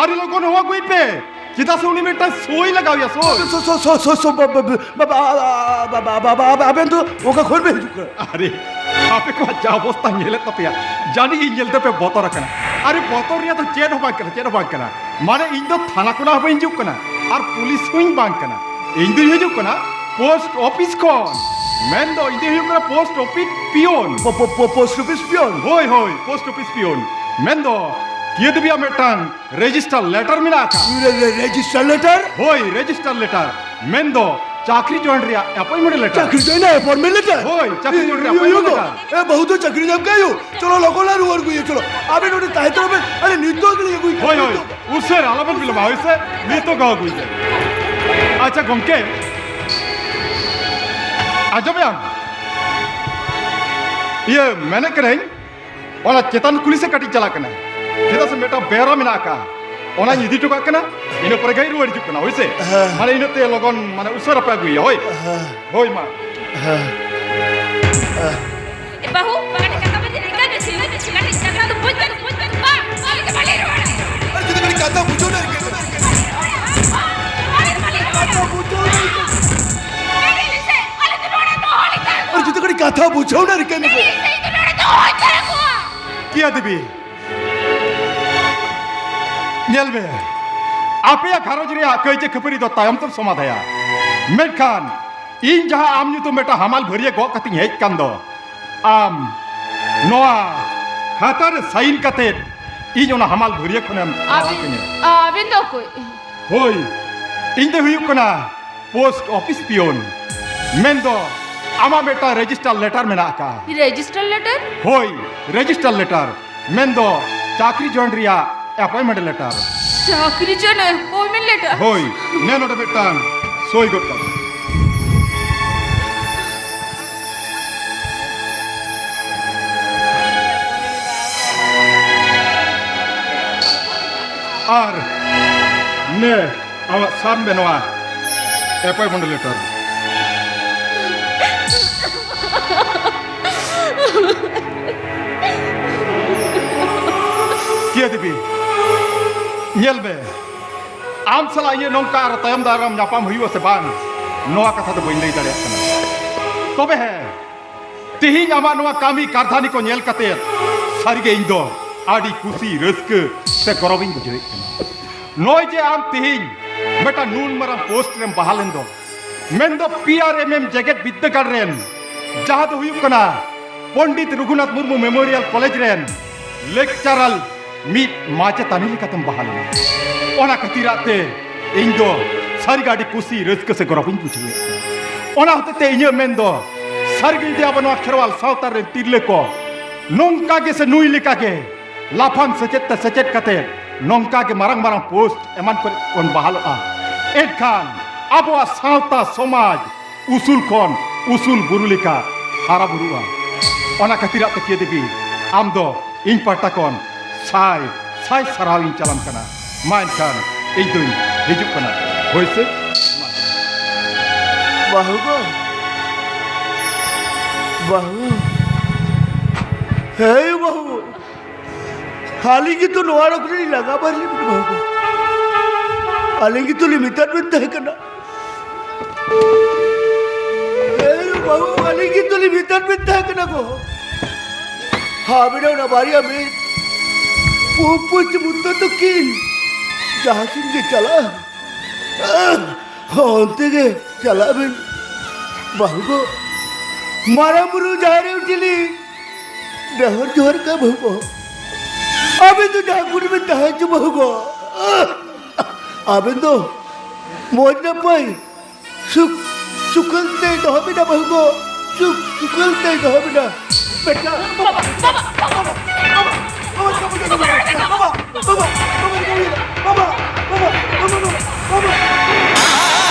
ᱟᱨᱮ, ᱞᱚᱜᱚᱱ ᱦᱚᱦᱚ ᱟᱹᱜᱩᱭ ᱯᱮ, ᱪᱮᱫᱟᱜ ᱥᱮ ᱩᱱᱤ ᱢᱤᱫᱴᱟᱝ ᱥᱳᱭ ᱞᱟᱜᱟᱣ ᱮᱭᱟ, ᱥᱳᱭ᱾ ᱥᱳ-, ᱥᱳ-, ᱥᱳ-, ᱥᱳ-, ᱥᱳ-, ᱵᱟ-, ᱵᱟ-, ᱵᱟ-, ᱵᱟ-, ᱵᱟ-, ᱵᱟ-, ᱵᱟ-, ᱵᱟ-, ᱟᱵᱮᱱ ᱫᱚ ᱚᱠᱟ ᱠᱷᱚᱱ ᱵᱮᱱ ᱦᱤᱡᱩᱜ ᱠᱟᱱᱟ? ᱟᱨᱮ, ᱟᱯᱮ ᱠᱚᱣᱟᱜ ᱡᱟ ᱚᱵᱚᱥᱛᱟ ᱧᱮᱞᱮᱫ ᱛᱟᱯᱮᱭᱟ, ᱡᱟᱹᱱᱤᱡ ᱤᱧ ᱧᱮᱞ ᱛᱮᱯᱮ ᱵᱚᱛᱚᱨ ᱟᱠᱟᱱᱟ᱾ ᱟᱨᱮ, ᱵᱚᱛᱚᱨ ᱨᱮᱭᱟᱜ ᱫᱚ ᱪᱮᱫ ᱦᱚᱸ ᱵᱟᱝ ᱠᱟᱱᱟ, ᱪᱮᱫ ᱦᱚᱸ ᱵᱟᱝ ᱠᱟᱱᱟ᱾ ᱢᱟᱱᱮ, ᱤᱧ ᱫᱚ ᱛᱷᱟᱱᱟ ᱠᱷᱚᱱᱟᱜ ᱦᱚᱸ ᱵᱟᱹᱧ ᱦᱤᱡᱩᱜ ᱠᱟᱱᱟ, ᱟᱨ ᱯᱩᱞᱤᱥ ᱦᱚᱸᱧ ᱵᱟᱝ ᱠᱟᱱᱟ᱾ ᱤᱧ ᱫᱚᱧ ᱦᱤᱡᱩᱜ ᱠᱟᱱᱟ ᱯᱳᱥᱴ ᱚᱯᱷᱤᱥ ᱠᱷᱚᱱ᱾ ᱢᱮᱱᱫᱚ, ᱤᱧ ᱫᱚᱧ ᱦᱩᱭᱩᱜ ᱠᱟᱱᱟ ᱯᱳᱥᱴ ᱚᱯᱷᱤᱥ ᱯᱤᱭᱚᱱ᱾ ᱯᱳ-, ᱯᱳ-, ᱯᱳ-, ᱯᱳᱥᱴ ᱚᱯᱷᱤᱥ ᱯᱤᱭᱚᱱ? ᱦᱳᱭ, ᱦᱳᱭ, ᱯᱳᱥᱴ ᱚᱯᱷᱤᱥ ᱯᱤᱭᱚᱱ᱾ ᱢᱮᱱᱫᱚ, ᱠᱤᱭᱟᱹ ᱫᱮᱵᱤᱭᱟᱜ ᱢᱤᱫᱴᱟᱝ ᱨᱮᱡᱤᱥᱴᱟᱨ ᱞᱮᱴᱟᱨ ᱢᱮᱱᱟᱜ ᱟᱠᱟᱫ᱾ ᱨᱮ-, ᱨᱮ-, ᱨᱮᱡᱤᱥᱴᱟᱨ ᱞᱮᱴᱟᱨ? ᱦᱳᱭ, ᱨᱮᱡᱤᱥᱴᱟᱨ ᱞᱮᱴᱟᱨ᱾ ᱢᱮᱱᱫᱚ ᱪᱟᱹᱠᱨᱤ ᱡᱚᱭᱮᱱ ᱨᱮᱭᱟᱜ ᱮᱯᱚᱭᱮᱱᱴᱢᱮᱱᱴ ᱞᱮᱴᱟᱨ᱾ ᱪᱟᱹᱠᱨᱤ ᱡᱚᱭᱮᱱ ᱮᱯᱚᱭᱮᱱᱴᱢᱮᱱᱴ ᱞᱮᱴᱟᱨ? ᱦᱳᱭ, ᱪᱟᱹᱠᱨᱤ ᱡᱚᱭᱮᱱ ᱨᱮᱭᱟᱜ ᱮᱯᱚᱭᱮᱱᱴᱢᱮᱱᱴ ᱞᱮᱴᱟᱨ᱾ ᱮ, ᱵᱟᱹᱦᱩ ᱫᱚ ᱪᱟᱹᱠᱨᱤ ᱧᱟᱢ ᱠᱟᱭ ᱦᱩᱭᱩᱜ᱾ ᱪᱚᱞᱚ, ᱞᱚᱜᱚᱱ ᱞᱮ ᱨᱩᱣᱟᱹᱲ ᱟᱹᱜᱩᱭᱟ, ᱪᱚᱞᱚ᱾ ᱟᱵᱮᱱ ᱱᱚᱰᱮ ᱛᱟᱦᱮᱸ ᱦᱟᱛᱟᱲᱚᱜ ᱵᱮᱱ, ᱟᱞᱮ ᱱᱤᱛᱚᱜ ᱜᱮᱞᱮ ᱟᱹᱜᱩᱭ ᱠᱟᱱᱟ, ᱦᱳᱭ, ᱦᱳᱭ, ᱱᱤᱛᱚᱜ᱾ ᱩᱥᱟᱹᱨᱟ ᱟᱞᱚᱵᱮᱱ ᱵᱤᱞᱚᱢᱟ, ᱦᱳᱭ ᱥᱮ? ᱱᱤᱛᱚᱜ ᱜᱮ ᱟᱹᱜᱩᱭ ᱵᱮᱱ᱾ ᱟᱪᱪᱷᱟ ᱜᱚᱢᱠᱮ, ᱟᱸᱡᱚᱢᱮᱜ ᱟᱢ? ᱤᱭᱟᱹ, ᱢᱮᱱᱮᱫ ᱠᱟᱹᱱᱟᱹᱧ, ᱚᱱᱟ ᱪᱮᱛᱟᱱ ᱠᱩᱞᱦᱤ ᱥᱮᱫ ᱠᱟᱹᱴᱤᱡ ᱪᱟᱞᱟᱜ ᱠᱟᱱᱟ, ᱪᱮᱫᱟᱜ ᱥᱮ ᱢᱤᱫᱴᱟᱝ ᱵᱮᱣᱨᱟ ᱢᱮᱱᱟᱜ ᱟᱠᱟᱫᱼᱟ, ᱚᱱᱟᱧ ᱤᱫᱤ ᱦᱚᱴᱚ ᱠᱟᱜ ᱠᱟᱱᱟ, ᱤᱱᱟᱹ ᱯᱚᱨᱮ ᱜᱮ ᱨᱩᱣᱟᱹᱲ ᱦᱤᱡᱩᱜ ᱠᱟᱱᱟ, ᱦᱳᱭ ᱥᱮ? ᱦᱮᱸ᱾ ᱢᱟᱱᱮ ᱤᱱᱟᱹᱜ ᱛᱮ ᱞᱚᱜᱚᱱ, ᱢᱟᱱᱮ ᱩᱥᱟᱹᱨᱟ ᱯᱮ ᱟᱹᱜᱩᱭᱟ, ᱦᱳᱭ? ᱦᱮᱸ᱾ ᱦᱳᱭ ᱢᱟ᱾ ᱦᱮᱸ᱾ ᱮ ᱵᱟᱹᱦᱩ, ᱠᱟᱹᱴᱤᱡ ᱠᱟᱛᱷᱟ ᱵᱮᱱ ᱨᱤᱠᱟᱹᱭ ᱵᱮᱱ ᱥᱮ, ᱠᱟᱹᱴᱤᱡ ᱠᱟᱛᱷᱟ ᱫᱚ ᱵᱩᱡᱽ ᱵᱮᱱ, ᱵᱩᱡᱽ ᱵᱮᱱ, ᱵᱟᱝ, ᱵᱟᱝ, ᱵᱟᱞᱮ ᱨᱚᱲᱟ᱾ ᱟᱨ ᱡᱩᱫᱤ ᱠᱟᱹᱴᱤᱡ ᱠᱟᱛᱷᱟ ᱵᱩᱡᱷᱟᱹᱣ ᱱᱟ ᱨᱤᱠᱟᱹᱭ ᱵᱮᱱ᱾ ᱵᱟᱞᱮ ᱨᱚᱲᱟ᱾ ᱠᱟᱛᱷᱟ ᱵᱩᱡᱷᱟᱹᱣ ᱱᱟ ᱨᱤᱠᱟᱹᱭ ᱵᱮᱱ᱾ ᱟᱨ ᱡᱩᱫᱤ ᱠᱟᱹᱴᱤᱡ ᱠᱟᱛᱷᱟ ᱵᱩᱡᱷᱟᱹᱣ ᱱᱟ ᱨᱤᱠᱟᱹᱭ ᱵᱮᱱ᱾ ᱠᱤᱭᱟ ᱫᱮᱵᱤ, ᱧᱮᱞ ᱢᱮ, ᱟᱯᱮᱭᱟᱜ ᱜᱷᱟᱨᱚᱸᱡᱽ ᱨᱮᱭᱟᱜ ᱠᱟᱹᱭᱡᱟᱹ ᱠᱷᱟᱹᱯᱟᱹᱨᱤ ᱫᱚ ᱛᱟᱭᱚᱢ ᱛᱮᱢ ᱥᱚᱢᱟᱫᱷᱟᱭᱟ, ᱢᱮᱱᱠᱷᱟᱱ ᱤᱧ ᱡᱟᱦᱟᱸ ᱟᱢ ᱧᱩᱛᱩᱢ ᱢᱤᱫᱴᱟᱝ ᱦᱟᱢᱟᱞ ᱵᱷᱟᱹᱨᱭᱟᱹ ᱜᱚᱜ ᱠᱟᱛᱮᱧ ᱦᱮᱡ ᱠᱟᱱ ᱫᱚ, ᱟᱢ ᱱᱚᱣᱟ ᱠᱷᱟᱛᱟ ᱨᱮ ᱥᱟᱭᱤᱱ ᱠᱟᱛᱮ ᱤᱧ ᱚᱱᱟ ᱦᱟᱢᱟᱞ ᱵᱷᱟᱹᱨᱭᱟᱹ ᱠᱷᱚᱱᱮᱢ ᱨᱟᱲᱟ ᱟᱹᱵᱤᱱ, ᱠᱟᱹᱧᱟ᱾ ᱟᱹᱵᱤᱱ ᱫᱚ ᱚᱠᱚᱭ? ᱦᱳᱭ, ᱤᱧ ᱫᱚ ᱦᱩᱭᱩᱜ ᱠᱟᱱᱟ ᱯᱳᱥᱴ ᱚᱯᱷᱤᱥ ᱯᱤᱭᱚᱱ, ᱢᱮᱱᱫᱚ ᱟᱢᱟᱜ ᱢᱤᱫᱴᱟᱝ ᱨᱮᱡᱤᱥᱴᱟᱨ ᱞᱮᱴᱟᱨ ᱢᱮᱱᱟᱜ ᱟᱠᱟᱫᱼᱟ᱾ Register letter? ᱦᱳᱭ, ᱨᱮᱡᱤᱥᱴᱟᱨ ᱞᱮᱴᱟᱨ, ᱢᱮᱱᱫᱚ ᱪᱟᱹᱠᱨᱤ ᱡᱚᱭᱮᱱ ᱨᱮᱭᱟᱜ ᱮᱯᱚᱭᱮᱱᱴᱢᱮᱱᱴ ᱞᱮᱴᱟᱨ᱾ ᱪᱟᱹᱠᱨᱤ ᱡᱚᱭᱮᱱ ᱮᱯᱚᱭᱮᱱᱴᱢᱮᱱᱴ ᱞᱮᱴᱟᱨ? ᱦᱳᱭ, ᱱᱮ ᱱᱚᱰᱮ ᱢᱤᱫᱴᱟᱝ ᱥᱳᱭ ᱜᱚᱫ ᱠᱟᱜ ᱢᱮ᱾ ᱟᱨ ᱱᱮ ᱟᱢᱟᱜ ᱥᱟᱵ ᱢᱮ ᱱᱚᱣᱟ ᱮᱯᱚᱭᱮᱱᱴᱢᱮᱱᱴ ᱞᱮᱴᱟᱨ᱾ ᱠᱤᱭᱟᱹ ᱫᱮᱵᱤ, ᱧᱮᱞ ᱢᱮ, ᱟᱢ ᱥᱟᱞᱟᱜ ᱤᱧᱟᱹᱜ ᱱᱚᱝᱠᱟ ᱟᱨ ᱛᱟᱭᱚᱢ ᱫᱟᱨᱟᱢ ᱧᱟᱯᱟᱢ ᱦᱩᱭᱩᱜᱼᱟ ᱥᱮ ᱵᱟᱝ, ᱱᱚᱣᱟ ᱠᱟᱛᱷᱟ ᱫᱚ ᱵᱟᱹᱧ ᱞᱟᱹᱭ ᱫᱟᱲᱮᱭᱟᱜ ᱠᱟᱱᱟ᱾ ᱛᱚᱵᱮ ᱦᱮᱸ, ᱛᱮᱦᱮᱧ ᱟᱢᱟᱜ ᱱᱚᱣᱟ ᱠᱟᱹᱢᱤ ᱠᱟᱨᱫᱷᱟᱱᱤ ᱠᱚ ᱧᱮᱞ ᱠᱟᱛᱮ ᱥᱟᱹᱨᱤᱜᱮ ᱤᱧ ᱫᱚ ᱟᱹᱰᱤ ᱠᱩᱥᱤ, ᱨᱟᱹᱥᱠᱟᱹ ᱥᱮ ᱜᱚᱨᱚᱵᱤᱧ ᱵᱩᱡᱷᱟᱹᱣᱮᱫ ᱠᱟᱱᱟ᱾ ᱱᱚᱜᱼᱚᱭ ᱡᱮ ᱟᱢ ᱛᱮᱦᱮᱧ ᱢᱤᱫᱴᱟᱝ ᱱᱩᱱ ᱢᱟᱨᱟᱝ ᱯᱳᱥᱴ ᱨᱮᱢ ᱵᱟᱦᱟᱞ ᱮᱱ ᱫᱚ, ᱢᱮᱱᱫᱚ ᱯᱤ ᱟᱨ ᱮᱢ ᱮᱢ ᱡᱮᱜᱮᱛ ᱵᱤᱫᱽᱫᱟᱹᱜᱟᱲ ᱨᱮᱱ, ᱡᱟᱦᱟᱸ ᱫᱚ ᱦᱩᱭᱩᱜ ᱠᱟᱱᱟ ᱯᱚᱱᱰᱤᱛ ᱨᱚᱜᱷᱩᱱᱟᱛᱷ ᱢᱩᱨᱢᱩ ᱢᱮᱢᱳᱨᱤᱭᱟᱞ ᱠᱚᱞᱮᱡᱽ ᱨᱮᱱ ᱞᱮᱠᱪᱟᱨᱟᱞ ᱢᱤᱫ ᱢᱟᱪᱮᱛᱟᱹᱱᱤ ᱞᱮᱠᱟᱛᱮᱢ ᱵᱟᱦᱟᱞ ᱮᱱᱟ᱾ ᱚᱱᱟ ᱠᱷᱟᱹᱛᱤᱨᱟᱜ ᱛᱮ ᱤᱧ ᱫᱚ ᱥᱟᱹᱨᱤᱜᱮ ᱟᱹᱰᱤ ᱠᱩᱥᱤ, ᱨᱟᱹᱥᱠᱟᱹ ᱥᱮ ᱜᱚᱨᱚᱵᱤᱧ ᱵᱩᱡᱷᱟᱹᱣᱮᱫ ᱠᱟᱱᱟ᱾ ᱚᱱᱟ ᱦᱚᱛᱮᱡ ᱛᱮ ᱤᱧᱟᱹᱜ ᱢᱮᱱ ᱫᱚ, ᱥᱟᱹᱨᱤᱜᱮ ᱡᱩᱫᱤ ᱟᱵᱚ ᱱᱚᱣᱟ ᱠᱷᱮᱨᱣᱟᱞ ᱥᱟᱶᱛᱟ ᱨᱮᱱ ᱛᱤᱨᱞᱟᱹ ᱠᱚ ᱱᱚᱝᱠᱟ ᱜᱮ ᱥᱮ ᱱᱩᱭ ᱞᱮᱠᱟ ᱜᱮ ᱞᱟᱯᱷᱟᱝ ᱥᱮᱪᱮᱫ ᱛᱮ ᱥᱮᱪᱮᱫ ᱠᱟᱛᱮ ᱱᱚᱝᱠᱟ ᱜᱮ ᱢᱟᱨᱟᱝ ᱢᱟᱨᱟᱝ ᱯᱳᱥᱴ ᱮᱢᱟᱱ ᱠᱚᱨᱮ ᱵᱚᱱ ᱵᱟᱦᱟᱞᱚᱜᱼᱟ, ᱮᱱᱠᱷᱟᱱ ᱟᱵᱚᱣᱟᱜ ᱥᱟᱶᱛᱟ ᱥᱚᱢᱟᱡᱽ ᱩᱥᱩᱞ ᱠᱷᱚᱱ ᱩᱥᱩᱞ ᱵᱩᱨᱩ ᱞᱮᱠᱟ ᱦᱟᱨᱟ ᱵᱩᱨᱩᱜᱼᱟ᱾ ᱚᱱᱟ ᱠᱷᱟᱹᱛᱤᱨᱟᱜ ᱛᱮ ᱠᱤᱭᱟᱹ ᱫᱮᱵᱤ, ᱟᱢ ᱫᱚ ᱤᱧ ᱯᱟᱦᱴᱟ ᱠᱷᱚᱱ ᱥᱟᱭ ᱥᱟᱭ ᱥᱟᱨᱦᱟᱣ ᱤᱧ ᱪᱟᱞᱟᱢ ᱠᱟᱱᱟ᱾ ᱢᱟ ᱮᱱᱠᱷᱟᱱ ᱤᱧ ᱫᱩᱧ ᱦᱤᱡᱩᱜ ᱠᱟᱱᱟ᱾ ᱦᱳᱭ ᱥᱮ? ᱢᱟ᱾ ᱵᱟᱹᱦᱩ ᱜᱚ, ᱵᱟᱹᱦᱩ, ᱦᱮᱸ ᱵᱟᱹᱦᱩ, ᱟᱹᱞᱤᱧ ᱜᱮᱛᱚ ᱱᱚᱣᱟ ᱨᱳᱜᱽ ᱨᱮᱞᱤᱧ ᱞᱟᱜᱟ ᱵᱟᱭᱨᱮ ᱞᱮᱱᱟ ᱵᱟᱹᱦᱩ ᱜᱚ᱾ ᱟᱹᱞᱤᱧ ᱜᱮᱛᱚ ᱞᱤᱧ ᱢᱮᱛᱟᱫ ᱵᱮᱱ ᱛᱟᱦᱮᱸ ᱠᱟᱱᱟ᱾ ᱮ ᱵᱟᱹᱦᱩ, ᱟᱹᱞᱤᱧ ᱜᱮᱛᱚ ᱞᱤᱧ ᱢᱮᱛᱟᱫ ᱵᱮᱱ ᱛᱟᱦᱮᱸ ᱠᱟᱱᱟ ᱜᱚ᱾ ᱟᱵᱮᱱᱟᱜ ᱚᱱᱟ ᱵᱟᱨᱭᱟ ᱢᱮᱫ ᱯᱩ-, ᱯᱩᱪ ᱢᱩᱛᱟᱹ ᱛᱟᱹᱠᱤᱱ ᱡᱟᱦᱟᱸ ᱥᱮᱱ ᱜᱮ ᱪᱟᱞᱟᱜᱼᱟ, ᱚᱱᱛᱮ ᱜᱮ ᱪᱟᱞᱟᱜ ᱵᱮᱱ᱾ ᱵᱟᱹᱦᱩ ᱜᱚ, ᱢᱟᱨᱟᱝ ᱵᱩᱨᱩ ᱡᱟᱦᱮᱨ ᱟᱭᱳ ᱴᱷᱮᱱ ᱞᱤᱧ ᱱᱮᱦᱚᱨ ᱡᱚᱦᱟᱨ ᱠᱟᱜᱼᱟ ᱵᱟᱹᱦᱩ ᱜᱚ᱾ ᱟᱵᱮᱱ ᱫᱚ ᱡᱟᱦᱟᱸ ᱠᱚᱨᱮ ᱵᱮᱱ ᱛᱟᱦᱮᱸ ᱦᱚᱪᱚ ᱵᱟᱹᱦᱩ ᱜᱚ, ᱟᱵᱮᱱ ᱫᱚ ᱢᱚᱡᱽ ᱱᱟᱯᱟᱭ ᱥᱩᱠ ᱥᱩᱠᱷᱟᱹᱞ ᱛᱮ ᱫᱚᱦᱚ ᱵᱮᱱᱟ ᱵᱟᱹᱦᱩ ᱜᱚ᱾ ᱛᱩᱠᱟᱹᱞ ᱛᱮᱭ ᱫᱚᱦᱚ ᱵᱤᱱᱟ᱾ ᱢᱤᱫᱴᱟᱝ ᱵᱟᱵᱟ, ᱵᱟᱵᱟ, ᱵᱟᱵᱟ, ᱵᱟᱵᱟ, ᱵᱟᱵᱟ, ᱵᱟᱵᱟ, ᱵᱟᱵᱟ, ᱵᱟᱵᱟ, ᱵᱟᱵᱟ, ᱵᱟᱵᱟ, ᱵᱟᱵᱟ, ᱵᱟᱵᱟ, ᱵᱟᱵᱟ, ᱵᱟᱵᱟ᱾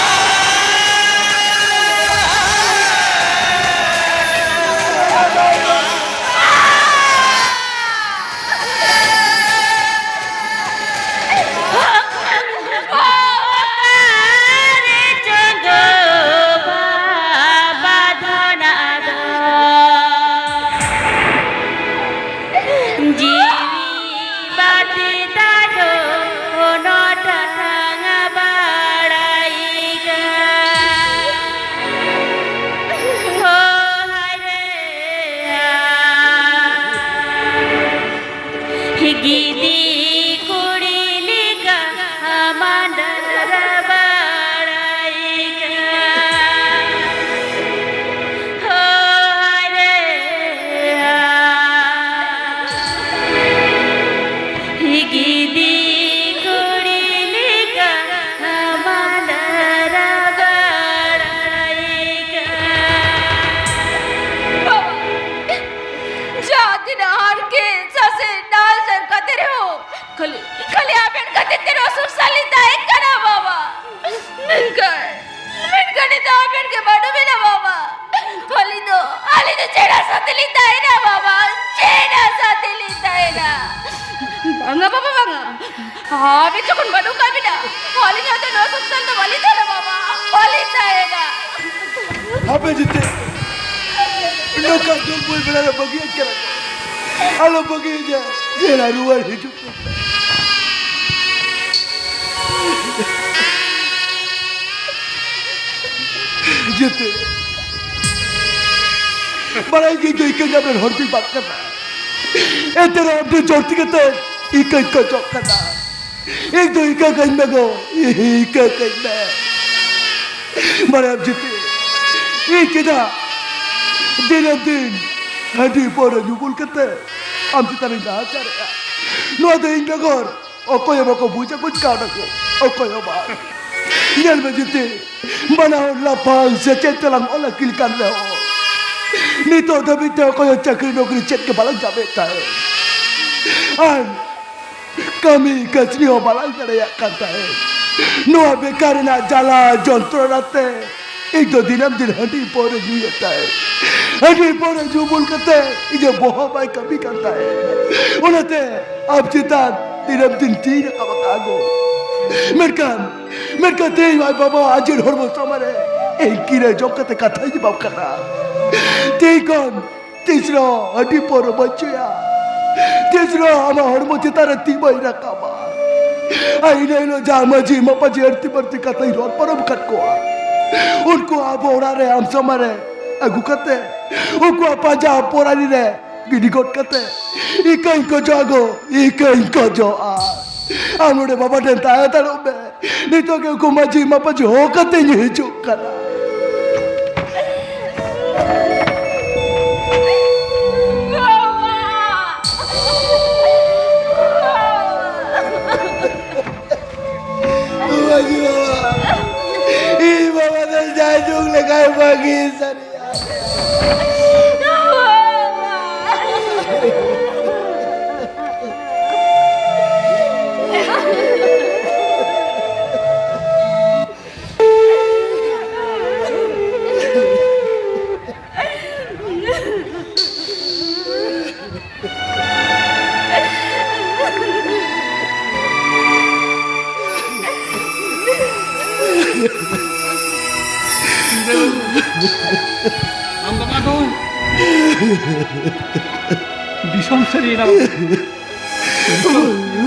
ᱚᱠᱟᱨᱮ ᱪᱟᱸᱫᱚ ᱵᱟᱵᱟ ᱫᱷᱚᱱᱟ ᱫᱚ? ᱡᱤᱣᱤ ᱵᱟᱹᱛᱤ ᱛᱟᱭᱚ ᱱᱚᱴᱟᱝ ᱵᱟᱲᱟᱭ ᱠᱟᱱ᱾ ᱦᱳ ᱦᱟᱭ ᱨᱮ ᱦᱟᱭ᱾ ᱜᱤᱫᱤ ᱠᱩᱲᱤ ᱞᱮᱠᱟ ᱢᱟᱸᱰᱟᱨ ᱵᱟᱲᱟᱭ ᱠᱟᱱ᱾ ᱦᱳ ᱦᱟᱭ ᱨᱮ ᱦᱟᱭ᱾ ᱜᱤᱫᱤ ᱠᱩᱲᱤ ᱞᱮᱠᱟ ᱢᱟᱸᱰᱟᱨ ᱵᱟᱲᱟᱭ ᱠᱟᱱ᱾ ᱡᱟᱦᱟᱸ ᱛᱤᱱᱟᱹᱜ ᱦᱟᱨᱠᱮᱛ, ᱥᱟᱥᱮᱛ, ᱱᱟᱦᱟᱪᱟᱨ ᱠᱟᱛᱮ ᱨᱮᱦᱚᱸ ᱠᱷᱟᱹᱞᱤ, ᱠᱷᱟᱹᱞᱤ ᱟᱵᱮᱱ ᱠᱷᱟᱹᱛᱤᱨ ᱛᱮ ᱱᱚᱣᱟ ᱥᱚᱝᱥᱟᱨ ᱞᱤᱧ ᱛᱟᱦᱮᱸ ᱠᱟᱱᱟ ᱵᱟᱵᱟ᱾ ᱢᱮᱱᱠᱷᱟᱱ, ᱢᱮᱱᱠᱷᱟᱱ ᱱᱤᱛᱚᱜ ᱟᱵᱮᱱ ᱜᱮ ᱵᱟᱹᱱᱩᱜ ᱵᱮᱱᱟ ᱵᱟᱵᱟ᱾ ᱟᱹᱞᱤᱧ ᱫᱚ, ᱟᱹᱞᱤᱧ ᱫᱚ ᱪᱮᱫ ᱟᱥᱟ ᱛᱮᱞᱤᱧ ᱛᱟᱦᱮᱱᱟ ᱵᱟᱵᱟ? ᱪᱮᱫ ᱟᱥᱟ ᱛᱮᱞᱤᱧ ᱛᱟᱦᱮᱱᱟ? ᱵᱟᱝᱟ ᱵᱟᱵᱟ, ᱵᱟᱝᱟ᱾ ᱟᱵᱮᱱ ᱡᱚᱠᱷᱚᱱ ᱵᱟᱹᱱᱩᱜ ᱠᱟᱜ ᱵᱮᱱᱟ, ᱟᱹᱞᱤᱧ ᱦᱚᱭᱛᱳ ᱱᱚᱣᱟ ᱥᱚᱝᱥᱟᱨ ᱫᱚ ᱵᱟᱹᱞᱤᱧ ᱛᱟᱦᱮᱱᱟ ᱵᱟᱵᱟ, ᱵᱟᱹᱞᱤᱧ ᱛᱟᱦᱮᱱᱟ᱾ ᱦᱟᱯᱮ ᱡᱤᱛᱮ, ᱱᱚᱝᱠᱟ ᱫᱩᱠ ᱵᱩᱡᱽ ᱵᱮᱲᱟ ᱨᱮ ᱵᱟᱹᱜᱤᱭᱟᱹᱧ ᱠᱟᱱᱟ ᱠᱚ᱾ ᱟᱞᱚ ᱵᱟᱹᱜᱤᱭᱟᱹᱧᱟ, ᱫᱮᱞᱟ ᱨᱩᱣᱟᱹᱲ ᱦᱤᱡᱩᱜ ᱢᱮ᱾ ᱡᱤᱛᱮ, ᱵᱟᱲᱟᱭ ᱜᱮ ᱡᱮ ᱤᱠᱟᱹ ᱧᱟᱢ ᱨᱮᱱ ᱦᱚᱲ ᱫᱚᱧ ᱵᱟᱝ ᱠᱟᱱᱟ, ᱮᱱᱛᱮ ᱨᱮᱦᱚᱸ ᱟᱢ ᱫᱚ ᱡᱳᱨ ᱛᱮᱜᱮ ᱛᱮ ᱤᱠᱟᱹᱧ ᱠᱷᱚᱡᱚᱜ ᱠᱟᱱᱟ᱾ ᱤᱧ ᱫᱚ ᱤᱠᱟᱹ ᱠᱟᱹᱧ ᱢᱮ ᱜᱚ, ᱤᱠᱟᱹ ᱠᱟᱹᱧ ᱢᱮ᱾ ᱵᱟᱲᱟᱭᱟᱢ ᱡᱤᱛᱮ, ᱤᱧ ᱪᱮᱫᱟᱜ ᱫᱤᱱᱟᱹᱢ ᱫᱤᱱ ᱦᱟᱺᱰᱤ ᱯᱟᱹᱣᱨᱟᱹ ᱧᱩ ᱵᱩᱞ ᱠᱟᱛᱮ ᱟᱢ ᱪᱮᱛᱟᱱ ᱨᱤᱧ ᱱᱟᱦᱟᱪᱟᱨᱮᱜᱼᱟ? ᱱᱚᱣᱟ ᱫᱚ ᱤᱧ ᱵᱮᱜᱚᱨ ᱚᱠᱚᱭ ᱦᱚᱸ ᱵᱟᱠᱚ ᱵᱩᱡᱟ, ᱵᱩᱡᱽ ᱠᱟᱣᱱᱟ ᱠᱚ ᱚᱠᱚᱭ ᱦᱚᱸ ᱵᱟᱝ᱾ ᱧᱮᱞ ᱢᱮ ᱡᱤᱛᱮ, ᱵᱟᱱᱟ ᱦᱚᱲ ᱞᱟᱯᱷᱟᱝ ᱥᱮᱪᱮᱫ ᱛᱮᱞᱟᱝ ᱚᱞ ᱟᱹᱠᱤᱞ ᱠᱟᱱ ᱨᱮᱦᱚᱸ, ᱱᱤᱛᱚᱜ ᱫᱷᱟᱹᱵᱤᱡ ᱛᱮ ᱚᱠᱚᱭ ᱦᱚᱸ ᱪᱟᱹᱠᱨᱤ ᱱᱚᱠᱨᱤ ᱪᱮᱫ ᱜᱮ ᱵᱟᱞᱟᱝ ᱧᱟᱢᱮᱫ ᱛᱟᱦᱮᱸᱫ᱾ ᱟᱨ ᱠᱟᱹᱢᱤ ᱠᱟᱹᱥᱱᱤ ᱦᱚᱸ ᱵᱟᱞᱟᱝ ᱫᱟᱲᱮᱭᱟᱜ ᱠᱟᱱ ᱛᱟᱦᱮᱸᱫ᱾ ᱱᱚᱣᱟ ᱵᱮᱠᱟᱨ ᱨᱮᱱᱟᱜ ᱡᱟᱞᱟ ᱡᱚᱱᱛᱨᱚᱱᱟ ᱛᱮ ᱤᱧ ᱫᱚ ᱫᱤᱱᱟᱹᱢ ᱫᱤᱱ ᱦᱟᱺᱰᱤ ᱯᱟᱹᱣᱨᱟᱹ ᱧᱩᱭᱮᱫ ᱛᱟᱦᱮᱸᱫ᱾ ᱦᱟᱺᱰᱤ ᱯᱟᱹᱣᱨᱟᱹ ᱧᱩ ᱵᱩᱞ ᱠᱟᱛᱮ ᱤᱧᱟᱹᱜ ᱵᱚᱦᱚᱜ ᱵᱟᱭ ᱠᱟᱹᱢᱤ ᱠᱟᱱ ᱛᱟᱦᱮᱸᱫ᱾ ᱚᱱᱟᱛᱮ ᱟᱢ ᱪᱮᱛᱟᱱ ᱫᱤᱱᱟᱹᱢ ᱫᱤᱱ ᱛᱤ ᱨᱟᱠᱟᱵ ᱟᱠᱟᱫ ᱜᱚ᱾ ᱢᱮᱱᱠᱷᱟᱱ, ᱢᱮᱱᱠᱷᱟᱱ ᱛᱮᱦᱮᱧ ᱟᱡ ᱵᱟᱵᱟ ᱟᱡ ᱨᱮᱱ ᱦᱚᱲᱢᱚ ᱥᱟᱢᱟᱝ ᱨᱮ ᱤᱧ ᱠᱤᱨᱟᱹ ᱡᱚᱢ ᱠᱟᱛᱮ ᱠᱟᱛᱷᱟᱧ ᱮᱢᱟᱢ ᱠᱟᱱᱟ᱾ ᱛᱮᱦᱮᱧ ᱠᱷᱚᱱ ᱛᱤᱥ ᱨᱮᱦᱚᱸ ᱦᱟᱺᱰᱤ ᱯᱟᱹᱣᱨᱟᱹ ᱵᱟᱹᱧ ᱧᱩᱭᱟ᱾ ᱛᱤᱥ ᱨᱮᱦᱚᱸ ᱟᱢᱟᱜ ᱦᱚᱲᱢᱚ ᱪᱮᱛᱟᱱ ᱨᱮ ᱛᱤ ᱵᱟᱹᱧ ᱨᱟᱠᱟᱵᱟ᱾ ᱟᱨ ᱤᱱᱟᱹ ᱦᱤᱞᱳᱜ ᱡᱟᱦᱟᱸ ᱢᱟᱹᱡᱷᱤ ᱢᱟᱯᱟᱡᱷᱤ ᱟᱹᱲᱛᱤ ᱵᱟᱹᱲᱛᱤ ᱠᱟᱛᱷᱟᱧ ᱨᱚᱲ ᱯᱟᱨᱚᱢ ᱟᱠᱟᱫ ᱠᱚᱣᱟ, ᱩᱱᱠᱩ ᱟᱵᱚ ᱚᱲᱟᱜ ᱨᱮ ᱟᱢ ᱥᱟᱢᱟᱝ ᱨᱮ ᱟᱹᱜᱩ ᱠᱟᱛᱮ ᱩᱱᱠᱩᱣᱟᱜ ᱯᱟᱸᱡᱟ ᱯᱚᱨᱟᱱᱤ ᱨᱮ ᱜᱤᱰᱤ ᱜᱚᱫ ᱠᱟᱛᱮ ᱤᱠᱟᱹᱧ ᱠᱷᱚᱡᱚᱜᱼᱟ ᱜᱚ, ᱤᱠᱟᱹᱧ ᱠᱷᱚᱡᱚᱜᱼᱟ᱾ ᱟᱢ ᱱᱚᱰᱮ ᱵᱟᱵᱟ ᱴᱷᱮᱱ ᱛᱟᱦᱮᱸ ᱦᱟᱛᱟᱲᱚᱜ ᱢᱮ᱾ ᱱᱤᱛᱚᱜ ᱜᱮ ᱩᱱᱠᱩ ᱢᱟᱹᱡᱷᱤ ᱢᱟᱯᱟᱡᱷᱤ ᱦᱚᱦᱚ ᱠᱟᱛᱮᱧ ᱦᱤᱡᱩᱜ ᱠᱟᱱᱟ᱾ ᱢᱟᱹᱡᱷᱤ ᱵᱟᱵᱟ, ᱤᱧ ᱵᱟᱵᱟ ᱫᱚ ᱡᱟᱭᱡᱩᱜᱽ ᱞᱮᱠᱟᱭ ᱵᱟᱹᱜᱤ ᱥᱟᱹᱨᱤᱭᱟ᱾ ᱟᱢ ᱵᱟᱵᱟ ᱫᱚ ᱫᱤᱥᱚᱢ ᱥᱟᱹᱨᱤᱭᱮᱱᱟ ᱵᱟᱵᱟ᱾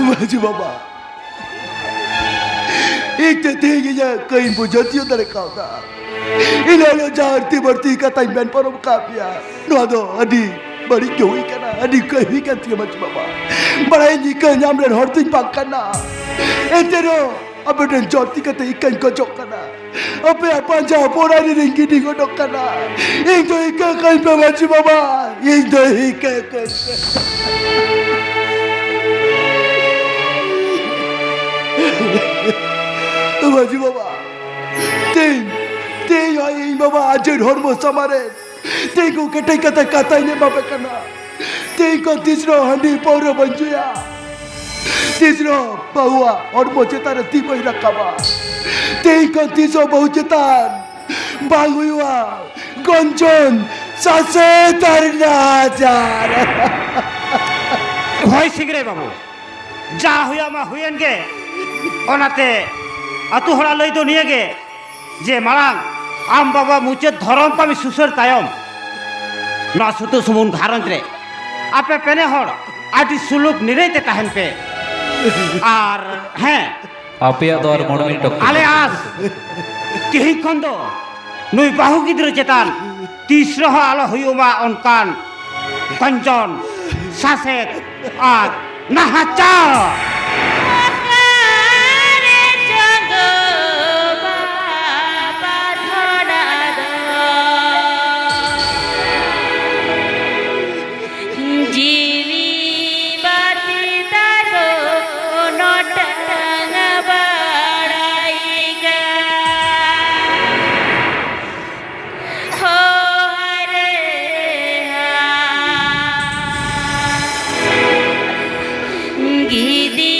ᱢᱟᱹᱡᱷᱤ ᱵᱟᱵᱟ, ᱤᱧ ᱛᱮ ᱛᱮᱦᱮᱧ ᱤᱧᱟᱹᱜ ᱠᱟᱹᱭᱤᱧ ᱵᱩᱡᱷᱟᱹᱣ ᱛᱤᱭᱳᱜ ᱫᱟᱲᱮ ᱠᱟᱣᱫᱟ᱾ ᱤᱱᱟᱹ ᱦᱤᱞᱳᱜ ᱡᱟᱦᱟᱸ ᱟᱹᱲᱛᱤ ᱵᱟᱹᱲᱛᱤ ᱠᱟᱛᱷᱟᱧ ᱢᱮᱱ ᱯᱟᱨᱚᱢ ᱟᱠᱟᱫ ᱯᱮᱭᱟ, ᱱᱚᱣᱟ ᱫᱚ ᱟᱹᱰᱤ ᱵᱟᱹᱲᱤᱡ ᱜᱮ ᱦᱩᱭ ᱠᱟᱱᱟ, ᱟᱹᱰᱤ ᱠᱟᱹᱭ ᱦᱩᱭ ᱠᱟᱱ ᱛᱤᱧᱟᱹ ᱢᱟᱹᱡᱷᱤ ᱵᱟᱵᱟ᱾ ᱵᱟᱲᱟᱭᱟᱹᱧ ᱤᱠᱟᱹ ᱧᱟᱢ ᱨᱮᱱ ᱦᱚᱲ ᱫᱚᱧ ᱵᱟᱝ ᱠᱟᱱᱟ, ᱮᱱᱛᱮ ᱨᱮᱦᱚᱸ ᱟᱯᱮ ᱴᱷᱮᱱ ᱡᱳᱨ ᱛᱤ ᱠᱟᱛᱮ ᱤᱠᱟᱹᱧ ᱠᱷᱚᱡᱚᱜ ᱠᱟᱱᱟ᱾ ᱟᱯᱮᱭᱟᱜ ᱯᱟᱸᱡᱟ ᱯᱚᱨᱟᱱᱤ ᱨᱤᱧ ᱜᱤᱰᱤ ᱜᱚᱫᱚᱜ ᱠᱟᱱᱟ᱾ ᱤᱧ ᱫᱚ ᱤᱠᱟᱹ ᱠᱟᱹᱧ ᱯᱮ ᱢᱟᱹᱡᱷᱤ ᱵᱟᱵᱟ, ᱤᱧ ᱫᱚ ᱤᱠᱟᱹ ᱠᱟᱹᱧ ᱯᱮ᱾ ᱢᱟᱹᱡᱷᱤ ᱵᱟᱵᱟ, ᱛᱮᱦᱮᱧ, ᱛᱮᱦᱮᱧ ᱦᱚᱸ ᱤᱧ ᱵᱟᱵᱟ ᱟᱡ ᱨᱮᱱ ᱦᱚᱲᱢᱚ ᱥᱟᱢᱟᱝ ᱨᱮ ᱛᱤᱸᱜᱩ ᱠᱮᱴᱮᱡ ᱠᱟᱛᱮ ᱠᱟᱛᱷᱟᱧ ᱮᱢᱟᱯᱮ ᱠᱟᱱᱟ᱾ ᱛᱮᱦᱮᱧ ᱠᱷᱚᱱ ᱛᱤᱥ ᱨᱮᱦᱚᱸ ᱦᱟᱺᱰᱤ ᱯᱟᱹᱣᱨᱟᱹ ᱵᱟᱹᱧ ᱧᱩᱭᱟ᱾ ᱛᱤᱥ ᱨᱮᱦᱚᱸ ᱵᱟᱹᱦᱩᱣᱟᱜ ᱦᱚᱲᱢᱚ ᱪᱮᱛᱟᱱ ᱨᱮ ᱛᱤ ᱵᱟᱹᱧ ᱨᱟᱠᱟᱵᱟ᱾ ᱛᱮᱦᱮᱧ ᱠᱷᱚᱱ ᱛᱤᱥ ᱦᱚᱸ ᱵᱟᱹᱦᱩ ᱪᱮᱛᱟᱱ ᱵᱟᱝ ᱦᱩᱭᱩᱜᱼᱟ ᱜᱚᱧᱡᱚᱱ, ᱥᱟᱥᱮᱛ ᱟᱨ ᱱᱟᱦᱟᱪᱟᱨ᱾ ᱦᱳᱭ ᱥᱤᱝᱨᱟᱹᱭ ᱵᱟᱹᱵᱩ, ᱡᱟ ᱦᱩᱭᱩᱜ ᱢᱟ ᱦᱩᱭᱮᱱ ᱜᱮ᱾ ᱚᱱᱟᱛᱮ ᱟᱹᱛᱩ ᱦᱚᱲᱟᱜ ᱞᱟᱹᱭ ᱫᱚ ᱱᱤᱭᱟᱹ ᱜᱮ, ᱡᱮ ᱢᱟᱲᱟᱝ ᱟᱢ ᱵᱟᱵᱟ ᱢᱩᱪᱟᱹᱫ ᱫᱷᱚᱨᱚᱢ ᱠᱟᱹᱢᱤ ᱥᱩᱥᱟᱹᱨ ᱛᱟᱭᱚᱢ, ᱱᱚᱣᱟ ᱥᱩᱛᱩᱜ ᱥᱩᱢᱩᱱ ᱜᱷᱟᱨᱚᱸᱡᱽ ᱨᱮ ᱟᱯᱮ ᱯᱮᱱᱮ ᱦᱚᱲ ᱟᱹᱰᱤ ᱥᱩᱞᱩᱠ ᱱᱤᱨᱟᱹᱭ ᱛᱮ ᱛᱟᱦᱮᱱ ᱯᱮ᱾ ᱟᱨ ᱦᱮᱸ, ᱟᱯᱮᱭᱟᱜ ᱫᱚ ᱟᱨ ᱢᱚᱬᱮ ᱢᱤᱱᱤᱴ ᱚᱠᱛᱚ ᱟᱞᱮ ᱢᱮᱱᱟᱜᱼᱟ᱾ ᱟᱥ, ᱛᱮᱦᱮᱧ ᱠᱷᱚᱱ ᱫᱚ ᱱᱩᱭ ᱵᱟᱹᱦᱩ ᱜᱤᱫᱽᱨᱟᱹ ᱪᱮᱛᱟᱱ ᱛᱤᱥ ᱨᱮᱦᱚᱸ ᱟᱞᱚ ᱦᱩᱭᱩᱜ ᱢᱟ ᱚᱱᱠᱟᱱ ᱜᱚᱧᱡᱚᱱ, ᱥᱟᱥᱮᱛ ᱟᱨ ᱱᱟᱦᱟᱪᱟᱨ᱾ ᱡᱤᱣᱤ ᱵᱟᱹᱛᱤ ᱛᱟᱞᱚ ᱱᱚᱴᱟᱝ ᱵᱟᱲᱟᱭ ᱠᱟᱱ᱾ ᱦᱚ ᱦᱟᱨᱮ ᱦᱟ᱾ ᱜᱤᱫᱤ